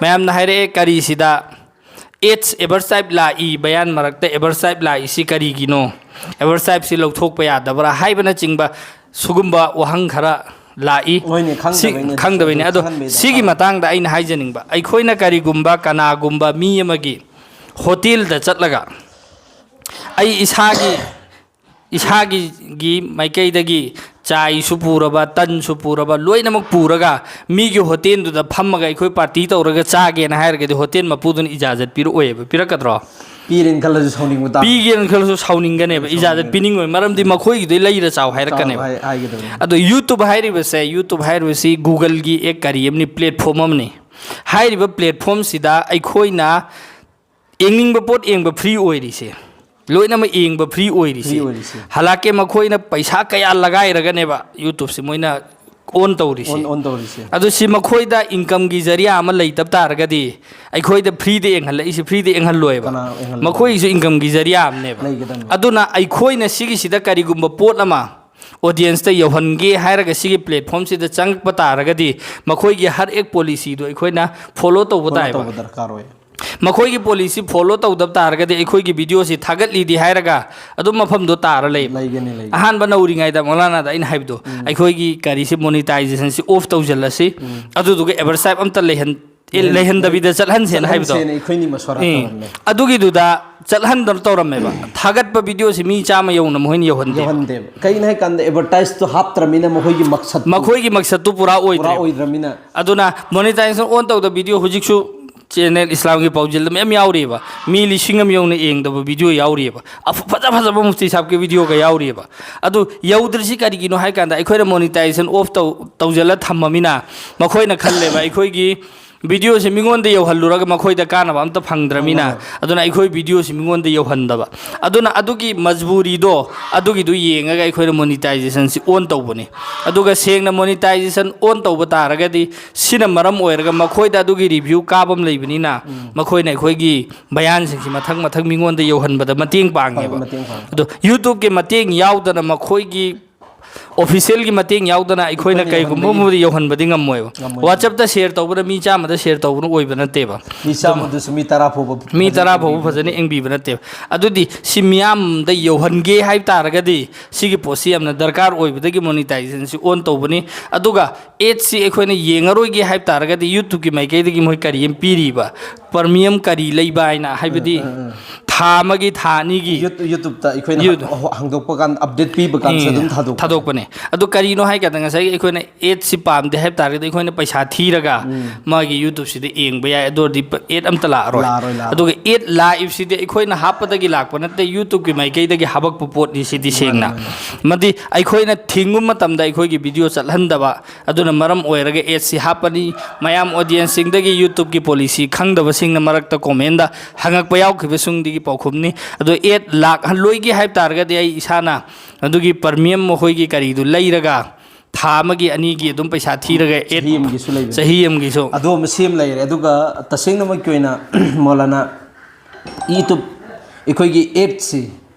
ꯃꯌꯥꯝꯅ ꯍꯥꯏꯔꯛꯑꯦ, "ꯀꯔꯤꯁꯤꯗ ꯑꯦꯗꯁ ꯑꯦꯗꯚꯔꯇꯥꯏꯞ ꯂꯥꯛꯏ, ꯕꯌꯥꯟ ꯃꯔꯛꯇ ꯑꯦꯗꯚꯔꯇꯥꯏꯞ ꯂꯥꯛꯏꯁꯤ ꯀꯔꯤꯒꯤꯅꯣ? ꯑꯦꯗꯚꯔꯇꯥꯏꯞꯁꯤ ꯂꯧꯊꯣꯛꯄ ꯌꯥꯗꯕ꯭ꯔꯥ?" ꯍꯥꯏꯕꯅꯆꯤꯡꯕ ꯁꯤꯒꯨꯝꯕ ꯋꯥꯍꯪ ꯈꯔ ꯂꯥꯛꯏ꯫ ꯍꯣꯏꯅꯦ, ꯁꯤ ꯈꯪꯗꯕꯩꯅꯦ, ꯈꯪꯗꯕꯩꯅꯦ꯫ ꯑꯗꯨ ꯑꯗꯣ ꯈꯪꯍꯟꯕꯩꯗ ꯁꯤꯒꯤ ꯇꯧꯔꯦ꯫ ꯃꯇꯥꯡꯗ ꯑꯩꯅ ꯍꯥꯏꯖꯅꯤꯡꯕ, ꯑꯩꯈꯣꯏꯅ ꯀꯔꯤꯒꯨꯝꯕ ꯀꯅꯥꯒꯨꯝꯕ ꯃꯤ ꯑꯃꯒꯤ ꯍꯣꯇꯦꯜꯗ ꯆꯠꯂꯒ ꯑꯩ ꯏꯁꯥꯒꯤ ꯏꯁꯥꯒꯤ ꯃꯥꯏꯀꯩꯗꯒꯤ ꯆꯥꯏꯁꯨ ꯄꯨꯔꯕ, ꯇꯟꯁꯨ ꯄꯨꯔꯕ, ꯂꯣꯏꯅꯃꯛ ꯄꯨꯔꯒ ꯃꯤꯒꯤ ꯍꯣꯇꯦꯜꯗꯨꯗ ꯐꯝꯃꯒ ꯑꯩꯈꯣꯏ ꯄꯥꯔꯇꯤ ꯇꯧꯔꯒ ꯆꯥꯒꯦꯅ ꯍꯥꯏꯔꯒꯗꯤ ꯍꯣꯇꯦꯜ ꯃꯄꯨꯗꯨꯅ ꯏꯖꯥꯖꯠ ꯄꯤꯔꯛꯑꯣꯏꯕ, ꯄꯤꯔꯛꯀꯗ꯭ꯔꯣ? ꯄꯤꯔꯦꯅ ꯈꯜꯂꯁꯨ ꯁꯥꯎꯅꯤꯡꯕ ꯇꯥꯕꯅꯤ꯫ ꯄꯤꯒꯦꯅ ꯈꯜꯂꯁꯨ ꯁꯥꯎꯅꯤꯡꯒꯅꯦꯕ, ꯏꯖꯥꯖꯠ ꯁꯥꯎꯅꯤꯡꯒꯅꯤ꯫ ꯄꯤꯅꯤꯡꯉꯣꯏ, ꯃꯔꯝꯗꯤ ꯃꯈꯣꯏꯒꯤꯗꯩ ꯂꯩꯔ ꯆꯥꯎ ꯍꯥꯏꯔꯛꯀꯅꯦꯕ꯫ ꯆꯥꯎ ꯍꯥꯏ-, ꯍꯥꯏꯒꯗꯕꯅꯤ꯫ ꯑꯗꯣ YouTube ꯍꯥꯏꯔꯤꯕꯁꯦ, YouTube ꯍꯥꯏꯔꯤꯕꯁꯤ Google-ꯒꯤ ꯑꯦꯛ ꯀꯔꯤ ꯑꯃꯅꯤ, platform ꯑꯃꯅꯤ꯫ ꯍꯥꯏꯔꯤꯕ platform-ꯁꯤꯗ ꯑꯩꯈꯣꯏꯅ ꯌꯦꯡꯅꯤꯡꯕ ꯄꯣꯠ ꯌꯦꯡꯕ free ꯑꯣꯏꯔꯤꯁꯦ, ꯂꯣꯏꯅꯃꯛ ꯌꯦꯡꯕ free ꯑꯣꯏꯔꯤꯁꯦ꯫ Free ꯑꯣꯏꯔꯤꯁꯦ꯫ ꯍꯥꯂꯥꯛꯀꯤ ꯃꯈꯣꯏꯅ ꯄꯩꯁꯥ ꯀꯌꯥ ꯂꯒꯥꯏꯔꯒꯅꯦꯕ YouTube-ꯁꯦ ꯃꯣꯏꯅ on ꯇꯧꯔꯤꯁꯦ꯫ On, on ꯇꯧꯔꯤꯁꯦ꯫ ꯑꯗꯨ ꯁꯤ ꯃꯈꯣꯏꯗ income-ꯒꯤ ꯖꯔꯤꯌꯥ ꯑꯃ ꯂꯩꯇꯕ ꯇꯥꯔꯒꯗꯤ ꯑꯩꯈꯣꯏꯗ free-ꯗ ꯌꯦꯡꯍꯜꯂꯛꯏꯁꯦ, free-ꯗ ꯌꯦꯡꯍꯜꯂꯣꯏꯕ꯫ ꯀꯅꯥ ꯌꯦꯡꯍꯜꯂꯣꯏ? ꯃꯈꯣꯏꯒꯤꯁꯨ income-ꯒꯤ ꯖꯔꯤꯌꯥ ꯑꯃꯅꯦꯕ꯫ ꯂꯩꯒꯗꯕꯅꯤ꯫ ꯑꯗꯨꯅ ꯑꯩꯈꯣꯏꯅ ꯁꯤꯒꯤꯁꯤꯗ ꯀꯔꯤꯒꯨꯝꯕ ꯄꯣꯠ ꯑꯃ audience-ꯇ ꯌꯧꯍꯟꯒꯦ ꯍꯥꯏꯔꯒ ꯁꯤꯒꯤ platform-ꯁꯤꯗ ꯆꯪꯉꯛꯄ ꯇꯥꯔꯒꯗꯤ ꯃꯈꯣꯏꯒꯤ ꯍꯔ ꯑꯦꯛ policy-ꯗꯣ ꯑꯩꯈꯣꯏꯅ follow ꯇꯧꯕ Follow ꯇꯥꯏꯕ꯫ ꯇꯧꯕ ꯗꯔꯀꯥꯔ ꯑꯣꯏ꯫ ꯃꯈꯣꯏꯒꯤ policy follow ꯇꯧꯗꯕ ꯇꯥꯔꯒꯗꯤ ꯑꯩꯈꯣꯏꯒꯤ video-ꯁꯤ ꯊꯥꯒꯠꯂꯤꯗꯤ ꯍꯥꯏꯔꯒ ꯑꯗꯨꯝ ꯃꯐꯝꯗꯣ ꯇꯥꯔ ꯂꯩꯕ꯫ ꯂꯩꯒꯅꯤ, ꯂꯩꯒꯅꯤ꯫ ꯑꯍꯥꯟꯕ ꯅꯧꯔꯤꯉꯩꯗ ꯃꯣꯂꯥꯅꯥꯗ ꯑꯩꯅ ꯍꯥꯏꯕꯗꯣ, ꯎꯝ꯫ ꯑꯩꯈꯣꯏꯒꯤ ꯀꯔꯤꯁꯤ, monetization-ꯁꯤ off ꯇꯧꯁꯤꯜꯂꯁꯤ, ꯎꯝ꯫ ꯑꯗꯨꯗꯨꯒ advertise ꯑꯝꯇ ꯂꯩꯍꯟ-, ꯑꯦ, ꯂꯩꯍꯟ-, ꯂꯩꯍꯟꯗꯕꯤꯗ ꯆꯠꯍꯟꯁꯦꯅ ꯍꯥꯏꯕꯗꯣ꯫ ꯆꯠꯍꯟꯁꯦꯅ ꯑꯩꯈꯣꯏꯅꯤ ꯃꯁꯣꯔꯥ ꯎꯝ꯫ ꯇꯧꯔꯝꯃꯦ꯫ ꯑꯗꯨꯒꯤꯗꯨꯗ ꯆꯠꯍꯟꯗꯅ ꯇꯧꯔꯝꯃꯦꯕ꯫ ꯊꯥꯒꯠꯄ video-ꯁꯤ ꯃꯤ ꯆꯥꯝꯃ ꯌꯧꯅ ꯃꯈꯣꯏꯅ ꯌꯧꯍꯟꯗꯦ꯫ ꯌꯧꯍꯟꯗꯦꯕ꯫ ꯀꯩꯒꯤꯅꯣ ꯍꯥꯏ ꯀꯥꯟꯗ advertise-ꯇꯣ ꯍꯥꯞꯇ꯭ꯔꯃꯤꯅ ꯃꯈꯣꯏꯒꯤ ꯃꯛꯁꯠꯇꯨ ꯃꯈꯣꯏꯒꯤ ꯃꯛꯁꯠꯇꯨ ꯄꯨꯔꯥ ꯄꯨꯔꯥ ꯑꯣꯏꯗ꯭ꯔꯦ꯫ ꯑꯣꯏꯗ꯭ꯔꯃꯤꯅ꯫ ꯑꯗꯨꯅ monetization on ꯇꯧꯗꯕ video ꯍꯧꯖꯤꯛꯁꯨ ꯆꯦꯅꯦꯜ ꯏꯁꯂꯥꯝꯒꯤ ꯄꯥꯎꯖꯦꯜꯗ ꯃꯌꯥꯝ ꯌꯥꯎꯔꯤꯑꯕ, ꯃꯤ ꯂꯤꯁꯤꯡ ꯑꯃ ꯌꯧꯅ ꯌꯦꯡꯗꯕ ꯚꯤꯗꯤꯑꯣ ꯌꯥꯎꯔꯤꯑꯕ, ꯑꯐ-, ꯐꯖ ꯐꯖꯕ ꯃꯨꯐꯇꯤ ꯁꯥꯍꯕꯀꯤ ꯚꯤꯗꯤꯑꯣꯒ ꯌꯥꯎꯔꯤꯑꯕ꯫ ꯑꯗꯨ ꯌꯧꯗ꯭ꯔꯤꯁꯤ ꯀꯔꯤꯒꯤꯅꯣ ꯍꯥꯏ ꯀꯥꯟꯗ, ꯑꯩꯈꯣꯏꯅ ꯃꯣꯅꯤꯇꯥꯏꯖꯦꯁꯟ ꯑꯣꯐ ꯇꯧ-, ꯇꯧꯁꯤꯜꯂ ꯊꯝꯃꯃꯤꯅ, ꯃꯈꯣꯏꯅ ꯈꯜꯂꯦꯕ ꯑꯩꯈꯣꯏꯒꯤ ꯚꯤꯗꯤꯑꯣꯁꯦ ꯃꯤꯉꯣꯟꯗ ꯌꯧꯍꯜꯂꯨꯔꯒ ꯃꯈꯣꯏꯗ ꯀꯥꯟꯅꯕ ꯑꯝꯇ ꯐꯪꯗ꯭ꯔꯃꯤꯅ, ꯐꯪꯉꯔꯣꯏ꯫ ꯑꯗꯨꯅ ꯑꯩꯈꯣꯏ ꯚꯤꯗꯤꯑꯣꯁꯤ ꯃꯤꯉꯣꯟꯗ ꯌꯧꯍꯟꯗꯕ꯫ ꯑꯗꯨꯅ ꯑꯗꯨꯒꯤ ꯃꯖꯕꯨꯔꯤꯗꯣ, ꯑꯗꯨꯒꯤꯗꯨ ꯌꯦꯡꯉꯒ ꯑꯩꯈꯣꯏꯅ ꯃꯣꯅꯤꯇꯥꯏꯖꯦꯁꯟꯁꯤ ꯑꯣꯟ ꯇꯧꯕꯅꯤ꯫ ꯑꯗꯨꯒ ꯁꯦꯡꯅ ꯃꯣꯅꯤꯇꯥꯏꯖꯦꯁꯟ ꯑꯣꯟ ꯇꯧꯕ ꯇꯥꯔꯒꯗꯤ, ꯁꯤꯅ ꯃꯔꯝ ꯑꯣꯏꯔꯒ ꯃꯈꯣꯏꯗ ꯑꯗꯨꯒꯤ ꯔꯤꯚ꯭ꯌꯨ ꯀꯥꯕ ꯑꯃ ꯂꯩꯕꯅꯤꯅ, ꯎꯝ꯫ ꯃꯈꯣꯏꯅ ꯑꯩꯈꯣꯏꯒꯤ ꯕꯌꯥꯟꯁꯤꯡꯁꯤ ꯃꯊꯪ ꯃꯊꯪ ꯃꯤꯉꯣꯟꯗ ꯌꯧꯍꯟꯕꯗ ꯃꯇꯦꯡ ꯄꯥꯡꯉꯦꯕ꯫ ꯃꯇꯦꯡ ꯄꯥꯡꯉꯦ꯫ ꯑꯗꯣ YouTubeꯀꯤ ꯃꯇꯦꯡ ꯌꯥꯎꯗꯅ, ꯃꯈꯣꯏꯒꯤ ꯑꯣꯐꯤꯁꯤꯌꯦꯜꯒꯤ ꯃꯇꯦꯡ ꯌꯥꯎꯗꯅ ꯑꯩꯈꯣꯏꯅ ꯑꯩꯈꯣꯏꯅ ꯀꯩꯒꯨꯝꯕ ꯌꯧꯍꯟꯕꯒꯤ ꯑꯃꯗꯤ ꯌꯧꯍꯟꯕꯗꯤ ꯉꯝꯃꯣꯏꯕ꯫ ꯉꯝꯃꯣꯏ꯫ WhatsAppꯇ ꯁꯦꯌꯔ ꯇꯧꯕꯗ ꯃꯤ ꯆꯥꯝꯃꯗ ꯁꯦꯌꯔ ꯇꯧꯕꯅ ꯑꯣꯏꯕ ꯅꯠꯇꯦꯕ꯫ ꯃꯤ ꯆꯥꯝꯃꯗꯨꯁꯨ ꯃꯤ ꯇꯔꯥ ꯐꯥꯎꯕ ꯃꯤ ꯐꯖꯅ ꯇꯔꯥ ꯐꯥꯎꯕ ꯌꯦꯡꯕꯤꯕ ꯐꯖꯅ ꯅꯠꯇꯦ꯫ ꯌꯦꯡꯕꯤꯕ ꯅꯠꯇꯦꯕ꯫ ꯑꯗꯨꯗꯤ ꯁꯤ ꯃꯤꯌꯥꯝꯗ ꯌꯧꯍꯟꯒꯦ ꯍꯥꯏꯕ ꯇꯥꯔꯒꯗꯤ, ꯁꯤꯒꯤ ꯄꯣꯠꯁꯤ ꯌꯥꯝꯅ ꯗꯔꯀꯥꯔ ꯑꯣꯏꯕꯗꯒꯤ ꯃꯣꯅꯤꯇꯥꯏꯖꯦꯁꯟꯁꯤ ꯑꯣꯟ ꯇꯧꯕꯅꯤ꯫ ꯑꯗꯨꯒ ꯑꯦꯗꯁꯤ ꯑꯩꯈꯣꯏꯅ ꯌꯦꯡꯉꯔꯣꯏꯒꯦ ꯍꯥꯏꯕ ꯇꯥꯔꯒꯗꯤ, YouTubeꯀꯤ ꯃꯥꯏꯀꯩꯗꯒꯤ ꯃꯣꯏ ꯀꯔꯤ ꯑꯃ ꯄꯤꯔꯤꯕ? ꯄ꯭ꯔꯤꯃꯤꯌꯝ ꯀꯔꯤ ꯂꯩꯕ ꯍꯥꯏꯅ, ꯍꯥꯏꯕꯗꯤ, ꯎꯝ, ꯎꯝ, ꯎꯝ꯫ ꯊꯥ ꯑꯃꯒꯤ, ꯊꯥ ꯑꯅꯤꯒꯤ꯫ ꯌꯨꯠ-, YouTubeꯇ ꯑꯩꯈꯣꯏꯅ ꯌꯨꯠ-, ꯍꯥꯡ-, ꯍꯥꯡꯗꯣꯛꯄ ꯀꯥꯟꯗ, ꯑꯞꯗꯦꯠ ꯄꯤꯕ ꯀꯥꯟꯗꯁꯨ ꯎꯝ, ꯑꯗꯨꯝ ꯊꯥꯗꯣꯛꯄꯅꯦ꯫ ꯊꯥꯗꯣꯛꯄꯅꯦ꯫ ꯑꯗꯨ ꯀꯔꯤꯅꯣ ꯍꯥꯏ ꯀꯥꯟꯗ, ꯉꯁꯥꯏꯒꯤ ꯑꯩꯈꯣꯏꯅ ꯑꯦꯗꯁꯤ ꯄꯥꯝꯗꯦ ꯍꯥꯏꯕ ꯇꯥꯔꯒꯗꯤ, ꯑꯩꯈꯣꯏꯅ ꯄꯩꯁꯥ ꯊꯤꯔꯒ ꯎꯝ꯫ ꯃꯥꯒꯤ YouTubeꯁꯤꯗ ꯌꯦꯡꯕ ꯌꯥꯏ, ꯑꯗꯨ ꯑꯣꯏꯔꯗꯤ ꯄ-, ꯑꯦꯗ ꯑꯝꯇ ꯂꯥꯛꯑꯔꯣꯏ꯫ ꯂꯥꯛꯑꯔꯣꯏ, ꯂꯥꯛꯑꯔꯣꯏ꯫ ꯑꯗꯨꯒ ꯑꯦꯗ ꯂꯥꯛꯏꯕꯁꯤꯗꯤ ꯑꯩꯈꯣꯏꯅ ꯍꯥꯞꯄꯗꯒꯤ ꯂꯥꯛꯄ ꯅꯠꯇꯦ, YouTubeꯀꯤ ꯃꯥꯏꯀꯩꯗꯒꯤ ꯍꯥꯄꯛꯄ ꯄꯣꯠꯅꯤ ꯁꯤꯗꯤ ꯃꯥꯅꯦ, ꯁꯦꯡꯅ꯫ ꯃꯥꯅꯦ꯫ ꯃꯗꯤ ꯑꯩꯈꯣꯏꯅ ꯊꯤꯡꯕ ꯃꯇꯝꯗ ꯑꯩꯈꯣꯏꯒꯤ ꯚꯤꯗꯤꯑꯣ ꯆꯠꯍꯟꯗꯕ, ꯑꯗꯨꯅ ꯃꯔꯝ ꯑꯣꯏꯔꯒ ꯑꯦꯗꯁꯤ ꯍꯥꯞꯄꯅꯤ꯫ ꯃꯌꯥꯝ ꯑꯣꯗꯤꯌꯦꯟꯁꯁꯤꯡꯗꯒꯤ YouTubeꯀꯤ ꯄꯣꯂꯤꯁꯤ ꯈꯪꯗꯕꯁꯤꯡꯅ ꯃꯔꯛꯇ ꯀꯣꯃꯦꯟꯗ ꯍꯪꯉꯛꯄ ꯌꯥꯎꯈꯤꯕꯁꯤꯡꯗꯒꯤ ꯄꯥꯎꯈꯨꯝꯅꯤ꯫ ꯑꯗꯣ ꯑꯦꯗ ꯂꯥꯛꯍꯜꯂꯣꯏꯒꯦ ꯍꯥꯏꯕ ꯇꯥꯔꯒꯗꯤ, ꯑꯩ ꯏꯁꯥꯅ ꯑꯗꯨꯒꯤ ꯄ꯭ꯔꯤꯃꯤꯌꯝ ꯃꯈꯣꯏꯒꯤ ꯀꯔꯤꯗꯨ ꯂꯩꯔꯒ ꯊꯥ ꯑꯃꯒꯤ, ꯑꯅꯤꯒꯤ ꯑꯗꯨꯝ ꯄꯩꯁꯥ ꯊꯤꯔꯒ ꯑꯦꯗ ꯆꯍꯤ ꯑꯃꯒꯤꯁꯨ ꯂꯩꯕꯅꯤ꯫ ꯆꯍꯤ ꯑꯃꯒꯤꯁꯨ꯫ ꯑꯗꯨ ꯑꯃ ꯁꯦꯝ ꯂꯩꯔꯦ꯫ ꯑꯗꯨꯒ ꯇꯁꯦꯡꯅꯃꯛꯀꯤ ꯑꯣꯏꯅ ꯃꯣꯂꯥꯅꯥ, YouTube ꯑꯩꯈꯣꯏꯒꯤ ꯑꯦꯗꯁꯤ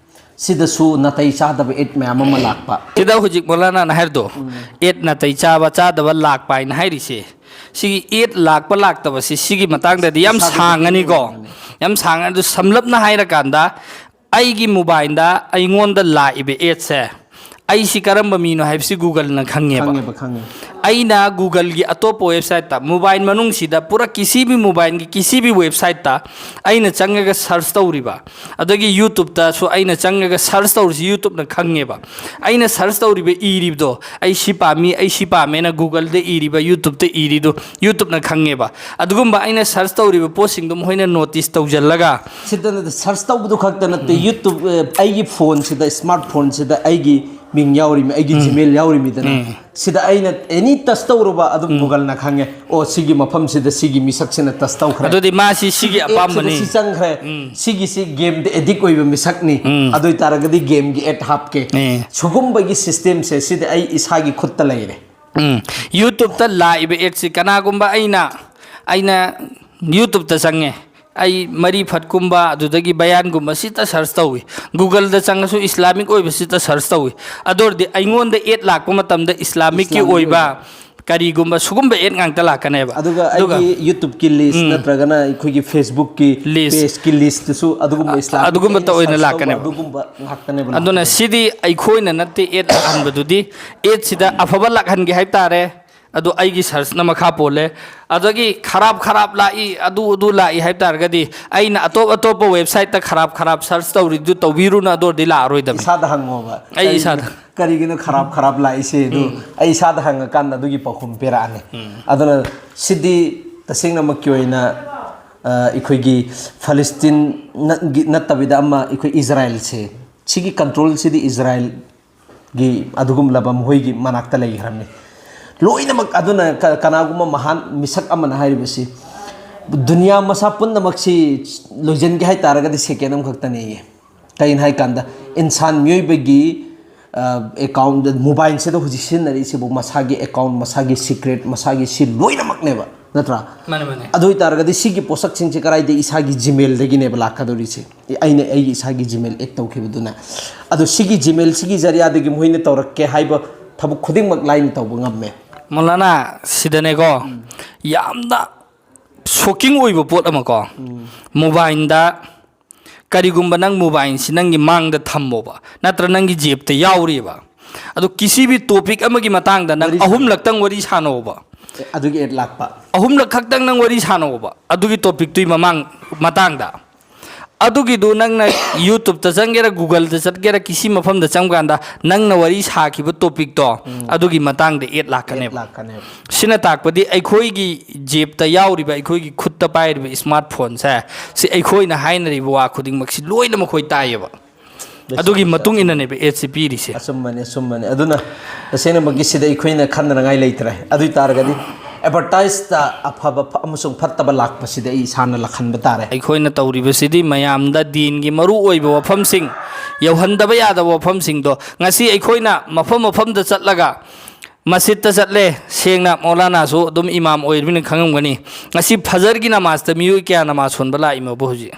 ꯁꯤꯗꯁꯨ ꯅꯥꯇꯩ ꯆꯥꯗꯕ ꯑꯦꯗ ꯃꯌꯥꯝ ꯑꯃ ꯂꯥꯛꯄ꯫ ꯁꯤꯗ ꯍꯧꯖꯤꯛ ꯃꯣꯂꯥꯅꯥꯅ ꯍꯥꯏꯔꯤꯗꯣ, ꯎꯝ꯫ ꯑꯦꯗ ꯅꯥꯇꯩ ꯆꯥꯕ ꯆꯥꯗꯕ ꯂꯥꯛꯄ ꯍꯥꯏꯅ ꯍꯥꯏꯔꯤꯁꯦ, ꯁꯤꯒꯤ ꯑꯦꯗ ꯂꯥꯛꯄ ꯂꯥꯛꯇꯕꯁꯤ, ꯁꯤꯒꯤ ꯃꯇꯥꯡꯗꯗꯤ ꯌꯥꯝ ꯏꯁꯥꯒꯤ ꯁꯥꯡꯉꯅꯤꯀꯣ꯫ ꯌꯥꯝ ꯁꯥꯡꯉꯅꯤ꯫ ꯑꯗꯨ ꯁꯝꯂꯞꯅ ꯍꯥꯏꯔꯀꯥꯟꯗ, ꯑꯩꯒꯤ ꯃꯣꯕꯥꯏꯜꯗ ꯑꯩꯉꯣꯟꯗ ꯂꯥꯛꯏꯕ ꯑꯦꯗꯁꯦ, ꯑꯩꯁꯤ ꯀꯔꯝꯕ ꯃꯤꯅꯣ ꯍꯥꯏꯕꯁꯤ Google-ꯅ ꯈꯪꯉꯦꯕ꯫ ꯈꯪꯉꯦꯕ ꯈꯪꯉꯦ ꯑꯩꯅ Google-ꯒꯤ ꯑꯇꯣꯞꯄ website-ꯇ, mobile ꯃꯅꯨꯡꯁꯤꯗ ꯄꯨꯔꯥ ꯀꯤꯁꯤꯕꯤ mobile-ꯒꯤ ꯀꯤꯁꯤꯕꯤ website-ꯇ ꯑꯩꯅ ꯆꯪꯉꯒ search ꯇꯧꯔꯤꯕ, ꯑꯗꯒꯤ YouTube-ꯇꯁꯨ ꯑꯩꯅ ꯆꯪꯉꯒ search ꯇꯧꯔꯤꯁꯤ YouTube-ꯅ ꯈꯪꯉꯦꯕ꯫ ꯑꯩꯅ search ꯇꯧꯔꯤꯕ, ꯏꯔꯤꯕꯗꯣ, "ꯑꯩ ꯁꯤ ꯄꯥꯝꯃꯤ, ꯑꯩ ꯁꯤ ꯄꯥꯝꯃꯦꯅ" Google-ꯗ ꯏꯔꯤꯕ, YouTube-ꯇ ꯏꯔꯤꯗꯣ YouTube-ꯅ ꯈꯪꯉꯦꯕ꯫ ꯑꯗꯨꯒꯨꯝꯕ ꯑꯩꯅ search ꯇꯧꯔꯤꯕ ꯄꯣꯠꯁꯤꯡꯗꯣ ꯃꯈꯣꯏꯅ notice ꯇꯧꯁꯤꯜꯂꯒ, ꯁꯤꯗ ꯅꯠꯇꯦ, search ꯇꯧꯕꯗꯨ ꯈꯛꯇ ꯅꯠꯇꯦ, YouTube, ꯑ, ꯑꯩꯒꯤ phone-ꯁꯤꯗ, smart phone-ꯁꯤꯗ ꯑꯩꯒꯤ ꯃꯤꯡ ꯌꯥꯎꯔꯤꯃꯤ, ꯑꯩꯒꯤ Gmail ꯌꯥꯎꯔꯤꯃꯤꯗꯅ꯫ ꯁꯤꯗ ꯑꯩꯅ any touch ꯇꯧꯔꯨꯕ ꯑꯗꯨꯝ Google-ꯅ ꯈꯪꯉꯦ, "ꯑꯣ, ꯁꯤꯒꯤ ꯃꯐꯝꯁꯤꯗ ꯁꯤꯒꯤ ꯃꯤꯁꯛꯁꯤꯅ touch ꯇꯧꯈ꯭ꯔꯦ, ꯑꯗꯨꯗꯤ ꯃꯥꯁꯤ ꯁꯤꯒꯤ app-ꯁꯤꯗ ꯑꯄꯥꯝꯕꯅꯤ꯫ ꯁꯤ ꯆꯪꯈ꯭ꯔꯦ, ꯁꯤꯒꯤꯁꯤ game-ꯗ addict ꯑꯣꯏꯕ ꯃꯤꯁꯛꯅꯤ, ꯑꯗꯨ ꯑꯣꯏꯇꯥꯔꯒꯗꯤ game-ꯒꯤ ad ꯍꯥꯞꯀꯦ"꯫ ꯎꯝ꯫ ꯁꯤꯒꯨꯝꯕꯒꯤ system-ꯁꯦ ꯁꯤꯗꯤ ꯑꯩ ꯏꯁꯥꯒꯤ ꯈꯨꯠꯇ ꯂꯩꯔꯦ꯫ ꯎꯝ꯫ YouTube-ꯇ ꯂꯥꯛꯏꯕ ad-ꯁꯤ ꯀꯅꯥꯒꯨꯝꯕ ꯑꯩꯅ, ꯑꯩꯅ YouTube-ꯇ ꯆꯪꯉꯦ, ꯑꯩ ꯃꯔꯤ ꯐꯠꯀꯨꯝꯕ, ꯑꯗꯨꯗꯒꯤ ꯕꯌꯥꯟꯒꯨꯝꯕ ꯁꯤꯇ search ꯇꯧꯏ꯫ Google-ꯗ ꯆꯪꯉꯁꯨ Islamic ꯑꯣꯏꯕ ꯁꯤꯇ search ꯇꯧꯏ꯫ ꯑꯗꯨ ꯑꯣꯏꯔꯗꯤ ꯑꯩꯉꯣꯟꯗ ad ꯂꯥꯛꯄ ꯃꯇꯝꯗ Islamic-ꯀꯤ Islamic ꯑꯣꯏꯕ ꯑꯣꯏꯕ꯫ ꯀꯔꯤꯒꯨꯝꯕ ꯁꯤꯒꯨꯝꯕ ad ꯉꯥꯛꯇ ꯂꯥꯛꯀꯅꯦꯕ꯫ ꯑꯗꯨꯒ ꯑꯩꯒꯤ YouTube-ꯀꯤ list ꯅꯠꯇ꯭ꯔꯒꯅ ꯑꯩꯈꯣꯏꯒꯤ Facebook-ꯀꯤ List꯫ page-ꯀꯤ list-ꯇꯁꯨ ꯑꯗꯨꯒꯨꯝꯕ Islamic ꯑꯗꯨꯒꯨꯝꯕꯇ ꯑꯩꯅ ꯑꯣꯏꯅ search ꯇꯧꯕ ꯂꯥꯛꯀꯅꯦꯕ꯫ ꯑꯗꯨꯒꯨꯝꯕ ꯉꯥꯛꯇꯅꯦꯕ ꯑꯗꯨꯅ ꯂꯥꯛꯀꯗꯣꯏꯁꯦ꯫ ꯁꯤꯗꯤ ꯑꯩꯈꯣꯏꯅ ꯅꯠꯇꯦ ad ꯂꯥꯛꯍꯟꯕꯗꯨꯗꯤ, ad-ꯁꯤꯗ ꯑꯐꯕ ꯂꯥꯛꯍꯟꯒꯦ ꯍꯥꯏꯕ ꯇꯥꯔꯦ꯫ ꯑꯗꯣ ꯑꯩꯒꯤ search-ꯅ ꯃꯈꯥ ꯄꯣꯜꯂꯦ꯫ ꯑꯗꯒꯤ ꯈꯔꯥꯞ ꯈꯔꯥꯞ ꯂꯥꯛꯏ, ꯑꯗꯨ ꯑꯗꯨ ꯂꯥꯛꯏ ꯍꯥꯏꯕ ꯇꯥꯔꯒꯗꯤ, ꯑꯩꯅ ꯑꯇꯣꯞ ꯑꯇꯣꯞꯄ website-ꯇ ꯈꯔꯥꯞ ꯈꯔꯥꯞ search ꯇꯧꯔꯤꯗꯨ ꯇꯧꯕꯤꯔꯨꯅꯨ, ꯑꯗꯨ ꯑꯣꯏꯔꯗꯤ ꯂꯥꯛꯑꯔꯣꯏꯗꯕꯅꯤ꯫ ꯏꯁꯥꯗ ꯍꯪꯉꯣꯕ꯫ ꯑꯩ ꯀꯔꯤꯒꯤꯅꯣ- ꯏꯁꯥꯗ꯫ ꯀꯔꯤꯒꯤꯅꯣ ꯈꯔꯥꯞ ꯈꯔꯥꯞ ꯂꯥꯛꯏꯁꯦ ꯑꯗꯨ ꯑꯩ ꯏꯁꯥꯗ ꯍꯪꯉꯀꯥꯟꯗ ꯑꯗꯨꯒꯤ ꯄꯥꯎꯈꯨꯝ ꯄꯤꯔꯛꯑꯅꯤ꯫ ꯑꯗꯨꯅ ꯁꯤꯗꯤ ꯇꯁꯦꯡꯅꯃꯛꯀꯤ ꯑꯣꯏꯅ, ꯑ, ꯑꯩꯈꯣꯏꯒꯤ Palestine ꯅ-, ꯒꯤ ꯅꯠꯇꯕꯤꯗ ꯑꯃ ꯑꯩꯈꯣꯏ Israel-ꯁꯦ, ꯁꯤꯒꯤ control-ꯁꯤꯗꯤ Israel-ꯒꯤ ꯑꯗꯨꯒꯨꯝꯂꯕ ꯃꯈꯣꯏꯒꯤ ꯃꯅꯥꯛꯇ ꯂꯩꯈ꯭ꯔꯕꯅꯤ꯫ ꯂꯣꯏꯅꯃꯛ ꯑꯗꯨꯅ ꯀ-, ꯀꯅꯥꯒꯨꯝꯕ ꯃꯍꯥꯟ ꯃꯤꯁꯛ ꯑꯃꯅ ꯍꯥꯏꯔꯤꯕꯁꯤ, ꯗꯨꯅꯤꯌꯥ ꯃꯁꯥ ꯄꯨꯝꯅꯃꯛꯁꯤ ꯂꯣꯏꯁꯤꯟꯒꯦ ꯍꯥꯏ ꯇꯥꯔꯒꯗꯤ second ꯑꯃꯈꯛꯇꯅꯦꯌꯦ꯫ ꯀꯩꯒꯤꯅꯣ ꯍꯥꯏ ꯀꯥꯟꯗ ꯏꯟꯁꯥꯟ ꯃꯤꯑꯣꯏꯕꯒꯤ, ꯑ, account, mobile-ꯁꯤꯗ ꯍꯧꯖꯤꯛ ꯁꯤꯖꯤꯟꯅꯔꯤꯁꯤꯕꯨ ꯃꯁꯥꯒꯤ account, ꯃꯁꯥꯒꯤ secret, ꯃꯁꯥꯒꯤ ꯁꯤ ꯂꯣꯏꯅꯃꯛꯅꯦꯕ, ꯅꯠꯇ꯭ꯔꯥ? ꯃꯥꯅꯦ, ꯃꯥꯅꯦ꯫ ꯑꯗꯨ ꯑꯣꯏꯇꯥꯔꯒꯗꯤ ꯁꯤꯒꯤ ꯄꯣꯠꯁꯛꯁꯤꯡꯁꯦ ꯀꯗꯥꯏꯗꯒꯤ? ꯏꯁꯥꯒꯤ Gmail-ꯗꯒꯤꯅꯦꯕ ꯂꯥꯛꯀꯗꯧꯔꯤꯁꯦ꯫ ꯑꯩꯅ ꯑꯩꯒꯤ ꯏꯁꯥꯒꯤ Gmail add ꯇꯧꯈꯤꯕꯗꯨꯅ꯫ ꯑꯗꯣ ꯁꯤꯒꯤ Gmail-ꯁꯤꯒꯤ ꯖꯔꯤꯌꯥꯗꯒꯤ ꯃꯈꯣꯏꯅ ꯇꯧꯔꯛꯀꯦ ꯍꯥꯏꯕ ꯊꯕꯛ ꯈꯨꯗꯤꯡꯃꯛ ꯂꯥꯏꯅ ꯇꯧꯕ ꯉꯝꯃꯦ꯫ ꯃꯧꯂꯥꯅꯥ, ꯁꯤꯗꯅꯦꯀꯣ, ꯌꯥꯝꯅ shocking ꯑꯣꯏꯕ ꯄꯣꯠ ꯑꯃꯀꯣ, mobile-ꯗ ꯀꯔꯤꯒꯨꯝꯕ ꯅꯪ mobile-ꯁꯤ ꯅꯪꯒꯤ ꯃꯥꯡꯗ ꯊꯝꯃꯣꯕ, ꯅꯠꯇ꯭ꯔ ꯅꯪꯒꯤ ꯖꯦꯕꯇ ꯌꯥꯎꯔꯤꯕ, ꯑꯗꯣ ꯀꯤꯁꯤꯕꯤ ꯇꯣꯄꯤꯛ ꯑꯃꯒꯤ ꯃꯇꯥꯡꯗ ꯅꯪ ꯋꯥꯔꯤ ꯁꯥꯟꯅ- ꯑꯍꯨꯝꯂꯛꯇꯪ ꯋꯥꯔꯤ ꯁꯥꯟꯅꯧꯕ꯫ ꯑꯗꯨꯒꯤ ꯑꯦꯠ ꯂꯥꯛꯄ꯫ ꯑꯍꯨꯝꯂꯛ ꯈꯛꯇꯪ ꯅꯪ ꯋꯥꯔꯤ ꯁꯥꯟꯅꯧꯕ ꯑꯗꯨꯒꯤ ꯇꯣꯄꯤꯛꯇꯨꯒꯤ ꯃꯃꯥꯡ ꯃꯇꯥꯡꯗ꯫ ꯑꯗꯨꯒꯤꯗꯨ ꯅꯪꯅ ꯌꯨꯇ꯭ꯌꯨꯕꯇ ꯆꯪꯒꯦꯔꯥ, ꯒꯨꯒꯜꯗ ꯆꯠꯀꯦꯔꯥ, ꯀꯤꯁꯤ ꯃꯐꯝꯗ ꯆꯪꯀꯥꯟꯗ ꯅꯪꯅ ꯋꯥꯔꯤ ꯁꯥꯈꯤꯕ ꯇꯣꯄꯤꯛꯇꯣ ꯑꯗꯨꯒꯤ ꯃꯇꯥꯡꯗ ꯑꯦꯠ ꯑꯦꯠ ꯂꯥꯛꯀꯅꯦꯕ꯫ ꯂꯥꯛꯀꯅꯦꯕ꯫ ꯁꯤꯅ ꯇꯥꯛꯄꯗꯤ ꯑꯩꯈꯣꯏꯒꯤ ꯖꯦꯞꯇ ꯌꯥꯎꯔꯤꯕ, ꯑꯩꯈꯣꯏꯒꯤ ꯈꯨꯠꯇ ꯄꯥꯏꯔꯤꯕ ꯏꯁꯃꯥꯔꯠ ꯐꯣꯟꯁꯦ, ꯁꯤ ꯑꯩꯈꯣꯏꯅ ꯍꯥꯏꯅꯔꯤꯕ ꯋꯥ ꯈꯨꯗꯤꯡꯃꯛꯁꯤ ꯂꯣꯏꯅꯃꯛ ꯑꯩꯈꯣꯏ ꯇꯥꯏꯌꯦꯕ꯫ ꯑꯗꯨꯒꯤ ꯃꯇꯨꯡ ꯏꯟꯅꯅꯦꯕ ꯑꯦꯠꯁꯤ ꯄꯤꯔꯤꯁꯦ꯫ ꯑꯆꯨꯝꯕꯅꯤ, ꯑꯆꯨꯝꯕꯅꯤ꯫ ꯑꯗꯨꯅ ꯇꯁꯦꯡꯅꯃꯛꯀꯤ ꯁꯤꯗ ꯑꯩꯈꯣꯏꯅ ꯈꯟꯅꯅꯉꯥꯏ ꯂꯩꯇ꯭ꯔꯦ꯫ ꯑꯗꯨ ꯑꯣꯏ ꯇꯥꯔꯒꯗꯤ ꯑꯦꯗꯚꯔꯇꯥꯏꯁꯇ ꯑꯐꯕ ꯐ- ꯑꯃꯁꯨꯡ ꯐꯠꯇꯕ ꯂꯥꯛꯄꯁꯤꯗ ꯑꯩ ꯏꯁꯥꯅ ꯂꯥꯛꯍꯟꯕ ꯇꯥꯔꯦ꯫ ꯑꯩꯈꯣꯏꯅ ꯇꯧꯔꯤꯕꯁꯤꯗꯤ ꯃꯌꯥꯝꯗ ꯗꯤꯟꯒꯤ ꯃꯔꯨ ꯑꯣꯏꯕ ꯋꯥꯐꯝꯁꯤꯡ, ꯌꯧꯍꯟꯗꯕ ꯌꯥꯗꯕ ꯋꯥꯐꯝꯁꯤꯡꯗꯣ ꯉꯁꯤ ꯑꯩꯈꯣꯏꯅ ꯃꯐꯝ ꯃꯐꯝꯗ ꯆꯠꯂꯒ, ꯃꯁꯖꯤꯠꯇ ꯆꯠꯂꯦ, ꯁꯦꯡꯅ ꯃꯧꯂꯥꯅꯥꯁꯨ ꯑꯗꯨꯝ ꯏꯃꯥꯝ ꯑꯣꯏꯔꯤꯕꯅꯤꯅ ꯈꯪꯉꯝꯒꯅꯤ꯫ ꯉꯁꯤ ꯐꯖꯔꯒꯤ ꯅꯃꯥꯖꯇ ꯃꯤꯑꯣꯏ ꯀꯌꯥ ꯅꯃꯥꯖ ꯁꯣꯟꯕ ꯂꯥꯛꯏꯃꯣꯕ ꯍꯧꯖꯤꯛ?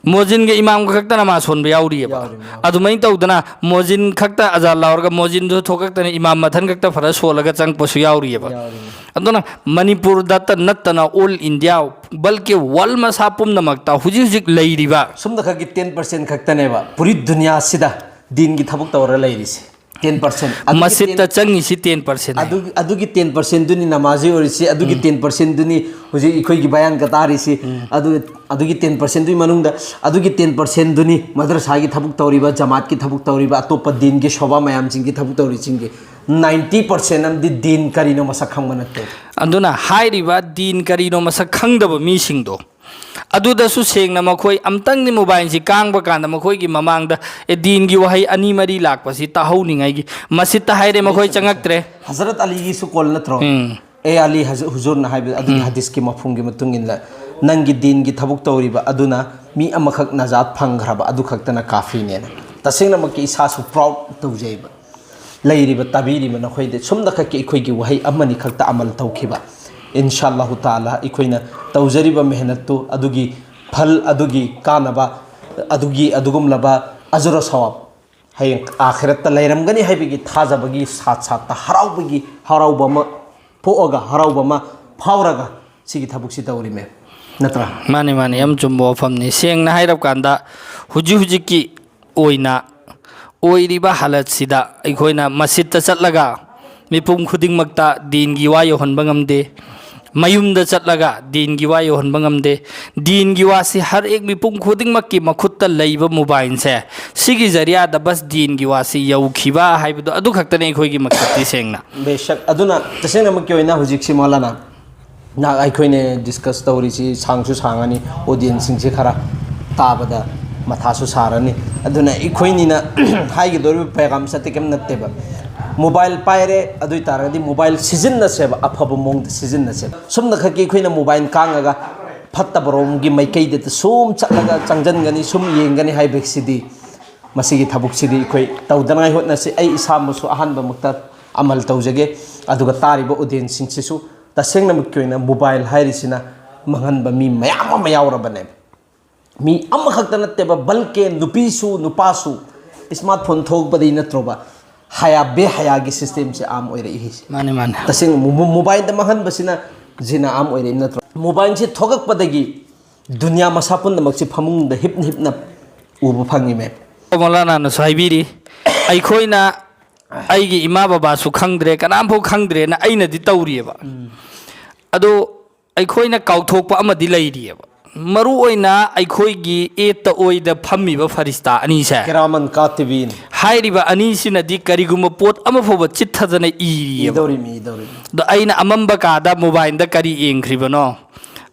ꯃꯣꯖꯤꯟꯒ ꯏꯃꯥꯝꯒ ꯈꯛꯇ ꯅꯃꯥꯖ ꯁꯣꯟꯕ ꯌꯥꯎꯔꯤꯑꯕ꯫ ꯌꯥꯎꯔꯤꯕꯅꯤ, ꯌꯥꯎꯔꯤꯕꯅꯤ꯫ ꯑꯗꯨꯃꯥꯏꯅ ꯇꯧꯗꯅ ꯃꯣꯖꯤꯟ ꯈꯛꯇ ꯑꯖꯥꯟ ꯂꯥꯎꯔꯒ ꯃꯣꯖꯤꯟꯗꯨ ꯊꯣꯛꯂꯛꯇꯅ ꯏꯃꯥꯝ ꯃꯊꯟ ꯈꯛꯇ ꯐꯔ ꯁꯣꯜꯂꯒ ꯆꯪꯉꯛꯄꯁꯨ ꯌꯥꯎꯔꯤꯑꯕ꯫ ꯌꯥꯎꯔꯤꯕꯅꯤ꯫ ꯑꯗꯨꯅ ꯃꯅꯤꯄꯨꯔꯗꯇ ꯅꯠꯇꯅ ꯑꯣꯜ ꯏꯟꯗꯤꯌꯥ, ꯕꯜꯀꯤ ꯋꯥꯔꯜ ꯃꯁꯥ ꯄꯨꯝꯅꯃꯛꯇ ꯍꯧꯖꯤꯛ ꯍꯧꯖꯤꯛ ꯂꯩꯔꯤꯕ ꯁꯨꯝꯗ ꯈꯛꯀꯤ ꯇꯦꯟ ꯄꯥꯔꯁꯦꯟ ꯈꯛꯇꯅꯦꯕ ꯄꯨꯔꯤ ꯗꯨꯅꯤꯌꯥꯁꯤꯗ ꯗꯤꯟꯒꯤ ꯊꯕꯛ ꯇꯧꯔ ꯂꯩꯔꯤꯁꯦ꯫ Ten percent. ꯃꯁꯖꯤꯠꯇ ꯆꯪꯉꯤꯁꯤ ꯇꯦꯟ ꯄꯥꯔꯁꯦꯟ꯫ ꯑꯗꯨꯒꯤ ꯑꯗꯨꯒꯤ ꯇꯦꯟ ꯄꯥꯔꯁꯦꯟꯗꯨꯅꯤ ꯅꯃꯥꯖꯤ ꯑꯣꯏꯔꯤꯁꯤ, ꯑꯗꯨꯒꯤ ꯇꯦꯟ ꯄꯥꯔꯁꯦꯟꯗꯨꯅꯤ ꯍꯧꯖꯤꯛ ꯑꯩꯈꯣꯏꯒꯤ ꯕꯌꯥꯟꯒ ꯇꯥꯔꯤꯁꯤ꯫ ꯑꯗꯨ ꯑꯗꯨꯒꯤ ꯇꯦꯟ ꯄꯥꯔꯁꯦꯟꯗꯨꯒꯤ ꯃꯅꯨꯡꯗ ꯑꯗꯨꯒꯤ ꯇꯦꯟ ꯄꯥꯔꯁꯦꯟꯗꯨꯅꯤ ꯃꯗ꯭ꯔꯁꯥꯒꯤ ꯊꯕꯛ ꯇꯧꯔꯤꯕ, ꯖꯃꯥꯠꯀꯤ ꯊꯕꯛ ꯇꯧꯔꯤꯕ, ꯑꯇꯣꯞꯄ ꯗꯤꯟꯒꯤ ꯁꯣꯕꯥ ꯃꯌꯥꯝꯁꯤꯡꯒꯤ ꯊꯕꯛ ꯇꯧꯔꯤꯁꯤꯡꯒꯤ ꯅꯥꯏꯟꯇꯤ ꯄꯥꯔꯁꯦꯟ ꯑꯃꯗꯤ ꯗꯤꯟ ꯀꯔꯤꯅꯣ ꯃꯁꯛ ꯈꯪꯕ ꯅꯠꯇꯦ꯫ ꯑꯗꯨꯅ ꯍꯥꯏꯔꯤꯕ ꯗꯤꯟ ꯀꯔꯤꯅꯣ ꯃꯁꯛ ꯈꯪꯗꯕ ꯃꯤꯁꯤꯡꯗꯣ, ꯑꯗꯨꯗꯁꯨ ꯁꯦꯡꯅ ꯃꯈꯣꯏ ꯑꯝꯇꯪꯗꯤ ꯃꯣꯕꯥꯏꯜꯁꯤ ꯀꯥꯡꯕ ꯀꯥꯟꯗ ꯃꯈꯣꯏꯒꯤ ꯃꯃꯥꯡꯗ ꯑꯦ ꯗꯤꯟꯒꯤ ꯋꯥꯍꯩ ꯑꯅꯤ ꯃꯔꯤ ꯂꯥꯛꯄꯁꯤ ꯇꯥꯍꯧꯅꯤꯡꯉꯥꯏꯒꯤ ꯃꯁꯖꯤꯠꯇ ꯍꯥꯏꯔꯦ, ꯃꯈꯣꯏ ꯆꯪꯉꯛꯇ꯭ꯔꯦ꯫ ꯍꯖꯔꯠ ꯑꯂꯤꯒꯤꯁꯨ ꯀꯣꯜ ꯅꯠꯇ꯭ꯔꯣ? ꯎꯝ꯫ ꯑꯦ ꯑꯂꯤ ꯍꯖ- ꯍꯨꯖꯨꯔꯅ ꯍꯥꯏꯕ ꯑꯗꯨꯒꯤ ꯍꯗꯤꯁꯀꯤ ꯃꯐꯍꯨꯝꯒꯤ ꯃꯇꯨꯡ ꯏꯟꯅ ꯅꯪꯒꯤ ꯗꯤꯟꯒꯤ ꯊꯕꯛ ꯇꯧꯔꯤꯕ ꯑꯗꯨꯅ ꯃꯤ ꯑꯃꯈꯛ ꯅꯖꯥꯠ ꯐꯪꯈ꯭ꯔꯕ ꯑꯗꯨ ꯈꯛꯇꯅ ꯀꯥꯐꯤꯅꯦꯅ꯫ ꯇꯁꯦꯡꯅꯃꯛꯀꯤ ꯏꯁꯥꯁꯨ ꯄ꯭ꯔꯥꯎꯗ ꯇꯧꯖꯩꯕ꯫ ꯂꯩꯔꯤꯕ ꯇꯥꯕꯤꯔꯤꯕ ꯅꯈꯣꯏꯗ ꯁꯨꯝꯗ ꯈꯛꯀꯤ ꯑꯩꯈꯣꯏꯒꯤ ꯋꯥꯍꯩ ꯑꯃꯅꯤ ꯈꯛꯇ ꯑꯃꯜ ꯇꯧꯈꯤꯕ, ꯏꯟꯁꯥ ꯑꯜꯂꯥꯍꯨ ꯇꯥꯂꯥ ꯑꯩꯈꯣꯏꯅ ꯇꯧꯖꯔꯤꯕ ꯃꯦꯍꯅꯠꯇꯨ ꯑꯗꯨꯒꯤ ꯐꯜ, ꯑꯗꯨꯒꯤ ꯀꯥꯟꯅꯕ, ꯑꯗꯨꯒꯤ ꯑꯗꯨꯒꯨꯝꯂꯕ ꯑꯖꯔ ꯁꯋꯥꯕ ꯍꯌꯦꯡ ꯑꯥꯈꯤꯔꯠꯇ ꯂꯩꯔꯝꯒꯅꯤ ꯍꯥꯏꯕꯒꯤ ꯊꯥꯖꯕꯒꯤ ꯁꯥꯠ ꯁꯥꯠꯇ ꯍꯔꯥꯎꯕꯒꯤ ꯍꯔꯥꯎꯕ ꯑꯃ ꯄꯣꯛꯑꯒ ꯍꯔꯥꯎꯕ ꯑꯃ ꯐꯥꯎꯔꯒ ꯁꯤꯒꯤ ꯊꯕꯛꯁꯤ ꯇꯧꯔꯤꯃꯦ, ꯅꯠꯇ꯭ꯔꯥ? ꯃꯥꯅꯤ, ꯃꯥꯅꯤ, ꯌꯥꯝ ꯆꯨꯝꯕ ꯋꯥꯐꯝꯅꯤ꯫ ꯁꯦꯡꯅ ꯍꯥꯏꯔꯕ ꯀꯥꯟꯗ ꯍꯧꯖꯤꯛ ꯍꯧꯖꯤꯛꯀꯤ ꯑꯣꯏꯅ ꯑꯣꯏꯔꯤꯕ ꯍꯥꯂꯠꯁꯤꯗ ꯑꯩꯈꯣꯏꯅ ꯃꯁꯖꯤꯠꯇ ꯆꯠꯂꯒ ꯃꯤꯄꯨꯝ ꯈꯨꯗꯤꯡꯃꯛꯇ ꯗꯤꯟꯒꯤ ꯋꯥ ꯌꯧꯍꯟꯕ ꯉꯝꯗꯦ, ꯃꯌꯨꯝꯗ ꯆꯠꯂꯒ ꯗꯤꯟꯒꯤ ꯋꯥ ꯌꯧꯍꯟꯕ ꯉꯝꯗꯦ꯫ ꯗꯤꯟꯒꯤ ꯋꯥꯁꯤ ꯍꯔ ꯑꯦꯛ ꯃꯤꯄꯨꯝ ꯈꯨꯗꯤꯡꯃꯛꯀꯤ ꯃꯈꯨꯠꯇ ꯂꯩꯕ ꯃꯣꯕꯥꯏꯜꯁꯦ, ꯁꯤꯒꯤ ꯖꯔꯤꯌꯥꯗ ꯕꯁ ꯗꯤꯟꯒꯤ ꯋꯥꯁꯤ ꯌꯧꯈꯤꯕ ꯍꯥꯏꯕꯗꯣ ꯑꯗꯨ ꯈꯛꯇꯅꯤ ꯑꯩꯈꯣꯏꯒꯤ ꯃꯛꯁꯠꯇꯤ ꯁꯦꯡꯅ꯫ ꯕꯦꯁꯛ꯫ ꯑꯗꯨꯅ ꯇꯁꯦꯡꯅꯃꯛꯀꯤ ꯑꯣꯏꯅ ꯍꯧꯖꯤꯛꯁꯤ ꯃꯧꯂꯥꯅꯥ, ꯅꯍꯥꯛ ꯑꯩꯈꯣꯏꯅ ꯗꯤꯁꯀꯁ ꯇꯧꯔꯤꯁꯤ ꯁꯥꯡꯁꯨ ꯁꯥꯡꯉꯅꯤ, ꯑꯣꯗꯤꯌꯟꯁꯁꯤꯡꯁꯦ ꯈꯔ ꯇꯥꯕꯗ ꯃꯊꯥꯁꯨ ꯁꯥꯔꯅꯤ꯫ ꯑꯗꯨꯅ ꯑꯩꯈꯣꯏꯅꯤꯅ ꯍꯥꯏꯒꯗꯧꯔꯤꯕ ꯄꯦꯒꯥꯝꯁꯦ ꯑꯇꯩ ꯀꯩꯝ ꯅꯠꯇꯦꯕ꯫ ꯃꯣꯕꯥꯏꯜ ꯄꯥꯏꯔꯦ, ꯑꯗꯨ ꯑꯣꯏ ꯇꯥꯔꯒꯗꯤ ꯃꯣꯕꯥꯏꯜ ꯁꯤꯖꯤꯟꯅꯁꯦꯕ, ꯑꯐꯕ ꯃꯑꯣꯡꯗ ꯁꯤꯖꯤꯟꯅꯁꯦꯕ꯫ ꯁꯨꯝꯅ ꯈꯛꯀꯤ ꯑꯩꯈꯣꯏꯅ ꯃꯣꯕꯥꯏꯜ ꯀꯥꯡꯉꯒ ꯐꯠꯇꯕꯔꯣꯝꯒꯤ ꯃꯥꯏꯀꯩꯗꯇ ꯁꯨꯝ ꯆꯠꯂꯒ ꯆꯪꯁꯤꯟꯒꯅꯤ, ꯁꯨꯝ ꯌꯦꯡꯒꯅꯤ ꯍꯥꯏꯕꯁꯤꯗꯤ, ꯃꯁꯤꯒꯤ ꯊꯕꯛꯁꯤꯗꯤ ꯑꯩꯈꯣꯏ ꯇꯧꯗꯅꯉꯥꯏ ꯍꯣꯠꯅꯁꯤ꯫ ꯑꯩ ꯏꯁꯥꯃꯛꯁꯨ ꯑꯍꯥꯟꯕꯃꯛꯇ ꯑꯃꯜ ꯇꯧꯖꯒꯦ, ꯑꯗꯨꯒ ꯇꯥꯔꯤꯕ ꯑꯣꯗꯤꯌꯟꯁꯁꯤꯡꯁꯤꯁꯨ ꯇꯁꯦꯡꯅꯃꯛꯀꯤ ꯑꯣꯏꯅ ꯃꯣꯕꯥꯏꯜ ꯍꯥꯏꯔꯤꯁꯤꯅ ꯃꯥꯡꯍꯟꯕ ꯃꯤ ꯃꯌꯥꯝ ꯑꯃ ꯌꯥꯎꯔꯕꯅꯦꯕ꯫ ꯃꯤ ꯑꯃꯈꯛꯇ ꯅꯠꯇꯦꯕ, ꯕꯜꯀꯦ ꯅꯨꯄꯤꯁꯨ ꯅꯨꯄꯥꯁꯨ ꯏꯁꯃꯥꯔꯠ ꯐꯣꯟ ꯊꯣꯛꯂꯛꯄꯗꯒꯤ ꯅꯠꯇ꯭ꯔꯣꯕ ꯍꯌꯥ ꯕꯦ ꯍꯌꯥꯒꯤ ꯁꯤꯁꯇꯦꯝꯁꯦ ꯑꯥꯝ ꯑꯣꯏꯔꯛꯏꯁꯦ꯫ ꯃꯥꯅꯦ, ꯃꯥꯅꯦ꯫ ꯇꯁꯦꯡꯅ ꯃꯣ-, ꯃꯣ-, ꯃꯣꯕꯥꯏꯜꯗ ꯃꯥꯡꯍꯟꯕꯁꯤꯅ ꯖꯤꯅꯥ ꯑꯥꯝ ꯑꯣꯏꯔꯛꯏ ꯅꯠꯇ꯭ꯔꯣ? ꯃꯣꯕꯥꯏꯜꯁꯦ ꯊꯣꯛꯂꯛꯄꯗꯒꯤ ꯗꯨꯅꯤꯌꯥ ꯃꯁꯥ ꯄꯨꯝꯅꯃꯛꯁꯦ ꯐꯃꯨꯡꯗ ꯍꯤꯞꯅ ꯍꯤꯞꯅ ꯎꯕ ꯐꯪꯉꯤꯃꯦ꯫ ꯃꯧꯂꯥꯅꯥꯅꯁꯨ ꯍꯥꯏꯕꯤꯔꯤ, ꯑꯩꯈꯣꯏꯅ, ꯑꯩꯒꯤ ꯏꯃꯥ ꯕꯕꯥꯁꯨ ꯈꯪꯗ꯭ꯔꯦ, ꯀꯅꯥꯝꯐꯥꯎ ꯈꯪꯗ꯭ꯔꯦꯅ ꯑꯩꯅꯗꯤ ꯇꯧꯔꯤꯑꯕ꯫ ꯑꯗꯣ ꯑꯩꯈꯣꯏꯅ ꯀꯥꯎꯊꯣꯛꯄ ꯑꯃꯗꯤ ꯂꯩꯔꯤꯑꯕ꯫ ꯃꯔꯨ ꯑꯣꯏꯅ ꯑꯩꯈꯣꯏꯒꯤ ꯑꯦꯠꯇ ꯑꯣꯏꯗ ꯐꯝꯃꯤꯕ ꯐꯔꯤꯁꯇꯥ ꯑꯅꯤꯁꯦ, ꯀꯤꯔꯥꯃꯟ ꯀꯥꯇꯤꯕꯤꯟ꯫ ꯍꯥꯏꯔꯤꯕ ꯑꯅꯤꯁꯤꯅꯗꯤ ꯀꯔꯤꯒꯨꯝꯕ ꯄꯣꯠ ꯑꯃ ꯐꯥꯎꯕ ꯆꯤꯠꯊꯗꯅ ꯏꯔꯤꯑꯕ꯫ ꯏꯗꯧꯔꯤꯃꯤ, ꯏꯗꯧꯔꯤꯃꯤ꯫ ꯑꯗꯣ ꯑꯩꯅ ꯑꯃꯝꯕ ꯀꯥꯗ ꯃꯣꯕꯥꯏꯜꯗ ꯀꯔꯤ ꯌꯦꯡꯈ꯭ꯔꯤꯕꯅꯣ,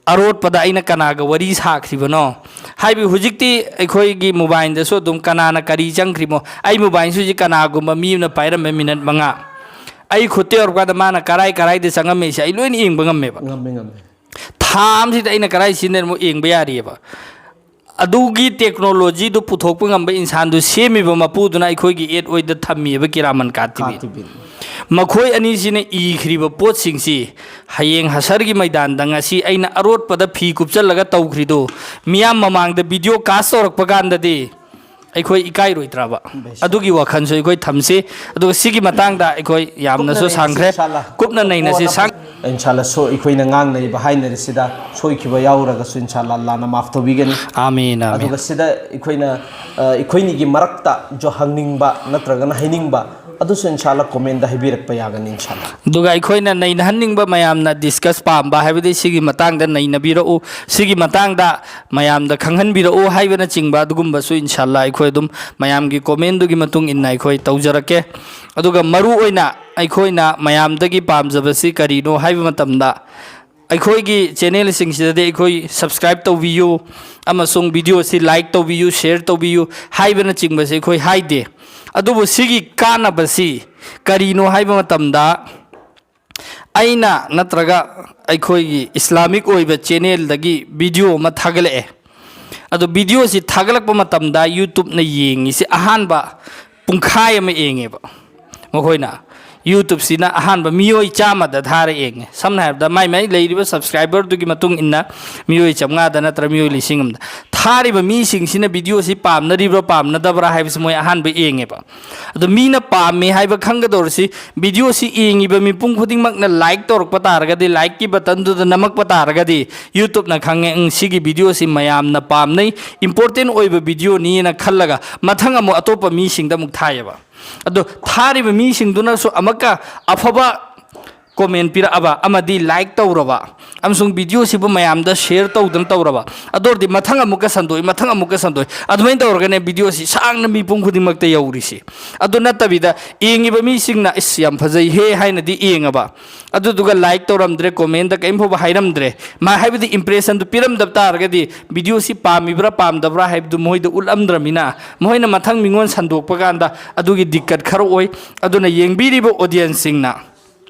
ꯑꯔꯣꯠꯄꯗ ꯑꯩꯅ ꯀꯅꯥꯒ ꯋꯥꯔꯤ ꯁꯥꯈ꯭ꯔꯤꯕꯅꯣ ꯍꯥꯏꯕ, ꯍꯧꯖꯤꯛꯇꯤ ꯑꯩꯈꯣꯏꯒꯤ ꯃꯣꯕꯥꯏꯜꯗꯁꯨ ꯑꯗꯨꯝ ꯀꯅꯥꯅ ꯀꯔꯤ ꯆꯪꯈ꯭ꯔꯤꯃꯣ, ꯑꯩ ꯃꯣꯕꯥꯏꯜꯁꯤ ꯍꯧꯖꯤꯛ ꯀꯅꯥꯒꯨꯝꯕ ꯃꯤ ꯑꯃꯅ ꯄꯥꯏꯔꯝꯃꯦ ꯃꯤꯅꯠ ꯃꯉꯥ, ꯑꯩ ꯈꯨꯠꯇ ꯌꯧꯔꯀꯥꯟꯗ ꯃꯥꯅ ꯀꯔꯥꯏ ꯀꯔꯥꯏꯗ ꯆꯪꯉꯝꯃꯤꯁꯦ ꯑꯩ ꯂꯣꯏꯅ ꯌꯦꯡꯕ ꯉꯝꯃꯦꯕ꯫ ꯉꯝꯃꯦ, ꯉꯝꯃꯦ꯫ ꯊꯥ ꯑꯃꯁꯤꯗ ꯑꯩꯅ ꯀꯔꯥꯏ ꯁꯤꯖꯤꯟꯅꯔꯤꯃꯣ ꯌꯦꯡꯕ ꯌꯥꯔꯤꯑꯕ꯫ ꯑꯗꯨꯒꯤ ꯇꯦꯛꯅꯣꯂꯣꯖꯤꯗꯨ ꯄꯨꯊꯣꯛꯄ ꯉꯝꯕ ꯏꯟꯁꯥꯟꯗꯨ ꯁꯦꯝꯃꯤꯕ ꯃꯄꯨꯗꯨꯅ ꯑꯩꯈꯣꯏꯒꯤ ꯑꯦꯠ ꯑꯣꯏꯗ ꯊꯝꯃꯤꯑꯕ ꯀꯤꯔꯥꯃꯟ ꯀꯥꯇꯤꯕꯤꯟ꯫ ꯀꯥꯇꯤꯕꯤꯟ꯫ ꯃꯈꯣꯏ ꯑꯅꯤꯁꯤꯅ ꯏꯈ꯭ꯔꯤꯕ ꯄꯣꯠꯁꯤꯡꯁꯤ ꯍꯌꯦꯡ ꯍꯁꯔꯒꯤ ꯃꯩꯗꯥꯟꯗ ꯉꯁꯤ ꯑꯩꯅ ꯑꯔꯣꯠꯄꯗ ꯐꯤ ꯀꯨꯞꯆꯜꯂꯒ ꯇꯧꯈ꯭ꯔꯤꯗꯨ ꯃꯤꯌꯥꯝ ꯃꯃꯥꯡꯗ ꯚꯤꯗꯤꯑꯣ ꯀꯥꯁ ꯇꯧꯔꯛꯄ ꯀꯥꯟꯗꯗꯤ ꯑꯩꯈꯣꯏ ꯏꯀꯥꯏꯔꯣꯏꯗ꯭ꯔꯕ? ꯕꯦꯁꯛ꯫ ꯑꯗꯨꯒꯤ ꯋꯥꯈꯜꯁꯨ ꯑꯩꯈꯣꯏ ꯊꯝꯁꯤ꯫ ꯑꯗꯨꯒ ꯁꯤꯒꯤ ꯃꯇꯥꯡꯗ ꯑꯩꯈꯣꯏ ꯌꯥꯝꯅꯁꯨ ꯀꯨꯞꯅ ꯅꯩꯅꯁꯤ, ꯁꯥꯡꯈ꯭ꯔꯦ꯫ ꯏꯟꯁꯥ ꯑꯜꯂꯥ꯫ ꯀꯨꯞꯅ ꯅꯩꯅꯁꯤ꯫ ꯀꯣꯟꯅ ꯁꯥꯡ- ꯏꯟꯁꯥꯜꯂꯥ, ꯁꯣ-, ꯑꯩꯈꯣꯏꯅ ꯉꯥꯡꯅꯔꯤꯕ ꯍꯥꯏꯅꯔꯤꯁꯤꯗ ꯁꯣꯏꯈꯤꯕ ꯌꯥꯎꯔꯒꯁꯨ ꯏꯟꯁꯥꯜꯂꯥ ꯑꯜꯂꯥꯅ ꯃꯥꯐ ꯇꯧꯕꯤꯒꯅꯤ꯫ ꯑꯥꯃꯤꯟ, ꯑꯥꯃꯤꯟ꯫ ꯑꯗꯨꯒ ꯁꯤꯗ ꯑꯩꯈꯣꯏꯅ, ꯑ, ꯑꯩꯈꯣꯏꯅꯤꯒꯤ ꯃꯔꯛꯇ ꯖꯣ ꯍꯪꯅꯤꯡꯕ ꯅꯠꯇ꯭ꯔꯒꯅ ꯍꯥꯏꯅꯤꯡꯕ ꯑꯗꯨꯁꯨ ꯏꯟꯁꯥꯜꯂꯥ comment ꯍꯥꯏꯕꯤꯔꯛꯄ ꯌꯥꯒꯅꯤ ꯏꯟꯁꯥꯜꯂꯥ꯫ ꯑꯗꯨꯒ ꯑꯩꯈꯣꯏꯅ ꯅꯩꯅꯍꯟꯅꯤꯡꯕ, ꯃꯌꯥꯝꯅ discuss ꯄꯥꯝꯕ ꯍꯥꯏꯕꯗꯤ ꯁꯤꯒꯤ ꯃꯇꯥꯡꯗ ꯅꯩꯅꯕꯤꯔꯛꯎ, ꯁꯤꯒꯤ ꯃꯇꯥꯡꯗ ꯃꯌꯥꯝꯗ ꯈꯪꯍꯟꯕꯤꯔꯛꯎ ꯍꯥꯏꯕꯅꯆꯤꯡꯕ ꯑꯗꯨꯒꯨꯝꯕꯁꯨ ꯏꯟꯁꯥꯜꯂꯥ ꯑꯩꯈꯣꯏ ꯑꯗꯨꯝ ꯃꯌꯥꯝꯒꯤ commentꯗꯨꯒꯤ ꯃꯇꯨꯡ ꯏꯟꯅ ꯑꯩꯈꯣꯏ ꯇꯧꯖꯔꯛꯀꯦ꯫ ꯑꯗꯨꯒ ꯃꯔꯨ ꯑꯣꯏꯅ ꯑꯩꯈꯣꯏꯅ ꯃꯌꯥꯝꯗꯒꯤ ꯄꯥꯝꯖꯕꯁꯤ ꯀꯔꯤꯅꯣ ꯍꯥꯏꯕ ꯃꯇꯝꯗ, ꯑꯩꯈꯣꯏꯒꯤ channelꯁꯤꯡꯁꯤꯗꯗꯤ ꯑꯩꯈꯣꯏ subscribe ꯇꯧꯕꯤꯌꯨ ꯑꯃꯁꯨꯡ videoꯁꯤ like ꯇꯧꯕꯤꯌꯨ, share ꯇꯧꯕꯤꯌꯨ ꯍꯥꯏꯕꯅꯆꯤꯡꯕꯁꯦ ꯑꯩꯈꯣꯏ ꯍꯥꯏꯗꯦ꯫ ꯑꯗꯨꯕꯨ ꯁꯤꯒꯤ ꯀꯥꯟꯅꯕꯁꯤ ꯀꯔꯤꯅꯣ ꯍꯥꯏꯕ ꯃꯇꯝꯗ, ꯑꯩꯅ ꯅꯠꯇ꯭ꯔꯒ ꯑꯩꯈꯣꯏꯒꯤ Islamic ꯑꯣꯏꯕ channelꯗꯒꯤ video ꯑꯃ ꯊꯥꯒꯠꯂꯛꯑꯦ꯫ ꯑꯗꯣ videoꯁꯤ ꯊꯥꯒꯠꯂꯛꯄ ꯃꯇꯝꯗ YouTubeꯅ ꯌꯦꯡꯉꯤꯁꯤ ꯑꯍꯥꯟꯕ ꯄꯨꯡꯈꯥꯏ ꯑꯃ ꯌꯦꯡꯉꯦꯕ ꯃꯈꯣꯏꯅ꯫ YouTubeꯁꯤꯅ ꯑꯍꯥꯟꯕ ꯃꯤꯑꯣꯏ ꯆꯥꯝꯃꯗ ꯊꯥꯔ ꯌꯦꯡꯉꯦ꯫ ꯁꯝꯅ ꯍꯥꯏꯔꯕꯗ ꯃꯥꯏ ꯃꯥꯏ ꯂꯩꯔꯤꯕ subscriberꯗꯨꯒꯤ ꯃꯇꯨꯡ ꯏꯟꯅ ꯃꯤꯑꯣꯏ ꯆꯥꯝꯃꯉꯥꯗ ꯅꯠꯇ꯭ꯔ ꯃꯤꯑꯣꯏ ꯂꯤꯁꯤꯡ ꯑꯃꯗ꯫ ꯊꯥꯔꯤꯕ ꯃꯤꯁꯤꯡꯁꯤꯅ videoꯁꯤ ꯄꯥꯝꯅꯔꯤꯕ꯭ꯔꯥ ꯄꯥꯝꯅꯗꯕ꯭ꯔꯥ ꯍꯥꯏꯕꯁꯤ ꯃꯣꯏ ꯑꯍꯥꯟꯕ ꯌꯦꯡꯉꯦꯕ꯫ ꯑꯗꯣ ꯃꯤꯅ ꯄꯥꯝꯃꯦ ꯍꯥꯏꯕ ꯈꯪꯒꯗꯧꯔꯤꯁꯤ videoꯁꯤ ꯌꯦꯡꯉꯤꯕ ꯃꯤꯄꯨꯝ ꯈꯨꯗꯤꯡꯃꯛꯅ like ꯇꯧꯔꯛꯄ ꯇꯥꯔꯒꯗꯤ, likeꯀꯤ buttonꯗꯨꯗ ꯅꯝꯃꯛꯄ ꯇꯥꯔꯒꯗꯤ YouTubeꯅ ꯈꯪꯉꯦ, "ꯎꯝ, ꯁꯤꯒꯤ videoꯁꯤ ꯃꯌꯥꯝꯅ ꯄꯥꯝꯅꯩ, important ꯑꯣꯏꯕ videoꯅꯤꯅ" ꯈꯜꯂꯒ ꯃꯊꯪ ꯑꯃꯨꯛ ꯑꯇꯣꯞꯄ ꯃꯤꯁꯤꯡꯗ ꯑꯃꯨꯛ ꯊꯥꯏꯌꯦꯕ꯫ ꯑꯗꯣ ꯊꯥꯔꯤꯕ ꯃꯤꯁꯤꯡꯗꯨꯅꯁꯨ ꯑꯃꯨꯛꯀ ꯑꯐꯕ comment ꯄꯤꯔꯛꯑꯕ ꯑꯃꯗꯤ like ꯇꯧꯔꯕ ꯑꯃꯁꯨꯡ videoꯁꯤꯕꯨ ꯃꯌꯥꯝꯗ share ꯇꯧꯗꯅ ꯇꯧꯔꯕ, ꯑꯗꯨ ꯑꯣꯏꯔꯗꯤ ꯃꯊꯪ ꯑꯃꯨꯛꯀ ꯁꯟꯗꯣꯛꯏ, ꯃꯊꯪ ꯑꯃꯨꯛꯀ ꯁꯟꯗꯣꯛꯏ꯫ ꯑꯗꯨꯃꯥꯏꯅ ꯇꯧꯔꯒꯅꯦ videoꯁꯤ ꯁꯥꯡꯅ ꯃꯤꯄꯨꯝ ꯈꯨꯗꯤꯡꯃꯛꯇ ꯌꯧꯔꯤꯁꯤ꯫ ꯑꯗꯨ ꯅꯠꯇꯕꯤꯗ ꯌꯦꯡꯉꯤꯕ ꯃꯤꯁꯤꯡꯅ "ꯏꯁ, ꯌꯥꯝ ꯐꯖꯩꯍꯦ" ꯍꯥꯏꯅꯗꯤ ꯌꯦꯡꯉꯕ, ꯑꯗꯨꯗꯨꯒ like ꯇꯧꯔꯝꯗ꯭ꯔꯦ, commentꯗ ꯀꯔꯤꯝ ꯐꯥꯎꯕ ꯍꯥꯏꯔꯝꯗ꯭ꯔꯦ, ꯃꯥ ꯍꯥꯏꯕꯗꯤ impressionꯗꯨ ꯄꯤꯔꯝꯗꯕ ꯇꯥꯔꯒꯗꯤ videoꯁꯤ ꯄꯥꯝꯃꯤꯕ꯭ꯔꯥ ꯄꯥꯝꯗꯕ꯭ꯔꯥ ꯍꯥꯏꯕꯗꯨ ꯃꯣꯏꯗ ꯎꯠꯂꯝꯗ꯭ꯔꯃꯤꯅ ꯃꯣꯏꯅ ꯃꯊꯪ ꯃꯤꯉꯣꯟ ꯁꯟꯗꯣꯛꯄ ꯀꯥꯟꯗ ꯑꯗꯨꯒꯤ ꯗꯤꯛꯀꯠ ꯈꯔ ꯑꯣꯏ꯫ ꯑꯗꯨꯅ ꯌꯦꯡꯕꯤꯔꯤꯕ audienceꯁꯤꯡꯅ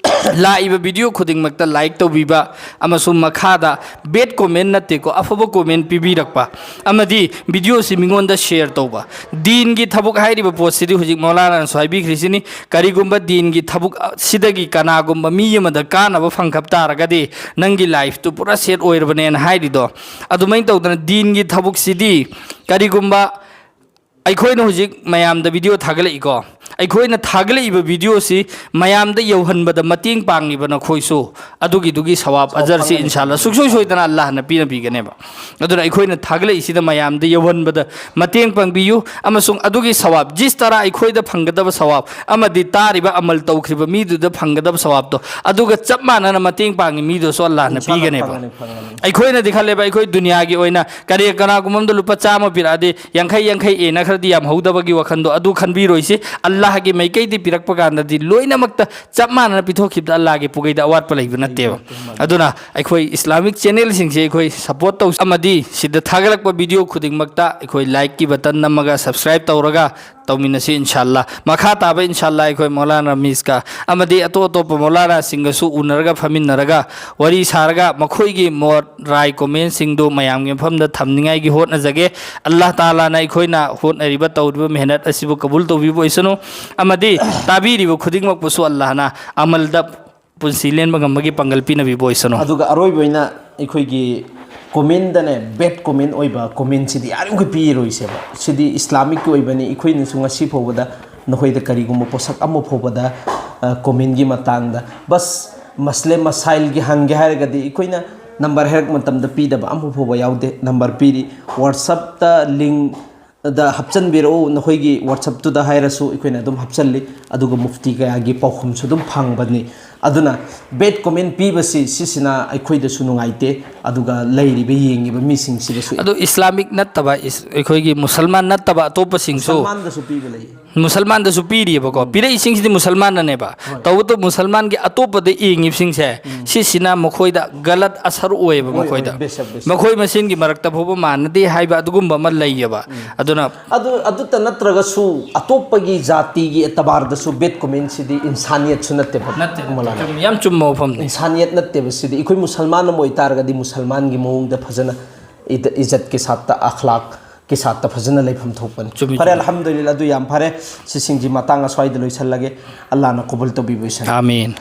ꯂꯥꯛꯏꯕ video ꯈꯨꯗꯤꯡꯃꯛꯇ like ꯇꯧꯕꯤꯕ ꯑꯃꯁꯨꯡ ꯃꯈꯥꯗ bad comment ꯅꯠꯇꯦꯀꯣ, ꯑꯐꯕ comment ꯄꯤꯕꯤꯔꯛꯄ ꯑꯃꯗꯤ videoꯁꯤ ꯃꯤꯉꯣꯟꯗ share ꯇꯧꯕ꯫ ꯗꯤꯟꯒꯤ ꯊꯕꯛ ꯍꯥꯏꯔꯤꯕ ꯄꯣꯠꯁꯤꯗꯤ ꯍꯧꯖꯤꯛ ꯃꯧꯂꯥꯅꯥꯅꯁꯨ ꯍꯥꯏꯕꯤꯈ꯭ꯔꯤꯁꯤꯅꯤ, ꯀꯔꯤꯒꯨꯝꯕ ꯗꯤꯟꯒꯤ ꯊꯕꯛ ꯁꯤꯗꯒꯤ ꯀꯅꯥꯒꯨꯝꯕ ꯃꯤ ꯑꯃꯗ ꯀꯥꯟꯅꯕ ꯐꯪꯈꯕ ꯇꯥꯔꯒꯗꯤ ꯅꯪꯒꯤ lifeꯇꯨ ꯄꯨꯔꯥ set ꯑꯣꯏꯔꯕꯅꯦꯅ ꯍꯥꯏꯔꯤꯗꯣ꯫ ꯑꯗꯨꯃꯥꯏꯅ ꯇꯧꯗꯅ ꯗꯤꯟꯒꯤ ꯊꯕꯛꯁꯤꯗꯤ ꯀꯔꯤꯒꯨꯝꯕ ꯑꯩꯈꯣꯏꯅ ꯍꯧꯖꯤꯛ ꯃꯌꯥꯝꯗ video ꯊꯥꯒꯠꯂꯛꯏꯀꯣ, ꯑꯩꯈꯣꯏꯅ ꯊꯥꯒꯠꯂꯛꯏꯕ ꯚꯤꯗꯤꯑꯣꯁꯤ ꯃꯌꯥꯝꯗ ꯌꯧꯍꯟꯕꯗ ꯃꯇꯦꯡ ꯄꯥꯡꯉꯤꯕ ꯅꯈꯣꯏꯁꯨ ꯑꯗꯨꯒꯤꯗꯨꯒꯤ ꯁꯋꯥꯕ ꯑꯖꯔꯁꯤ ꯏꯟꯁꯥꯜꯂꯥ ꯁꯨꯡꯁꯣꯏ ꯁꯣꯏꯗꯅ ꯑꯜꯂꯥꯍꯅ ꯄꯤꯅꯕꯤꯒꯅꯦꯕ꯫ ꯑꯗꯨꯅ ꯑꯩꯈꯣꯏꯅ ꯊꯥꯒꯠꯂꯛꯏꯁꯤꯗ ꯃꯌꯥꯝꯗ ꯌꯧꯍꯟꯕꯗ ꯃꯇꯦꯡ ꯄꯥꯡꯕꯤꯌꯨ, ꯑꯃꯁꯨꯡ ꯑꯗꯨꯒꯤ ꯁꯋꯥꯕ, ꯖꯤꯁ ꯇꯔꯥ ꯑꯩꯈꯣꯏꯗ ꯐꯪꯒꯗꯕ ꯁꯋꯥꯕ ꯑꯃꯗꯤ ꯇꯥꯔꯤꯕ ꯑꯃꯜ ꯇꯧꯈ꯭ꯔꯤꯕ ꯃꯤꯗꯨꯗ ꯐꯪꯒꯗꯕ ꯁꯋꯥꯕꯇꯣ ꯑꯗꯨꯒ ꯆꯞ ꯃꯥꯟꯅꯅ ꯃꯇꯦꯡ ꯄꯥꯡꯉꯤ ꯃꯤꯗꯨꯁꯨ ꯑꯜꯂꯥꯍꯅ ꯏꯟꯁꯥꯜꯂꯥ ꯄꯤꯒꯅꯦꯕ꯫ ꯐꯪꯒꯅꯤ, ꯐꯪꯒꯅꯤ꯫ ꯑꯩꯈꯣꯏꯅꯗꯤ ꯈꯜꯂꯦꯕ, ꯑꯩꯈꯣꯏ ꯗꯨꯅꯤꯌꯥꯒꯤ ꯑꯣꯏꯅ ꯀꯔꯤ ꯀꯅꯥꯒꯨꯝꯕ ꯑꯃꯗ ꯂꯨꯄꯥ ꯆꯥꯝꯃ ꯄꯤꯔꯛꯑꯗꯤ ꯌꯥꯡꯈꯩ, ꯌꯥꯡꯈꯩ ꯑꯦꯅ ꯈꯔꯗꯤ ꯌꯥꯝ ꯍꯧꯗꯕꯒꯤ ꯋꯥꯈꯟꯗꯣ ꯑꯗꯨ ꯈꯟꯕꯤꯔꯣꯏꯁꯤ꯫ ꯑꯜꯂꯥꯍꯒꯤ ꯃꯥꯏꯀꯩꯗꯤ ꯄꯤꯔꯛꯄ ꯀꯥꯟꯗꯗꯤ ꯂꯣꯏꯅꯃꯛꯇ ꯆꯞ ꯃꯥꯟꯅꯅ ꯄꯤꯊꯣꯛꯈꯤꯕꯗ ꯑꯜꯂꯥꯍꯒꯤ ꯄꯨꯒꯩꯗ ꯑꯋꯥꯠꯄ ꯂꯩꯕ ꯅꯠꯇꯦꯕ꯫ ꯑꯗꯨꯅ ꯑꯩꯈꯣꯏ ꯏꯁꯂꯥꯃꯤꯛ ꯆꯦꯅꯦꯜꯁꯤꯡꯁꯦ ꯑꯩꯈꯣꯏ ꯁꯄꯣꯔꯠ ꯇꯧ ꯑꯃꯗꯤ ꯁꯤꯗ ꯊꯥꯒꯠꯂꯛꯄ ꯚꯤꯗꯤꯑꯣ ꯈꯨꯗꯤꯡꯃꯛꯇ ꯑꯩꯈꯣꯏ ꯂꯥꯏꯛꯀꯤ ꯕꯇꯟ ꯅꯝꯃꯒ ꯁꯕꯁꯀ꯭ꯔꯥꯏꯕ ꯇꯧꯔꯒ ꯇꯧꯃꯤꯟꯅꯁꯤ ꯏꯟꯁꯥꯜꯂꯥ꯫ ꯃꯈꯥ ꯇꯥꯕ ꯏꯟꯁꯥꯜꯂꯥ ꯑꯩꯈꯣꯏ ꯃꯧꯂꯥꯅꯥ ꯔꯃꯤꯁꯀ ꯑꯃꯗꯤ ꯑꯇꯣꯞ ꯑꯇꯣꯞꯄ ꯃꯧꯂꯥꯅꯥꯁꯤꯡꯒꯁꯨ ꯎꯅꯔꯒ ꯐꯝꯃꯤꯟꯅꯔꯒ ꯋꯥꯔꯤ ꯁꯥꯔꯒ ꯃꯈꯣꯏꯒꯤ ꯃꯣꯠ, ꯔꯥꯏ, ꯀꯣꯃꯦꯟꯁꯤꯡꯗꯨ ꯃꯌꯥꯝꯒꯤ ꯃꯐꯝꯗ ꯊꯝꯅꯤꯡꯉꯥꯏꯒꯤ ꯍꯣꯠꯅꯖꯒꯦ꯫ ꯑꯜꯂꯥꯍ ꯇꯥꯂꯥꯅ ꯑꯩꯈꯣꯏꯅ ꯍꯣꯠꯅꯔꯤꯕ ꯇꯧꯔꯤꯕ ꯃꯦꯍꯅꯠ ꯑꯁꯤꯕꯨ ꯀꯕꯨꯜ ꯇꯧꯕꯤꯕ ꯑꯣꯏꯁꯅꯨ, ꯑꯃꯗꯤ ꯇꯥꯕꯤꯔꯤꯕ ꯈꯨꯗꯤꯡꯃꯛꯄꯨꯁꯨ ꯑꯜꯂꯥꯍꯅ ꯑꯃꯜꯗ ꯄꯨꯟꯁꯤ ꯂꯦꯟꯕ ꯉꯝꯕꯒꯤ ꯄꯥꯡꯒꯜ ꯄꯤꯅꯕꯤꯕ ꯑꯣꯏꯁꯅꯨ꯫ ꯑꯗꯨꯒ ꯑꯔꯣꯏꯕ ꯑꯣꯏꯅ ꯑꯩꯈꯣꯏꯒꯤ ꯀꯣꯃꯦꯟꯗꯅꯦ, ꯕꯦꯗ ꯀꯣꯃꯦꯟ ꯑꯣꯏꯕ ꯀꯣꯃꯦꯟꯁꯤꯗꯤ ꯌꯥꯔꯤꯃꯈꯩ ꯄꯤꯔꯣꯏꯁꯦꯕ꯫ ꯁꯤꯗꯤ ꯏꯁꯂꯥꯃꯤꯛꯀꯤ ꯑꯣꯏꯕꯅꯤ꯫ ꯑꯩꯈꯣꯏꯅꯁꯨ ꯉꯁꯤ ꯐꯥꯎꯕꯗ ꯅꯈꯣꯏꯗ ꯀꯔꯤꯒꯨꯝꯕ ꯄꯣꯠꯁꯛ ꯑꯃ ꯐꯥꯎꯕꯗ, ꯑ, ꯀꯣꯃꯦꯟꯒꯤ ꯃꯇꯥꯡꯗ ꯕꯁ ꯃꯁꯂꯦ ꯃꯁꯥꯏꯜꯒꯤ ꯍꯪꯒꯦ ꯍꯥꯏꯔꯒꯗꯤ ꯑꯩꯈꯣꯏꯅ ꯅꯝꯕꯔ ꯍꯥꯏꯔꯛꯄ ꯃꯇꯝꯗ ꯄꯤꯗꯕ ꯑꯃꯐꯥꯎ ꯐꯥꯎꯕ ꯌꯥꯎꯗꯦ꯫ ꯅꯝꯕꯔ ꯄꯤꯔꯤ, WhatsApp-ꯇ link ꯗ ꯍꯥꯞꯆꯤꯟꯕꯤꯔꯛꯎ, ꯅꯈꯣꯏꯒꯤ WhatsApp-ꯇꯨꯗ ꯍꯥꯏꯔꯁꯨ ꯑꯩꯈꯣꯏꯅ ꯑꯗꯨꯝ ꯍꯥꯞꯆꯤꯜꯂꯤ꯫ ꯑꯗꯨꯒ ꯃꯨꯐꯇꯤ ꯀꯌꯥꯒꯤ ꯄꯥꯎꯈꯨꯝꯁꯨ ꯑꯗꯨꯝ ꯐꯪꯕꯅꯤ꯫ ꯑꯗꯨꯅ ꯕꯦꯗ ꯀꯣꯃꯦꯟ ꯄꯤꯕꯁꯤ ꯁꯤꯁꯤꯅ ꯑꯩꯈꯣꯏꯗꯁꯨ ꯅꯨꯡꯉꯥꯏꯇꯦ, ꯑꯗꯨꯒ ꯂꯩꯔꯤꯕ ꯌꯦꯡꯉꯤꯕ ꯃꯤꯁꯤꯡꯁꯤꯗꯁꯨ꯫ ꯑꯗꯣ ꯏꯁꯂꯥꯃꯤꯛ ꯅꯠꯇꯕ, ꯏꯁ-, ꯑꯩꯈꯣꯏꯒꯤ ꯃꯨꯁꯜꯃꯥꯟ ꯅꯠꯇꯕ ꯑꯇꯣꯞꯄꯁꯤꯡꯁꯨ ꯃꯨꯁꯜꯃꯥꯟꯗꯁꯨ ꯄꯤꯕ ꯂꯩ꯫ ꯃꯨꯁꯜꯃꯥꯟꯗꯁꯨ ꯄꯤꯔꯤꯕꯀꯣ꯫ ꯎꯝ꯫ ꯄꯤꯔꯛꯏꯁꯤꯡꯁꯤꯗꯤ ꯃꯨꯁꯜꯃꯥꯟꯅꯅꯦꯕ꯫ ꯍꯣꯏ꯫ ꯇꯧꯕꯇꯕꯨ ꯃꯨꯁꯜꯃꯥꯟꯒꯤ ꯑꯇꯣꯞꯄꯗ ꯌꯦꯡꯉꯤꯕꯁꯤꯡꯁꯦ, ꯎꯝ꯫ ꯁꯤꯁꯤꯅ ꯃꯈꯣꯏꯗ ꯒꯂꯠ ꯑꯁꯔ ꯑꯣꯏꯌꯦꯕ꯫ ꯍꯣꯏ, ꯃꯈꯣꯏꯗ꯫ ꯍꯣꯏ, ꯕꯦꯁꯛ, ꯕꯦꯁꯛ꯫ ꯃꯈꯣꯏ ꯃꯁꯦꯟꯒꯤ ꯃꯔꯛꯇ ꯐꯥꯎꯕ ꯃꯥꯟꯅꯗꯦ ꯍꯥꯏꯕ ꯑꯗꯨꯒꯨꯝꯕ ꯑꯃ ꯂꯩꯌꯦꯕ꯫ ꯎꯝ꯫ ꯑꯗꯨꯅ ꯑꯗꯨ, ꯑꯗꯨꯇ ꯅꯠꯇ꯭ꯔꯒꯁꯨ ꯑꯇꯣꯞꯄꯒꯤ ꯖꯥꯇꯤꯒꯤ ꯑꯦꯇꯕꯥꯔꯗꯁꯨ ꯕꯦꯗ ꯀꯣꯃꯦꯟꯁꯤꯗꯤ ꯏꯟꯁꯥꯅꯤꯌꯠꯁꯨ ꯅꯠꯇꯦꯕ, ꯅꯠꯇꯦ, ꯅꯠꯇꯦ꯫ ꯃꯧꯂꯥꯅꯥ꯫ ꯆꯨꯝꯃꯤ, ꯌꯥꯝ ꯆꯨꯝꯕ ꯋꯥꯐꯝꯅꯤ꯫ ꯏꯟꯁꯥꯅꯤꯌꯠ ꯅꯠꯇꯦꯕ ꯁꯤꯗꯤ꯫ ꯑꯩꯈꯣꯏ ꯃꯨꯁꯜꯃꯥꯟ ꯑꯃ ꯑꯣꯏꯇꯥꯔꯒꯗꯤ ꯃꯨꯁꯜꯃꯥꯟꯒꯤ ꯃꯑꯣꯡꯗ ꯐꯖꯅ ꯏꯗ-, ꯏꯖꯠꯀꯤ ꯁꯥꯠꯇ, ꯑꯈ꯭ꯂꯥꯛꯀꯤ ꯁꯥꯠꯇ ꯐꯖꯅ ꯂꯩꯐꯝ ꯊꯣꯛꯄꯅꯤ꯫ ꯆꯨꯝꯃꯤ, ꯐꯔꯦ, ꯆꯨꯝꯃꯤ꯫ ꯑꯜꯍꯝꯗꯨꯂꯤꯜꯂꯥ, ꯑꯗꯨ ꯌꯥꯝ ꯐꯔꯦ꯫ ꯁꯤꯁꯤꯡꯁꯤ ꯃꯇꯥꯡ ꯑꯁ꯭ꯋꯥꯏꯗ ꯂꯣꯏꯁꯤꯜꯂꯒꯦ꯫ ꯑꯜꯂꯥꯍꯅ ꯀꯕꯨꯜ ꯇꯧꯕꯤꯕ ꯑꯣꯏꯁꯅꯨ꯫ ꯑꯥꯃꯤꯟ꯫